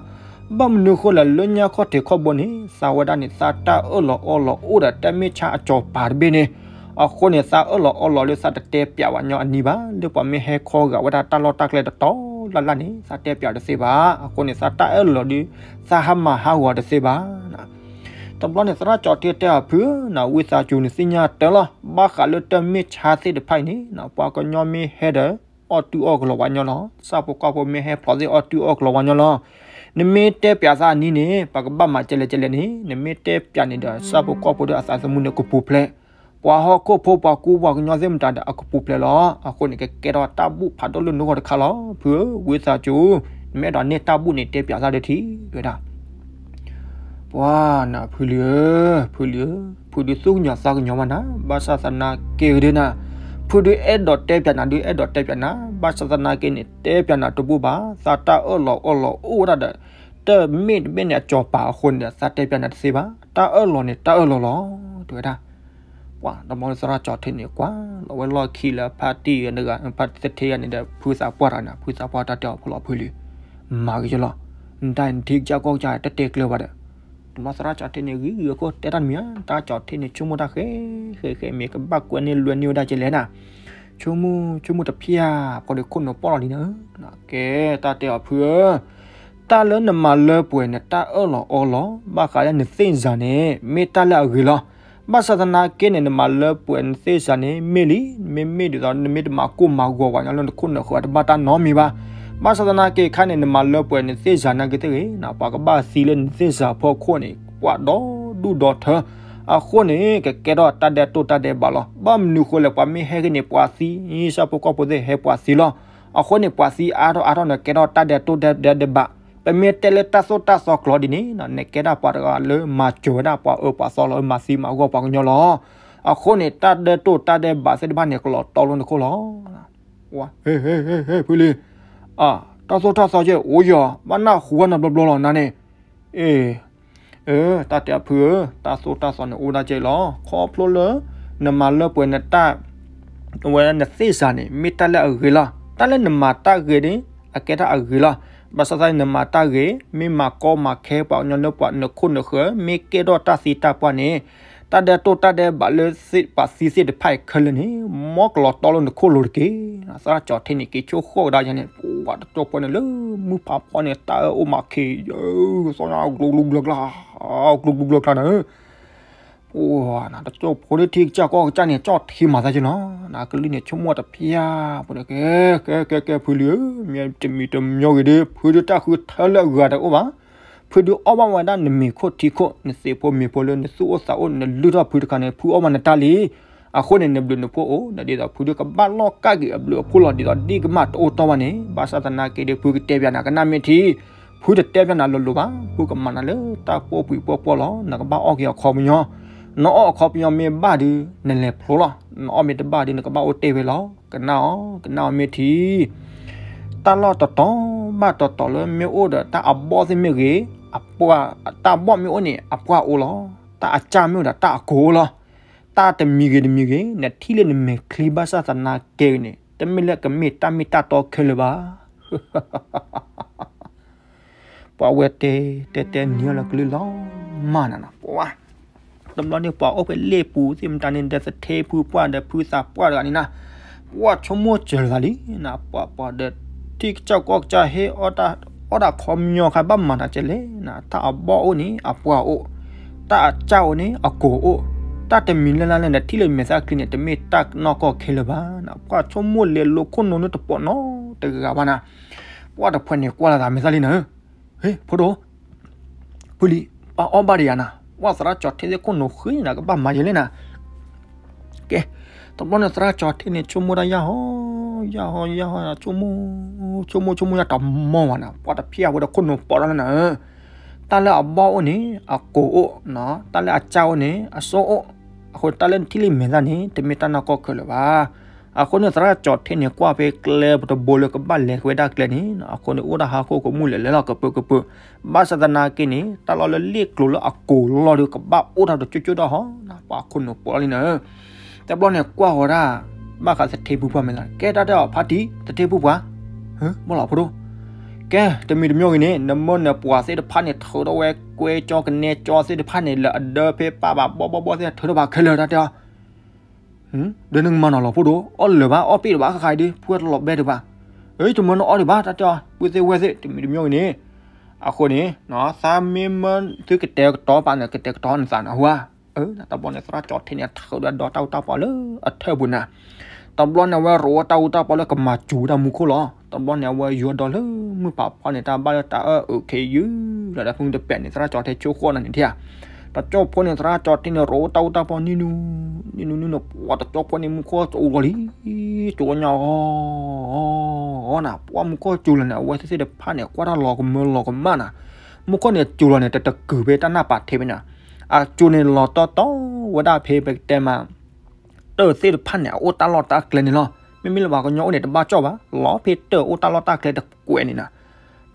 ဘၣ်မနုၤဃိလဲၣ် လၢညါခီၣ်ထံးခီၣ်ဘိန့ၣ် သးဝဲဒၣ်န့ၣ် သးတၢ်အၢၣ်လီၤအီလီၤအိၣ်ဒီးတဲမ့ၢ်ဆါအစီၤပၤတဘ့ၣ်န့ၣ်, အဃိန့ၣ် သးအၢၣ်လီၤအီလီၤလၢသးတတဲပျးဝဲညီအနံၤဘၣ်, လၢပှၤမ့ၢ်ဟဲခီဂာ်ဝဲဒၣ်တၢ်လီၢ်တၢ်ကျဲတတီၤလၢ်လၢ်န့ၣ် သးတဲပျးတသ့ဘၣ်, အဃိန့ၣ် သးတၢ်အၢၣ်လီၤဒီး သးဟးမၤဟးဂီၤတသ့ဘၣ် တဘျီန့ၣ် သရၣ်ကၠီထ့တဲအီၤဖုဧၢ, ဝံသးစူၤနသ့ၣ်ညါတၢ်လီၤ, ဘၣ်ဃးလၢတၢ်မ့ၢ်ဆါသ့ၣ်တဖၣ်အံၤန့ၣ် ပှၤကညီမ့ၢ်ဟဲဒီး အီၣ်တုၤအီၣ်ကလီၤဝဲညီလီၤ, ဆၣ်ဖိကီၢ်ဖိမ့ၢ်ဟဲဖျိးသ့ၣ်အီၣ်တုၤအီၣ်ကလီၤဝဲညီလီၤ, နမ့ၢ်တဲပျးသးအနံၤန့ၣ် ပှၤကဘၣ်မၤကဲလဲၣ်ကဲလဲၣ်န့ၣ် နမ့ၢ်တဲပျးန့ၣ်ဒီး ဆၣ်ဖိကီၢ်ဖိဒီးအသးသမူန့ၣ်ကပူၤဖျဲး, ပှၤဟီၣ်ခိၣ်ဖိပှၤကူပှၤကညီသ့ၣ်မတၤဒီးအကပူၤဖျဲးလီၤ, အဃိန့ၣ် ကကဲထီၣ်တၢ်ဘူၣ်ဖးဒိၣ်လၢနဂီၢ်တခါလီၤ, ဖုဧၢ, ဝံသးစူၤ နမ့ၢ်အဲၣ်ဒိးန့ၢ်တၢ်ဘူၣ်န့ၣ် တဲပျးသးဒီးထံၣ်ဝဲဒၣ် ပှၤနၤဖုလံၤဧၢ, ဖုလံၤဧၢ, ဖုဒုးသူၣ်ကညီၤသးကညီၤဘၣ်နၤ, ဘၣ်ဆၣ်သနာ်က့ဂ့ၤဒ်နၤ, ဖုဒုးအဲၣ်ဒိးတဲပျးနၤဒုးအဲၣ်ဒိးတဲပျးနၤ, ဘၣ်ဆၣ်သနာ်က့န့ၣ် တဲပျးနၤတဘူၣ်ဘၣ်, သးတၢ်အၢၣ်လီၤအီလီၤအိၣ်ဝဲဒၣ်ဒီး တၢ်မ့ၢ်တဘ့ၣ်န့ၣ်အစီၤပၤအဃိန့ၣ်ဒီး သးတဲပျးနၤတသ့ဘၣ်, တၢ်အၢၣ်လီၤန့ၣ် တၢ်အၢၣ်လီၤလီၤ, တဲဝဲဒၣ် ပှၤတဘျီသရၣ်ကၠီထ့န့ၣ် ကွၢ်လီၤဝဲလီၢ်ခံလၢဖါတံၢ်တဂၤ ဖါတံၢ်သထ့ဂၤန့ၣ်ဒီး ဖုသးပှၢ်တဂၤန့ၣ် ဖုသးပှၢ်တၢ်တဲအီၤဖုလီၤဖုလံၤ, မၤဂ့ၤကလီၤ, နတၢ်နထံကစၢ်ကီၢ်ကစၢ်တတဲကျၢၤဘၣ်ဒီး, တဘျီသရၣ်ကၠီထ့န့ၣ် ဂ့ၤဂ့ၤအဃိ တဲတၢ်တမံၤဧါ, သရၣ်ကၠီထ့န့ၣ် ဆိကမိၣ်တၢ်ဃဲဃဲဃဲ မ့ၢ်ကဘၣ်ကွဲန့ၢ်လွဲန့ၢ်ဝဲဒၣ်ကဲလဲၣ်နၤ, ဆိကမိၣ်ဆိကမိၣ်တဖျၢၣ် ပှၤဒီးခိၣ်နူာ်ပီၣ်လီၤလံနၤ, ကဲတၢ်တဲအီၤဖုဧၢ တၢ်လၢနမၤလၢပှဲၤနတၢ်အၢၣ်လီၤအီလီၤ ဘၣ်ဃးလၢနသ့ၣ်စၤန့ၣ် မ့ၢ်တၢ်လၢအဂ့ၤလီၤ. ဘၣ်ဆၣ်သနာ်က့န့ၣ် နမၤလၢပှဲၤနသ့ၣ်စၤန့ၣ် မ့ၢ်လံ, မ့မ့ၢ်ဒ်သိး နမ့ၢ်တမၤကိၢ်မၤဂီၤပှၤကညီလၢနခိၣ်နူာ်ဃုာ်တဘၣ်တၢ်နီတမံၤဘၣ်. ဘၣ်ဆၣ်သနာ်က့ခါန့ၣ် နမၤလၢပှဲၤနသ့ၣ်စၤနာ်က့သ့ၣ်ဂ့ၤ ပှၤကဘၣ်သံလၢနသ့ၣ်စၤဖီခိၣ်န့ၣ် ပှၤဒီဒူၣ်ဒီထၢ အဃိန့ၣ် ကကဲထီၣ်တၢ်ဒဲးတိၢ်တၢ်ဒဲးဘးလီၤ. ဘၣ်မနုၤဃိလဲၣ် ပှၤမ့ၢ်ဟဲက့ၤန့ၣ် ပှၤသံ, ဆၣ်ဖိကီၢ်ဖိသ့ၣ်ဟဲပှၤသံလီၤ. အဃိန့ၣ် ပှၤသံအါထီၣ်အါထီၣ်န့ၣ် ကဲထီၣ်တၢ်ဒဲးတိၢ်ဒဲးဒဲးဘး. ပမ့ၢ်တဲလၢတၢ်သိၣ်တၢ်သီကျိာ်ဒ်န့ၣ် နကဲဒၣ်ပှၤတဂၤလၢမၤစၢၤဝဲဒၣ်ပှၤအၢပှၤသီလီၤ, မၤသံမၤဂီၢ်ပှၤကညီလီၤ. အဃိန့ၣ် တၢ်ဒဲးတိၢ်တၢ်ဒဲးဘးသ့ၣ်တဖၣ်န့ၣ် ကလီၤတီလိာ်နခိၣ်လီၤ. ဟ့ ဟ့ ဟ့ ဟ့ ဖုလံၤ, တၢ်သိၣ်တၢ်သီကဲအိၣ်ယီၤ ဘၣ်နၢ်ဟူဝဲနီတဘျီဘျီလီၤနၤန့ၣ်. အ့ အၢ တၢ်တဲအဖုဧၢ, တၢ်သိၣ်တၢ်သီန့ၣ်အိၣ်ဒၣ်ကဲလီၤ. ခီဖျိလၢ နမၤလၢပှဲၤနတၢ် အဝဲဒၣ်နသ့ၣ်စၤန့ၣ် မ့ၢ်တၢ်လၢအဂ့ၤလီၤ. တၢ်လၢနမၤတၢ်ဂ့ၤန့ၣ် အကဲတၢ်အဂ့ၤလီၤ. ဘၣ်ဆၣ်သနာ်က့ နမၤတၢ်ဂ့ၤ မ့ၢ်မၤကီမၤခဲပှၤကညီလၢပှၤနခိၣ်နဃၢၤ မ့ၢ်ကဲထီၣ်တၢ်သံတၢ်ပှၢ်န့ၣ် တၢ်ဒဲးတိၢ်တၢ်ဒဲးဘးလၢပှၤသံသ့ၣ်တဖၣ်အံၤခဲလၢာ်န့ၣ် မ်ကလီၤတီလိာ်နခိၣ်လိၤတက့ၢ်. သရၣ်ကၠီၤထ့န့ၣ် က့ၤဆိၣ်ဃီၣ်ကဒါယၤန့ၣ် ပှၤတကၠိဖိန့ၣ်လၢမုၢ်ဖးဖီန့ၣ် တၢ်အၢအိၣ်မးခ့ယဲၢ် သီညါကျိကျိကျါကျါ ကျိကျိကျါကျါန့ၣ် ပှၤတကၠိဖိန့ၣ်ထံကစၢ်ကီၢ်ကစၢ်န့ၣ် ကၠီၣ်ထံမၤသးက့လီၤ. နကလံၤန့ၣ်ဆိကမိၣ်တဖျၢၣ်ဖိဒီး ကဲ ကဲ ကဲ ကဲ ဖုလံၤဧၢ, မ့ၢ်တမံၤတမံၤဂ့ၤဒီး ဖုဒုးတၢ်ဃုထၢလၢအဂၤတအိၣ်ဘၣ်. ဖုဒုးအီၣ်ဘၣ်ဝဲဒၣ်နမ့ၤခိၣ်ထံခိၣ် နသ့ၣ်ဖိမ့ၤဖိလၢနသူၣ်အိၣ်သးအိၣ် နလုၢ်ထီၣ်ဖုတခါန့ၣ် ဖုအီၣ်ဘၣ်နတၢ်လံ. အဃိန့ၣ် နဘျုးနဖှိၣ်အိၣ် နဒ်သိးဖုဒုးကဘၣ်လီၢ်ကၢ်က့ၤအဘျုးအဖှိၣ်လီၤ ဒ်သိးဒ့ၣ်ကမၣ်တအိၣ်တီၢ်ဘၣ်န့ၣ် ဘၣ်ဆၣ်သနာ်က့ဒီး ဖုကတဲပၠးနၤကနၣ်မ့ၢ်ထံ ဖုတတဲပၠးနၤလိၤလိၤဘၣ်, ဖုကမၤနၤလၢတၢ်ပိာ်ပှံၤပိာ်ပှီၢ်လီၤ. နကဘၣ်အီၣ်က့ၤအခီပညီ, နအီၣ်အခီပညီမ့ၢ်ဘၣ်ဒီး နလဲၤဖျိလီၤ. နအီၣ်မ့ၢ်တဘၣ်ဒီး နကဘၣ်အိၣ်တ့ၢ်ဝဲလီၤ. ကနၣ်အီၤ, ကနၣ်အီၤမ့ၢ်ထံ တၢ်လီၢ်တတီၤဘၣ်တတီၤလၢမ့ၢ်အိၣ်ဒီးတၢ်အဘီၣ်သ့ၣ်မ့ၢ်ဂ့ၤ, အပှၢ်, တၢ်အဘီၣ်မ့ၢ်အိၣ်န့ၣ် အပှၢ်အိၣ်လီၤ. တၢ်အစၢ်မ့ၢ်အိၣ်ဒီးတၢ်အကိာ်အိၣ်လီၤ. တၢ်တမံၤဂ့ၤတမံၤဂ့ၤ နထံၣ်လၢနမဲာ်ချံဘၣ်ဆၣ်သနာ်က့န့ၣ် တမ့ၢ်လၢကမ့ၢ်တၢ်မ့ၢ်တၢ်တီခဲလၢာ်ဘၣ်. ပှၤဝဲတဲ တဲတဲနံၤအီၤလၢကလုၢ်လီၤမၢ်နၤနီၤ ပှၤ တဘျီန့ၣ် ပှၤအိၣ်ဖဲလ့ၣ်ပူၤသ့ၣ်မတၤန့ၣ် ဒီးသထ့ဖုပှၢ်ဒီးဖုသးပှၢ်တဂၤန့ၣ်နၤ, ပှၤဆိကမိၣ်စၢၤလီၤသးလံနၤ, ပှၤပှၤဒီး ထံကစၢ်ကီၢ်ကစၢ်ဟ့ၣ်အီၣ်တၢ် အီၣ်တၢ်ခီပညီခါဘၣ်မၤတၢ်ကဲလဲၣ်နၤ, တၢ်အဘီၣ်အိၣ်န့ၣ် အပှၢ်အိၣ်, တၢ်အစၢ်အိၣ်န့ၣ် အကိာ်အိၣ်, တၢ်တမံၤလၢ်လၢ်လၢနထံၣ်လၢမဲာ်သၣ်ချံန့ၣ် တမ့ၢ်တၢ်နီၢ်ကီၢ်ခဲလၢာ်ဘၣ်နၤ, ပှၤဆိကမိၣ်လဲၤလိခိၣ်နူာ်န့ၣ်တပိာ်နီတဂၤဘၣ်နၤ, ပှၤတဖှဲန့ၣ်ကွၢ်လီၤသးမဲာ်သၣ်လံနၤ, ဟ့ၣ် ဖိဒိၣ် ဖုလံၤ ပှၤအီၣ်ဘၣ်ဒီးယၤနၤ, ပှၤသရၣ်ကၠီၤထ့သ့ၣ်ခိၣ်နူာ်ဃ့နၤ ကဘၣ်မၤယဲလဲၣ်နၤ, ကဲ, တဘျီန့ၣ် သရၣ်ကၠီၤထ့န့ၣ် ဆိကမိၣ်တၢ်ယၢ်ဟီ, ယၢ်ဟီ ယၢ်ဟီ ဆိကမိၣ်, ဆိကမိၣ် ဆိကမိၣ်ယၢ်တမီၢ်ဘၣ်နၤ, ပှၤတဖျၢၣ်ဝဲဒီးခိၣ်နူာ်ပိာ်ထီၣ်လၢနၤ, တၢ်လၢအဘီၣ်အိၣ်န့ၣ် အကိာ်အိၣ်, တၢ်လၢအစၢ်အိၣ်န့ၣ် အစိၣ်အိၣ်, အဃိတၢ်လၢနထံၣ်လံမဲာ်သၣ်န့ၣ် တမ့ၢ်တၢ်နီၢ်ကီၢ်ခဲလၢာ်ဘၣ်. အဃိန့ၣ် သရၣ်ကၠီၤထ့န့ၣ် ကွၢ်ဖဲကျဲပတဘိလၢကဘၣ်လဲၤဝဲဒၣ်ကျဲန့ၣ်, အဃိန့ၣ် အိၣ်ဒၣ်ဟးဃိကမူၣ်လဲၤလဲၤလီၤကပၢၤကပၢၤ, ဘၣ်ဆၣ်သနာ်က့န့ၣ် တၢ်လီၢ်လၢလ့ၣ်ကျိၤလၢအကိာ်လီၤဒီး ကဘၣ်အိၣ်ထီၣ်တကၠိကၠိဒီးဟီ, ပှၤခိၣ်နူာ်ပိာ်လီၤလံနၤ, တဘျီန့ၣ် ကွၢ်ဃီၤဒၣ် ဘၣ်ဃးသထ့ဖုပှၢ်မဲာ်သၣ်, ကဲတၢ်တဲအီၤ ဖါတံၢ် သထ့ဖုပှၢ်, ဘၣ်လီၤဖိဒိၣ်, ကဲ တမံၤတမံၤဂ့ၤန့ၣ် နမၢနပှၤသ့ၣ်တဖၣ်န့ၣ် ထုးထီၣ်ဝဲ ကွဲကၠီကနဲကၠီသ့ၣ်တဖၣ်န့ၣ် လၢအဒၢဖဲပာ်ဘၣ်ဘီဘီဘီသ့ၣ် ထုးထီၣ်ဘၣ်ခဲလၢာ် တၢ်တဲအီၤ ဒီးနကမၤနီၤလီၤဖိဒိၣ်, အီၣ်လၢာ်ဘၣ် အီၣ်ပ့ၣ်တဘၣ် ဃါဃါအံၤဒီး ဖုဝဲတလီၤဘဲဒံးဘၣ်, တမၢနအီၣ်ဒံးဘၣ် တၢ်တဲအီၤ ပုၢ်သ့ၣ်ဝဲၢ်သ့ၣ် တမံၤတမံၤဂ့ၤန့ၣ်, အဃိန့ၣ် သးမ့ၢ်မၢသုကတဲာ်ကတီၤပာ်န့ၣ် ကတဲာ်ကတီၤနသးန့ၣ် ဟူဧါ, တဘျီန့ၣ် သရၣ်ကၠီၤထ့န့ၣ် ထုးဒီးဒီတၢ်အူတၢ်ပီလၢအထၢၣ်ပူၤနၤ, တဘျီန့ၣ် အဝဲရိးဝဲတၢ်အူတၢ်ပီလၢကမၤစူၤဝဲဒၣ်မူခိၣ်လီၤ, တဘျီန့ၣ် အဝဲယိၤဒီးလၢမုၢ်ပာ်ဖီန့ၣ် တၢ်ဘၣ်လၢတၢ်အၢၣ်အုးခ့ယုၢ်လီၤဒီး ဖုတပဲာ်န့ၣ် သရၣ်ကၠီၤထ့ဆိၣ်ဃီၣ်နၤန့ၣ်ထံၣ်ဧါ တကၠိဖိန့ၣ် သရၣ်ကၠီၤထ့န့ၣ် ရိးဝဲတၢ်အူတၢ်ပီနံၤနူၤ, နံၤနူၤနံၤနူၤ ပှၤတကၠိဖိန့ၣ် မူခိၣ်စူၤလီၤလံ, စူၤညါအီၤ, အီၤနၤ ပှၤမူခိၣ်စူၤလီၤန့ၣ် အဝဲသ့ၣ်သ့ၣ်တဖၣ်န့ၣ် ကွၢ်တၢ်လီၤကမၢလီၤကမၣ်နၤ, မူခိၣ်န့ၣ်စူၤလီၤန့ၣ် တတကုာ်ဖဲတၢ်နၢ်ပာ်ထဲဖဲနၤ, အစူၤန့ၣ်လီၤတီတီဝဲဒၣ်ဖဲပကတဲမး တၢ်သ့ၣ်တဖၣ်န့ၣ် အအိၣ်တၢ်လီၢ်တၢ်ကျဲန့ၣ်လီၤ, မ့မ့ၢ်လၢပှၤကညီအိၣ်န့ၣ် တဘၣ်ကၠီၣ်ဘၣ်, လီၤဖဲတၢ်အိၣ်တၢ်လီၢ်တၢ်ကျဲတကွဲးန့ၣ်နၤ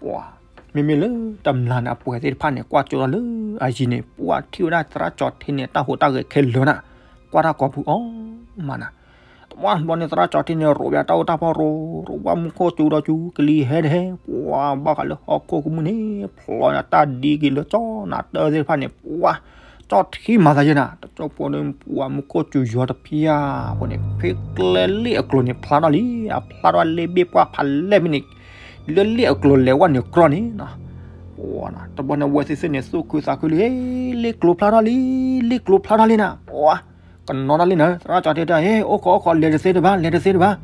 ပှၤ မ့မ့ၢ်လၢတမျၢ်န့ၣ် အပှဲၤသ့ၣ်တဖၣ်န့ၣ် ကွၢ်ကၠိလီၤလၢအယံၤန့ၣ် ပှၤထံၣ်ဝဲဒၣ်သရၣ်ကၠီၤထ့န့ၣ် တၢ်ဟူးတၢ်ဂဲၤခဲလၢာ်နၤ, ကွၢ်တၢ်ကိးပူၤအီၤမးနၤ, တဘျီန့ၣ် သရၣ်ကၠီၤထ့န့ၣ် ရိးဝဲတၢ်အူတၢ်ပီရိး, ရိးဝဲမူခိၣ်စူၤဒီးစူၤ ကလံၤဟဲတဟဲ, ပှၤဘၣ်ဃးလၢဟီၣ်ခိၣ်ကမူၣ်န့ၣ် ဖျိးနၤတၢ်ဒ်က့ၤလၢကၠီနၤ တၢ်သ့ၣ်တဖၣ်န့ၣ် ပှၤ ကၠီထံမၤသးယဲနၤ, တကၠိဖိန့ၣ် ပှၤမူခိၣ်စူၤယီၤတဖျၢၣ်ဖိန့ၣ် ဖဲကျဲလ့ၣ်အကျိၤန့ၣ် ဖျါထီၣ်လံ, အဖျါထီၣ်လ့ၣ်ဘ့ၣ်ပှၢ်ဖးလဲၢ်ဖဲန့ၣ်, လၢလ့ၣ်အကျိၤလဲၤဝဲန့ၣ်ကြီန့ၣ်, တဘျီန့ၣ် ဝဲသ့ၣ်သ့ၣ်န့ၣ် သူၣ်ခုသးခုလံ, လ့ၣ်ကျိၤဖျါထီၣ်လံ, လ့ၣ်ကျိၤဖျါထီၣ်လံနၤ, ပှၤ ကနီၤထီၣ်လံနၤ, သရၣ်ကၠီထ့တဲ ဟ့ၣ် အိၣ်ခိးအိၣ်ခိး လဲၤတသ့တဘၣ် လဲၤတသ့တဘၣ်,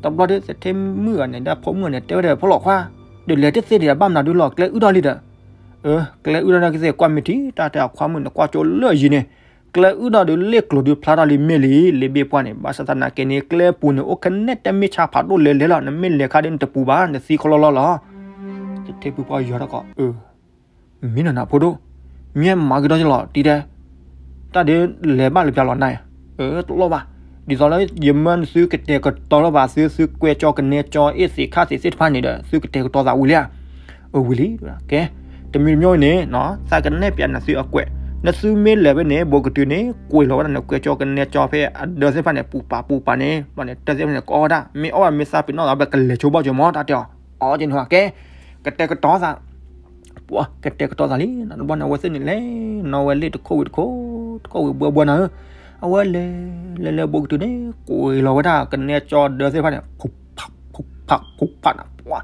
တဘျီဒီး သထ့မုၣ်ဂၤန့ၣ် ဒီးဖိမုၣ်ဂၤန့ၣ် တဲဝဲဒီး ဖိလီၤခွါ, ဒီးလဲၤတသ့ဒံး ဘၣ်မနုၤဒုလီၤ ကျဲအုၣ်ထီၣ်လံဒီး, အၢ ကျဲအုၣ်ထီၣ်န့ၣ်ကသ့ၣ်ကွၢ်မ့ၢ်ထံ တၢ်တဲအခွါမုၣ်န့ၣ် ကွၢ်ကၠိလၢအယံၤန့ၣ်, ကျဲအုၣ်ထီၣ်ဒီးလ့ၣ်ကျိၤဒုးဖျါထီၣ်လံမ့ၢ်လံ, လ့ၣ်ဘ့ၣ်ပှၢ်န့ၣ် ဘၣ်ဆၣ်သနာ်က့န့ၣ် ကျဲပူၤန့ၣ် အိၣ်ခဲနဲၣ်တဲမ့ၢ်ဆါဖးဒိၣ်လဲၤလဲၤလီၤ, နမ့ၢ်လဲၤခါဒီးနတပူၤဘၣ် နသံခီလီလီလီၤ. သထ့ဖုပှၢ်ယီၤထီၣ်ကီး အၢ မ့ၢ်နနၤဖိဒိၣ်, မ့ၢ်မၤကဒီးယလီၤတံၤဒဲး, တၢ်ဒုးလဲၤဘၣ်လၢပျၢၤလီၤနၤ, အၢ တလီၢ်ဘၣ်, ဒ်သိးလၢယမၢသုကတဲာ်ကတီၤထီၣ်ဘၣ်သု သုကွဲကၠီကနဲကၠီအ့ၣ်သ့ၣ်ခါသ့ၣ်သ့ၣ်တဖၣ်န့ၣ်ဒီး သုကတဲာ်ကတီၤသးဝံၤလံဧါ, အၢ ဝံၤလံ, ကဲ, တမံၤတမံၤန့ၣ် သးကနဲၣ်ပျးနၤသုအကွဲး, နသုမ့ၢ်လဲၤဖဲန့ၣ် ဘိးကတုၤန့ၣ် ကွံာ်လီၤဝဲဒၣ်န့ၣ် ကွဲကၠီကနဲကၠီဖဲအဒၢသ့ၣ်တဖၣ်န့ၣ် ပူၤပာ်ပူၤပာ်န့ၣ် ဘျီန့ၣ် တၢ်သ့ၣ်တဖၣ်န့ၣ် ကအီၣ်ဝဲဒၣ် မ့ၢ်အီၣ်ဝဲမ့ၢ်သးပ့ၤနီၣ်သး ပကလဲၤဆိဘီၣ်ကၠီမီၤ တၢ်တဲအီၤ အီၣ်က့ၤန့ၣ်ဟီ ကဲ ကတဲာ်ကတီၤသး ပှၤကတဲာ်ကတီၤသးလံ တဘျီန့ၣ် အဝဲသ့ၣ်န့ၣ်လဲၤ နီၣ်ဝဲလ့ၣ်တခိၣ်ဝံၤတခိၣ် တခိၣ်ဝံၤဘှီဘှီနၤဧၢ အဝဲလဲၤ လဲၤလဲၤဘိးကတုၤန့ၣ် ကွံာ်လီၤဝဲဒၣ်ကနဲကၠီဒၢသ့ၣ်တဖၣ်န့ၣ် ဖုးဖး ဖုးဖး ဖုးဖးနၤ ပှၤ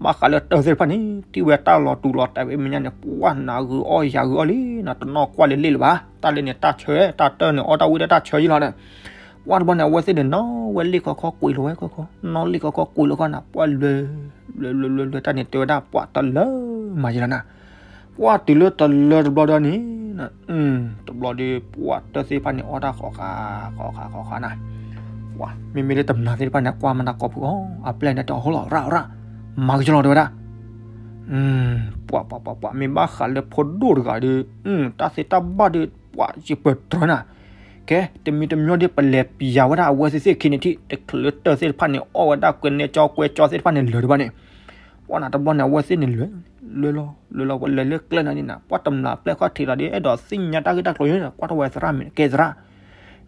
ဘၣ်ဃးလၢတၢ်သ့ၣ်တဖၣ်န့ၣ် ထံၣ်ဝဲတၢ်လီၤတူာ်လီၤတဲာ်ဝဲမဲာ်ညါန့ၣ် ပှၤနၤဂုာ်အီၣ်ယၤဂုာ်အီၣ်လံနီၤ တနီၣ်ကွၢ်လၢလ့ၣ်လၢၤဘၣ် တၢ်လၢန့ၣ်တၢ်ဆၢ တၢ်တၢၢ်န့ၣ် အီၣ်တၢ်ဝံၣ်တၢ်တၢ်ဆၢယံလီၤန့ၣ် ပှၤတဘျီန့ၣ် အဝဲသ့ၣ်န့ၣ် နီၣ်ဝဲလ့ၣ်ခီခီကွံာ်လီၤဝဲခီခီ နီၣ်လ့ၣ်ခီခီကွံာ်လီၤခီနၤ ပှၤလဲၤ လဲၤလဲၤလဲၤလဲၤတၢ်န့ၣ် တဲဝဲဒၣ်ပှၤတလၢမၤယံလီၤနၤ ပှၤတုၤလၢတလၢတဘျီဒီးန့ၣ် တဘျီဒီး ပှၤတၢ်သ့ၣ်တဖၣ်န့ၣ် အီၣ်တၢ်ဃီဃာ် ဃီဃာ် ဃီဃာ်နၤ ပှၤ မ့မ့ၢ်လၢတမျၢ်သ့ၣ်တဖၣ်န့ၣ် ကွၢ်မၤနၤကိာ်ပူၤအီၤ အပျဲၢ်န့ၣ်တဟီလီၤ ရၣ်ရၣ် မၤကဆၢလီၤတဲဝဲဒၣ် ပှၤ ပှၤ ပှၤ ပှၤ မ့ၢ်ဘၣ်ဃးလၢဖိဒိၣ်တဂၤဒီး တၢ်သ့တၢ်ဘၣ်ဒီး ပှၤယပၢၤတြၢၤနၤ ကဲ တမံၤတမံၤဒီး ပလဲၤပျးဝဲဒၣ်အဝဲသ့ၣ်သ့ၣ်ခံန့ၣ်ထံၣ် တချုးလၢတၢ်သ့ၣ်တဖၣ်န့ၣ် အီၣ်ဝဲဒၣ်ကွဲနဲကၠီကွဲကၠီသ့ၣ်တဖၣ်န့ၣ်လၢၤတဘၣ်န့ၣ် ပှၤနၤတဘျီန့ၣ် အဝဲသ့ၣ်န့ၣ်လဲၤ လဲၤလီၤ လဲၤလီၤ ပလဲၤလၢကျဲနၤန့ၣ်နၤ ပှၤတမျၢ်ပျဲၢ်ခီၣ်ထံးလီၤဒီး အဲၣ်ဒိးသ့ၣ်ညါတၢ်ဂ့ၢ်တၢ်ကျိၤန့ၣ် ကွၢ်ထီၣ်ဝဲသရၣ်မ့ၢ်ကဲသရၣ်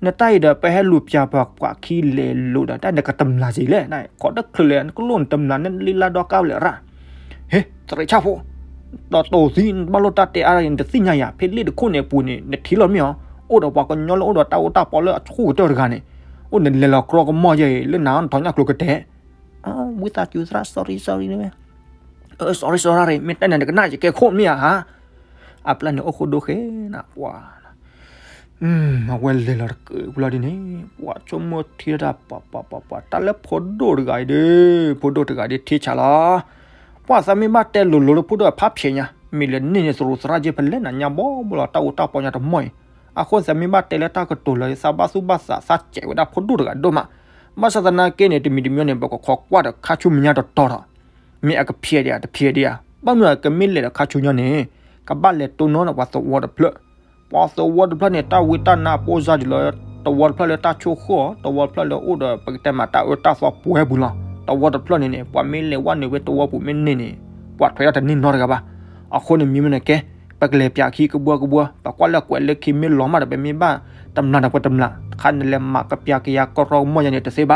နတၢ်အံၤဒီး ပဟဲလူၤပျးပှၤပှၤခံလဲၤလိာ်ဒီး တၢ်နကတမျၢ်က့ၤလဲၣ် နခိးတချုးလဲၣ် နကလိၣ်နတမျၢ် နလံလါဒီကါဝဲလဲၣ်ရၣ် ဟ့ သရ့ဆၣ်ဖိ ဒီးတိၢ်သံ နဘၣ်လိၣ်တၢ်တဲအါ နတသ့ၣ်ညါယၤ ဖဲလ့ၣ်တခိၣ်န့ၣ်အပူၤန့ၣ် နထံၣ်လီၤမ့ၢ်အီၤ အိၣ်ဒီးပှၤကညီလၢအိၣ်ဒီးတၢ်အိၣ်တၢ်ပီလၢအဆူၣ်ကတၢၢ်တဂၤန့ၣ် အိၣ်နလဲၤလီၤကြီကမီၢ်ယဲအံၤ လၢနၤနထီၣ်ညၣ်ကျိၤကတဲာ် ဝံသးစူၤသရၣ် sorry sorry န့ၣ်ဝဲ sorry sorry မ့ၢ်တဲန့ၣ် နကနၣ်ယကဲခိၣ်မ့ၢ်ဧါ အပျဲၢ်န့ၣ်အိၣ်ဃိဒိၣ်ဃဲနၤ ပှၤ အဝဲလဲၤလီၤတကၢၢ်ပူၤလီၤဒ်န့ၣ် ပှၤဆိကမိၣ်ထံတၢ် ပှၤ ပှၤ ပှၤ ပှၤ တၢ်လၢဖိဒိၣ်တဂၤအံၤဒီး ဖိဒိၣ်တဂၤဒ်ထံဆးလီၤ ပှၤသးမ့ၢ်ဘၣ်တဲလိၤလိၤလၢဖိဒိၣ်ဖးဖျဲးညါ မ့ၢ်လၢန့ၢ်န့ၣ်သရူးသရၣ်က့ဖဲလဲၣ်နၤ ညါဘီဘီလီၤ တၢ်အိၣ်တၢ်ပီညါတမီၢ်အံၤ အဃိသးမ့ၢ်ဘၣ်တဲလၢတၢ်ကတိၤလၢသးဘၣ်သူၣ်ဘၣ်သး သးစဲးဝဲဒၣ်ဖိဒိၣ်တဂၤဒိၣ်မး ဘၣ်ဆၣ်သနာ်က့န့ၣ် တမံၤတမံၤန့ၣ် ပကခိးကွၢ်ဒီးခါဆူမဲာ်ညါတတီၤဒီး မ့ၢ်အကဖျဲးဒံးဧါ တဖျဲးဒံးဧါ ဘၣ်မနုၤအကမ့ၢ်လဲၤဒီးခါဆူညါန့ၣ် ကဘၣ်လဲၤတိၢ်နီၣ်ဒီးပှၤသဝီတဖျၢၣ် ပှၤသဝီတဖျၢၣ်န့ၣ် တၢ်ဝံတၢ်နါအပိၢ်စါဒ်လၢ သဝီတဖျၢၣ်လၢတၢ်ဆိၣ်ဃီၣ် သဝီတဖျၢၣ်လၢအိၣ်ဒီး ပကတဲမးတၢ်အၢတၢ်သီပှဲၤပူၤလီၤ သဝီတဖျၢၣ်န့ၣ်န့ၣ် ပှၤမ့ၢ်လဲၤဝဲနုာ်ဝဲသဝီပူၤမ့ၢ်န့ၢ်န့ၣ် ပှၤထွဲဒၣ်တန့ၢ်နီတဂၤဘၣ် အဃိန့ၣ်မ့မ့ၢ်န့ၣ်ကဲ ပကလဲၤပျးခံကဘှီကဘှီ ပကွၢ်လၢကွဲးလၢခံမ့ၢ်လီၤမးဒီး ပမ့ၢ်ဘၣ်တမျၢ်ဒီးပှၤတမျၢ် တခါန့ၣ်လဲၤမၤကပျးကယၤကရီကမီၢ်ယၤန့ၣ်တသ့ဘၣ်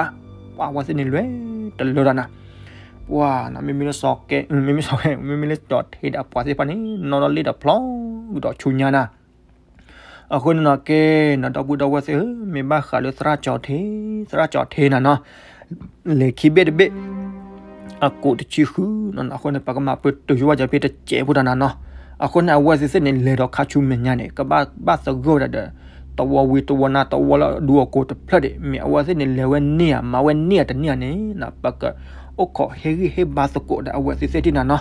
ပှၤအဝဲသ့ၣ်န့ၣ်လဲၤတလၢဒီးနၤ ပှၤ မ့မ့ၢ်လၢစီၤကဲ မ့မ့ၢ်စီၤကဲ မ့မ့ၢ်လၢကၠီၤထ့ဒီးအပှၤသ့ၣ်တဖၣ်န့ၣ် နီၣ်ဒီးလ့ၣ်ဒီးဖျီ ဒီးဆူညါနၤ အဃိန့ၣ်နီၤကဲ နဒီပုၢ်ဒီဝဲၢ်သ့ၣ်ဧၢ မ့ၢ်ဘၣ်ဃးလၢသရၣ်ကၠီၤထ့ သရၣ်ကၠီၤထ့နၤနီၤ လဲၤခံဘ့ၣ်တဘ့ၣ် အကိးတဆံဃုနီၤ အဃိန့ၣ် ပကမၤပတုာ်ယိဘၣ်ကၠီၤဖ့တစဲးဖိတၢ်နၤနီၤ အဃိန့ၣ် အဝဲသ့ၣ်သ့ၣ်န့ၣ် လဲၤဒီးခါဆူမဲာ်ညါန့ၣ် ကဘၣ်ဘၣ်သဂၢၢ်ဝဲဒၣ်ဒီး သဝီဝံၤသဝီနါသဝီလၢအဒူအကိးတဖျၢၣ်ဒံး မ့ၢ်အဝဲသ့ၣ်န့ၣ် လဲၤဝဲန့ၢ်ဧါ မၤဝဲန့ၢ်ဧါတန့ၢ်ဧါန့ၣ် ပကအိၣ်ခိးဟ့ၣ်ဂံၢ်ဟ့ၣ်ဘါသကိးဒီးအဝဲသ့ၣ်သ့ၣ်တဖၣ်နၤနီၤ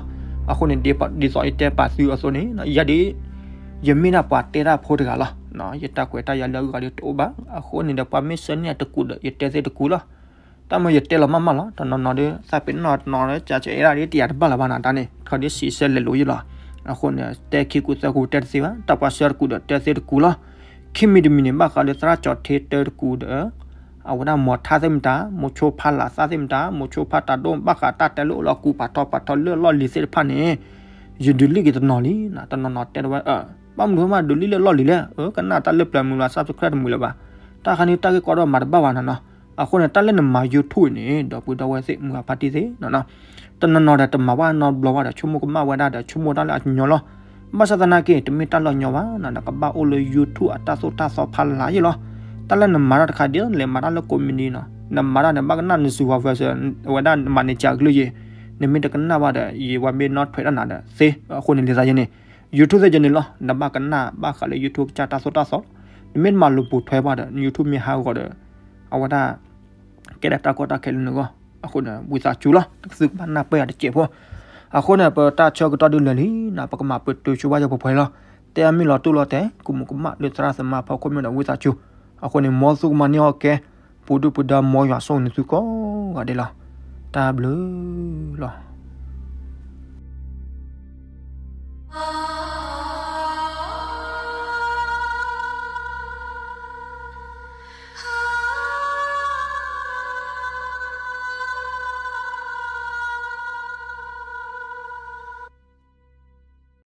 အဃိန့ၣ် ဒ်သိးယတဲပာ်သုအသိးန့ၣ် ယၤဒ် ယမ့ၢ်ဒၣ်ပှၤတဲတၢ်ဖိတဂၤလီၤ ယတၢ်ကွဲးတၢ်ယၤလၢအဂၤဒီးတအိၣ်ဘၣ် အဃိန့ၣ်ဒီးပှၤမ့ၢ်ဆှၢန့ၢ်အတကူးဒီး ယတဲသ့တကူးလီၤ တၢ်မ့ၢ်ယတဲလီၤမးမးလီၤ တနီၤနီၤဒီး သးပ့ၤနီၣ်တနီၤလၢ ကၠးကၠးအဲၣ်ဒၣ်ဒ်တယၤတဘၣ်လၢၤဘၣ်နၤတၢ်န့ၣ် ခီဒ်စံးဆၢလဲၤလိာ်ယဲလီၤ အဃိန့ၣ် တဲခံကူသၢကူတဲတသ့ဘၣ် တၢ်ပှၤဆှၢတကူးဒီးတဲသ့တကူးလီၤ ခံမံၤတမံၤန့ၣ် ဘၣ်ဃးလၢသရၣ်ကၠီၤထ့တဲတကူးဒီး အဝဲဒၣ်မိၤထါသ့ၣ်မတၤ မိၤဆိဖါလၤသၣ်သ့ၣ်မတၤ မိၤဆိဖါတၢ်ဒိၣ် ဘၣ်ဃးတၢ်တဲလၢအိၣ်လၢအကူးဖးထီဖးထီလၢအလီၢ်လံၤသ့ၣ်တဖၣ်န့ၣ် ယဒုးလံၣ်က့ၤတနီၤလံ တနီၤနီၤတဲဝဲ ဘၣ်မနုၤမးဒုးလံၣ်လၢအလီၢ်လံၤလဲၣ် ကနၣ်တၢ်လၢပျၢၤမုာ်လီၤ subscribe တမုာ်လၢၤဘၣ် တၢ်ခါန့ၣ်တၢ်ဂ့ၢ်ကီဒီးမၤတဘၣ်ဘၣ်နၤနီၤ အဃိန့ၣ် တၢ်လၢနမၤ YouTube န့ၣ် ဒီပုၢ်ဒီဝဲၢ်သ့ၣ် မုၢ်ဂၢ်ဖါတံၢ်သ့ၣ် တနီၤနီၤဒီးတမၤဘၣ်နီတဘျီဘၣ်ဒီး ဆိကမိၣ်ကမၣ်ဝဲဒၣ်ဒီး ဆိကမိၣ်တၢ်လၢအညီလီၤ ဘၣ်ဆၣ်သနာ်က့ တမ့ၢ်တၢ်လၢအညီဘၣ်နီၤ နကဘၣ်အိၣ်လၢ YouTube အတၢ်သိၣ်တၢ်သီဖးလၤယဲလီၤ တၢ်လၢနမၤတၢ်တခါဒ်လဲၣ်မၤတၢ်လၢ comedy နီၤ နမၤတၢ်န့ၣ် ဘၣ်ကနၣ်န supervisor အဝဲဒၣ်မၤန့ၢ်ကၢ်ကလုၢ်ယဲ နမ့ၢ်တကနၣ်ဘၣ်ဒီး ယဝဲမ့ၢ်နီၣ်ထွဲးတၢ်နၤဒီးသ့ အဃိန့ၣ်လံသးယဲန့ၣ် YouTube သ့ၣ်ယဲန့ၣ်လီၤ နဘၣ်ကနၣ်ဘၣ်ဃးလၢ YouTube ကစၢ်တၢ်သိၣ်တၢ်သီလီၤ နမ့ၢ်တမၤလူၤပိာ်ထွဲဘၣ်ဒီး YouTube မ့ၢ်ဟးဂီၤဒီး အဝဲဒၣ် ကဲဒၣ်တၢ်ကီတၢ်ခဲလၢနဂီၢ် အဃိန့ၣ် ဝံသးစူၤလီၤ သုကဘၣ်နၢ်ပၢၢ်ယၤတစဲးဖိ အဃိန့ၣ် ပတၢ်ဆၢကတီၢ်ဒုးလၢာ်လံနီၤ ပကမၤပတုာ်ဆိဘၣ်ယၤပှဲၤပှဲၤလီၤ တဲအမ့ၢ်လီၤတူၢ်လီၤတဲာ် ကမူးကမၣ်လၢသရၣ်သမါဖီခိၣ်မ့ၢ်ဒီးဝံသးစူၤ အဃိန့ၣ် မ်သုကမၤန့ၢ်အီၣ်ကဲ ပူၤဒုၣ်ပူၤဒါ မ်ယွၤဆိၣ်ဂ့ၤနသုကိးဂၤဒဲးလီၤ တၢ်ဘျုးလီၤ